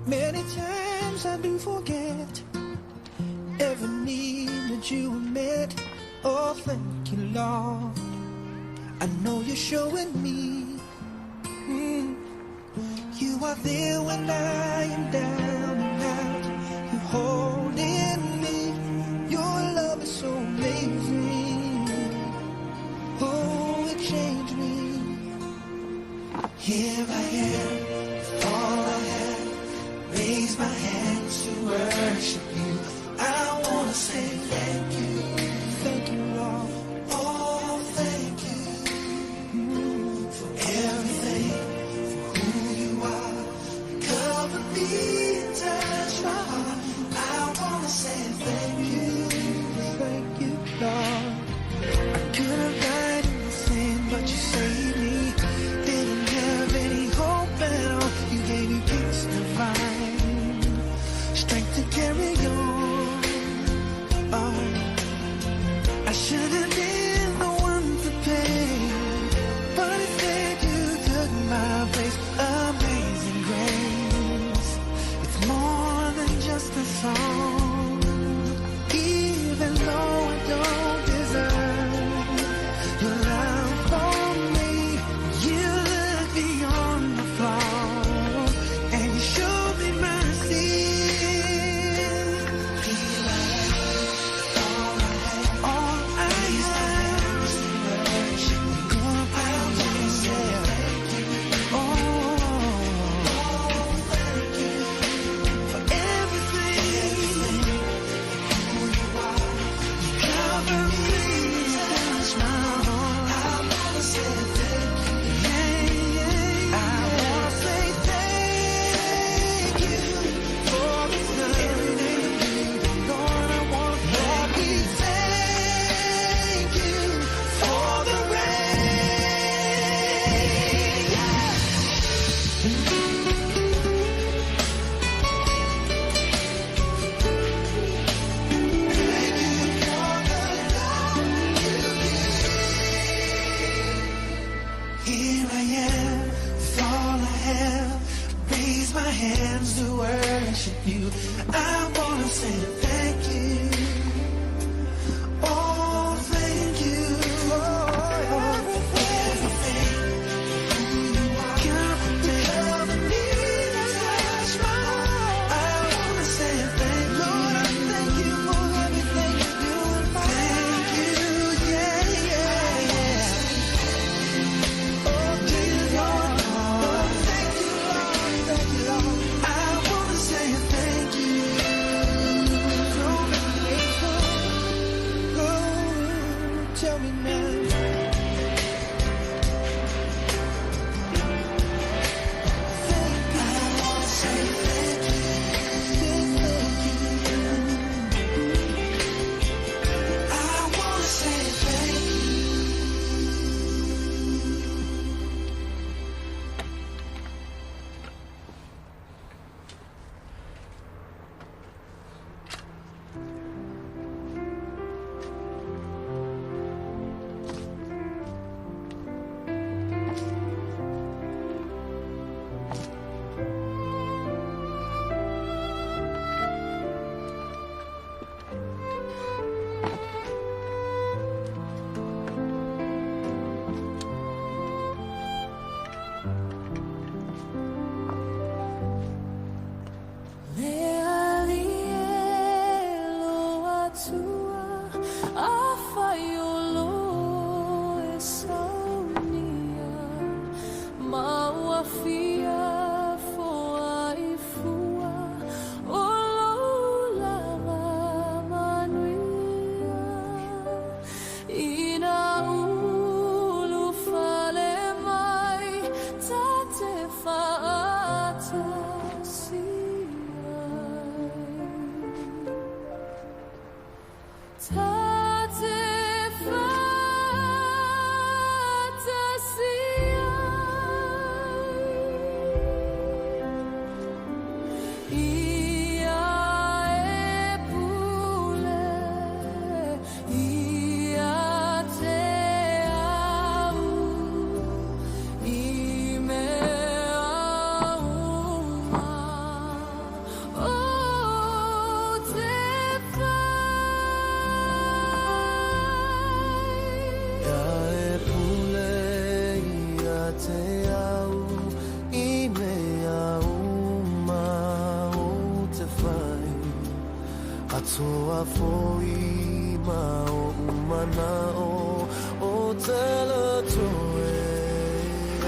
many times I do forget every need that you have met. Oh, thank you, Lord. I know you're showing me. You are there when I am down and out. You're holding me. Your love is so amazing. Oh, it changed me. Here I am, with all I have. Raise my hands to worship you. I want to say thank you. Thank you, Lord. Oh, thank you for everything, for who you are. Cover me and touch my heart. I want to say thank you. Thank you, Lord. I could have died in the sin, but you saved me. Didn't have any hope at all. You gave me peace divine, strength to carry on. Oh, I should have been the one to pay, but instead you took my place. Amazing grace, it's more than just a song. Even though I don't deserve your love for me, you look beyond the flaws and you showed me mercy. Here I am, all I have, gonna praise you. Oh, thank you for everything. Who you are, you cover me, touch my heart. I want to say thank you. Yeah, yeah. I want to say thank you for everything you do, Lord. I want to thank you. Thank you for the rain. Yeah. Thank you for the love you give. Here I am, with all I have. Raise my hands to worship you. I want to say thank you. Oh, thank you for everything. Who you are, cover me, touch my heart. I want to say thank you. Lord, I thank you for everything you do. Thank you, yeah, yeah, yeah. Oh, dear Lord, oh, thank you, Lord, thank you, Lord. I want to say thank you. faafoi ma o'u mana'o o talatoe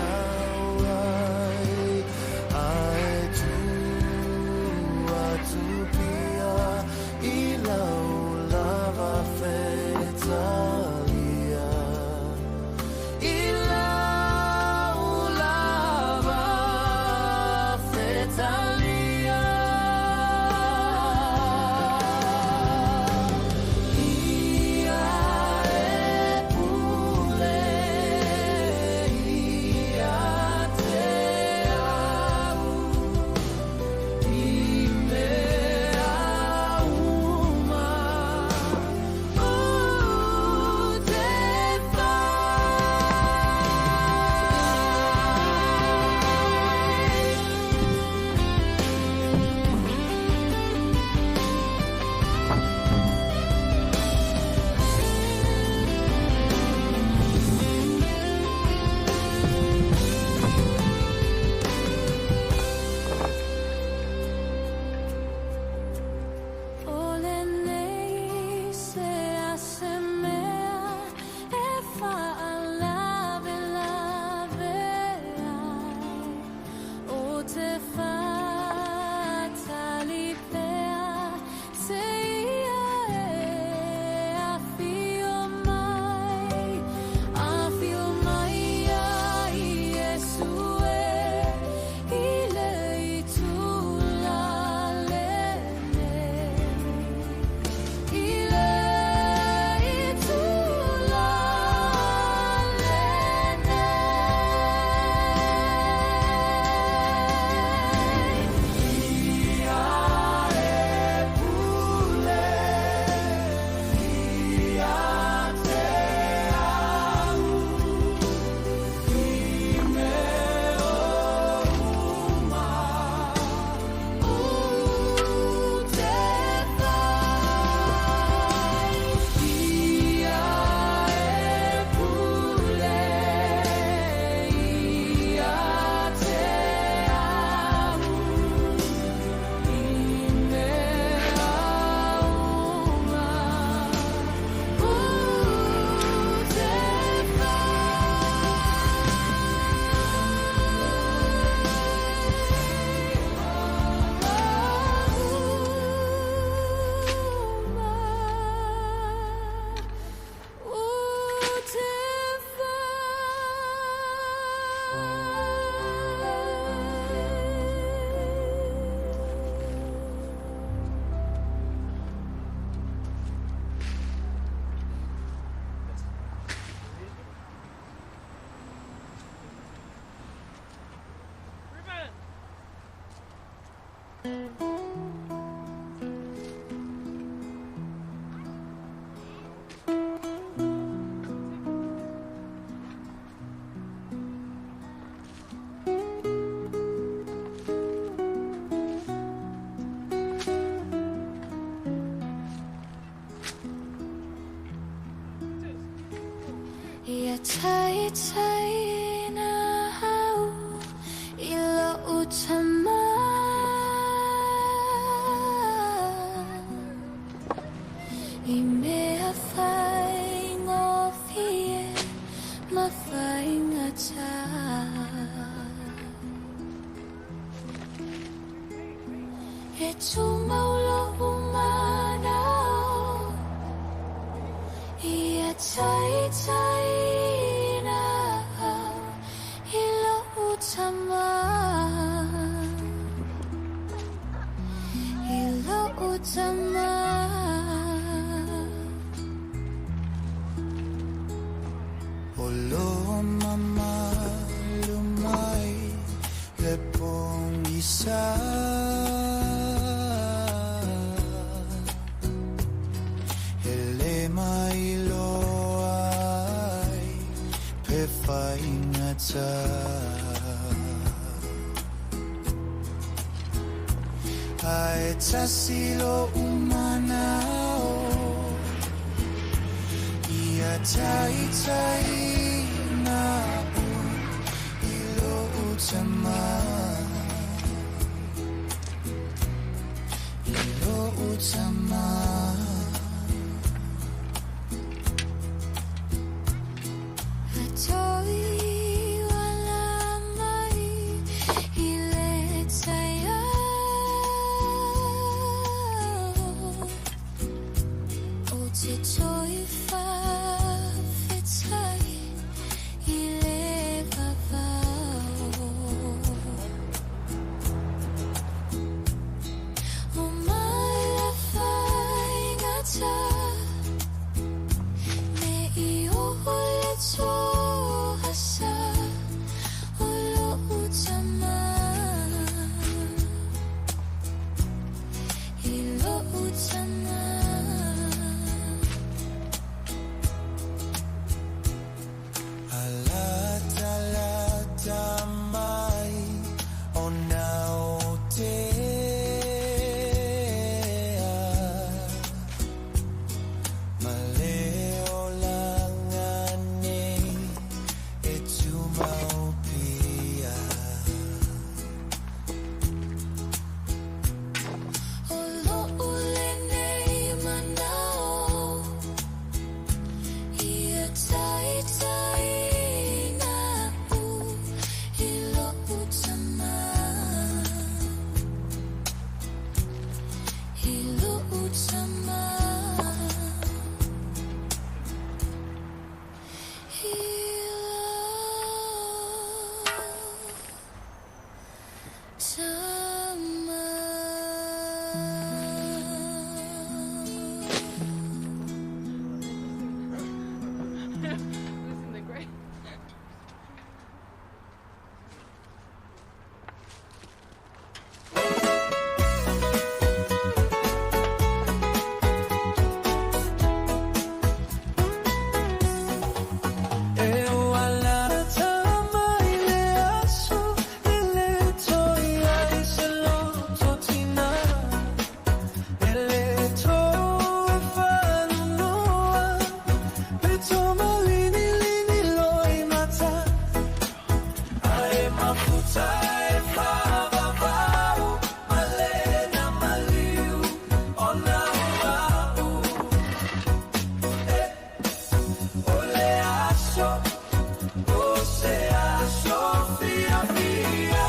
au ai ae tuu atu pia i lau lava fetalia i lau lava fetalia. Ia e pule ia te au i mea uma o te whai. O lenei se ase mea e faalavelave ai o te whātali pea te ia e awhio mai, awhio mai ai Iesu e i le itula lenei. I le itula lenei. Ia e pule ia te au i mea uma o te whai. Ia e pule ia te au i mea uma o te whai. O te Ruben! Ia tai tai na au i lo utama. I mea whai ngōwhie ma whai ngata. E tūmaulo umanao Ia tai tai na au i lo utama. I lo utama. O lo mamalu mai le pogisa E le mailoa ai pe faigata Ae tasi lo'u mana'o Ia taitaiina oe i lo'u tama I lo'u tama. se aso fiafia.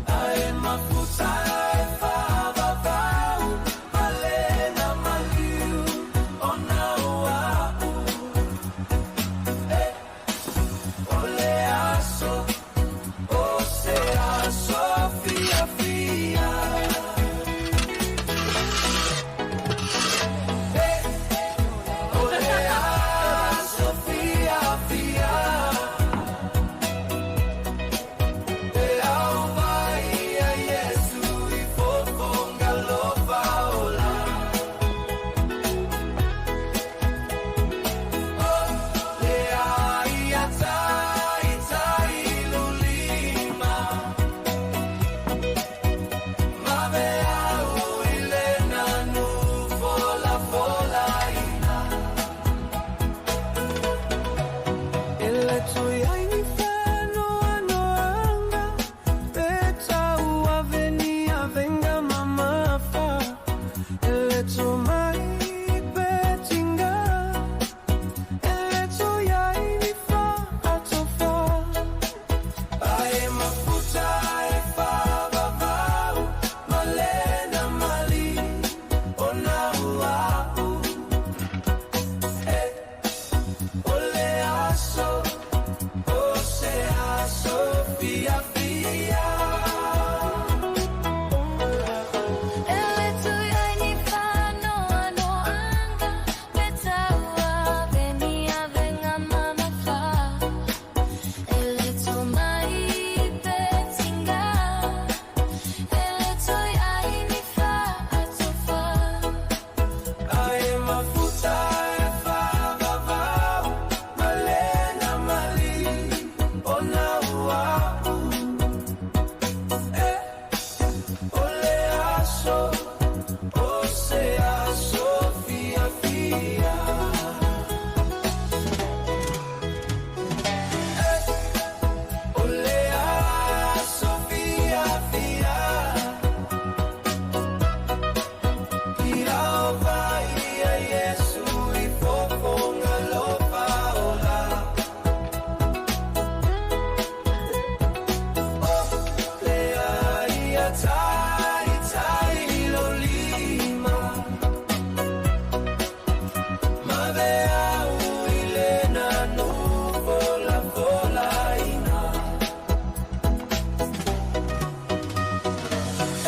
Ae mafuta e whavavau, malena maliu, o na ua'u. E, o le aso, o se aso fiafia. E, o le aso fiafia. E au mai ia Iesu i fofoga alofa ola. O le ai tai lulima. Ma ve au i le nanu fola fola ina. E le tui ai ni whanoanoanga, pe tau ave ni avenga mamafa. E le tō mai pe tinga, e le tui ai ni whaatofa. Ae mafuta e whavavau, malena mali, o na ua'u. E, o le aso, o se aso fiafia. E le tui ai ni whanoanoanga, pe tau ave ni avenga mamafa. E le tō mai pe tinga, e le tui ai ni whaatofa. Ae mafuta e whavavau, malena mali, o na ua'u. E, o le aso, o se aso fiafia. E, o le aso fiafia. Ia o vai ia Iesu i fofoga alofa ola. O le ai a tai tai lo lima. Ma ve au i le nanu fola fola ina.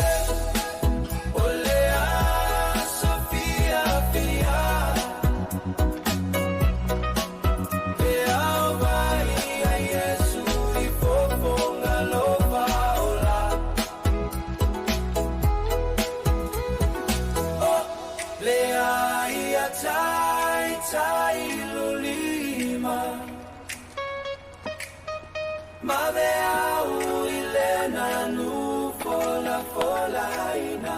E, o le aso fiafia. E au vai ia Iesu i fofoga alofa ola. O le ai a tai tai lo lima. Ma ve au i le nanu fola fola ina.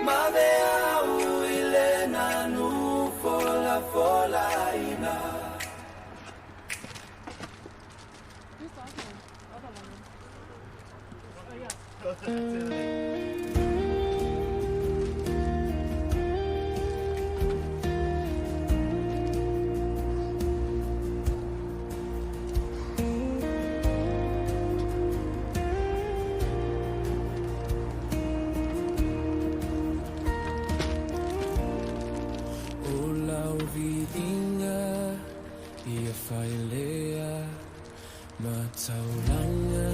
Ma ve au i le nanu fola fola ina. Who's the other one? Other one. Oh yeah. O lau viiga ia failea ma taulaga.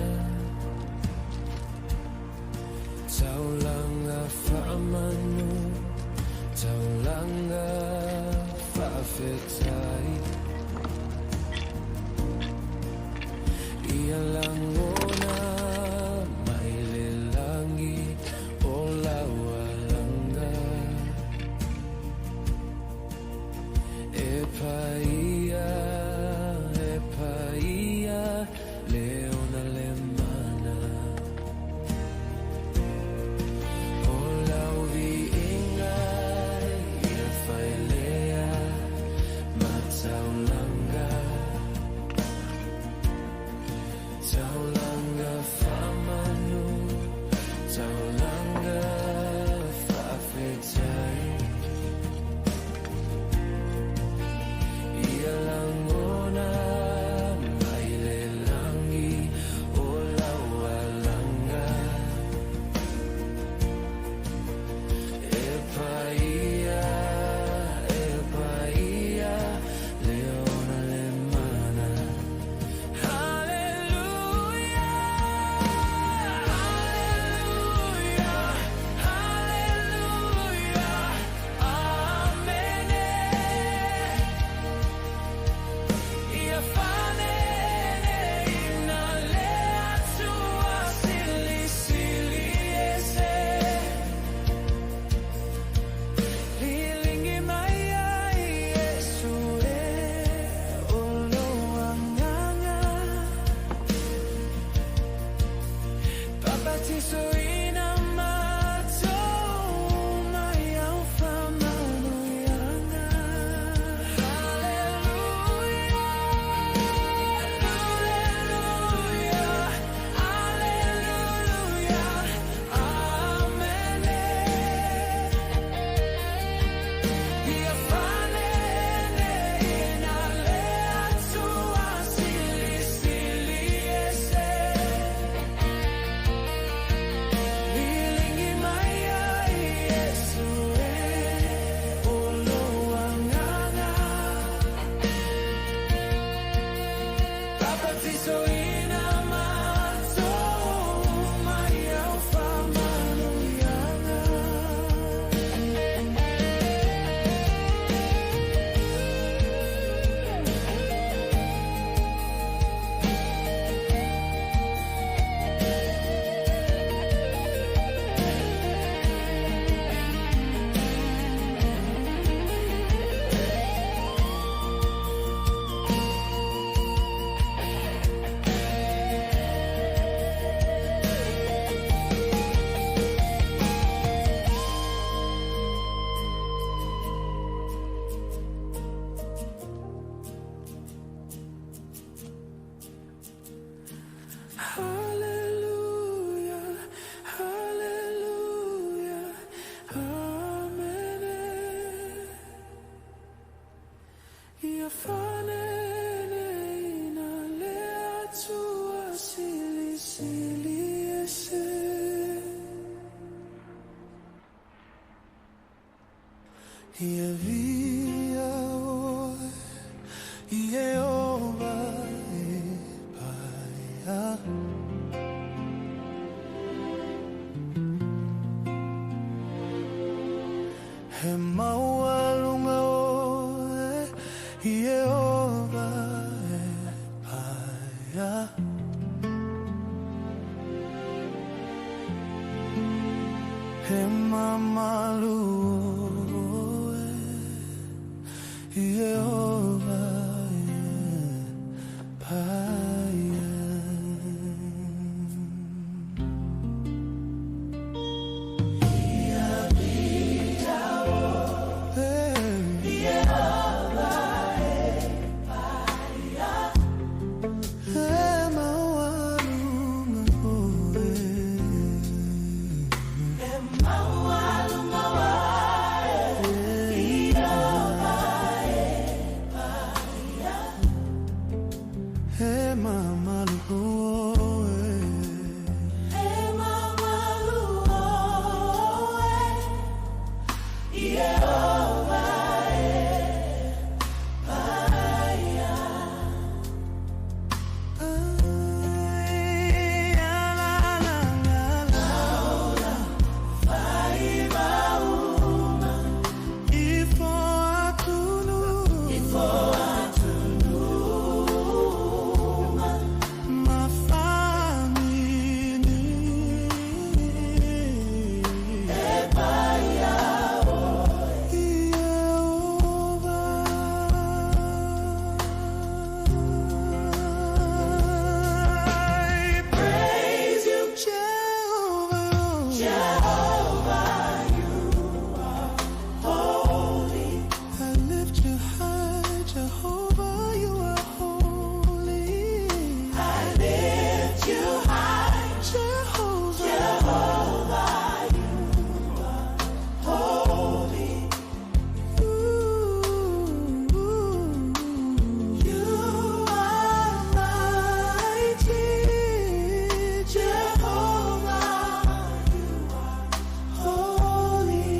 Hallelujah, hallelujah, amen. Ia faneneina le Atua silisili ese. Ia viia oe, Ieova e paia. He maualuga oe, Ieova e paia. He mamalu oe, Ieova e paia. Ia viia oe, Ieova e paia. He maualuga oe. He maualuga oe, Ieova e paia. He mamalu oe. He mamalu oe, Ieova e paia. Ai, la, la, la, la, Faivauma. Ifo atunu. Ifo atunuma. Mafamini. E paia oe. Ieova. I praise you, Jehovah. Jehovah, you are holy. I lift you high, Jehovah, you are holy. I lift you high, Jehovah. Jehovah, you are holy. You are mighty, Jehovah, you are holy.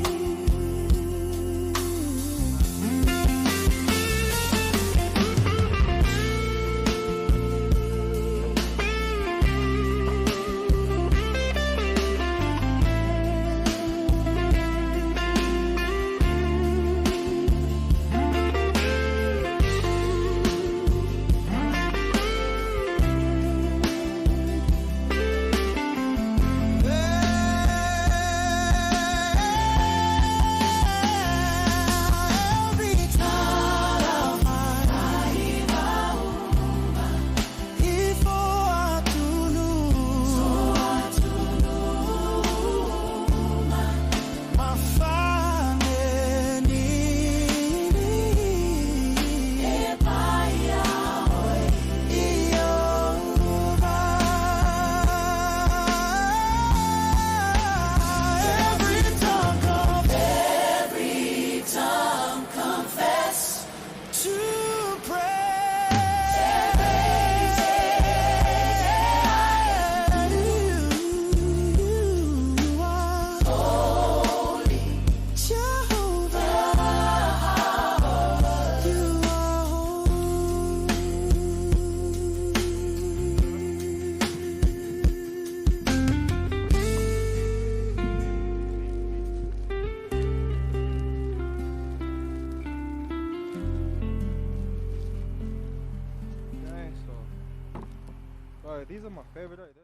Every time Ifo atunu. Mafaneni. E paia oe. Ieova. Every tongue confess. Every tongue confess. To praise you are holy, Jehovah. You are Dang, so. Bro, these are my favorite. Right?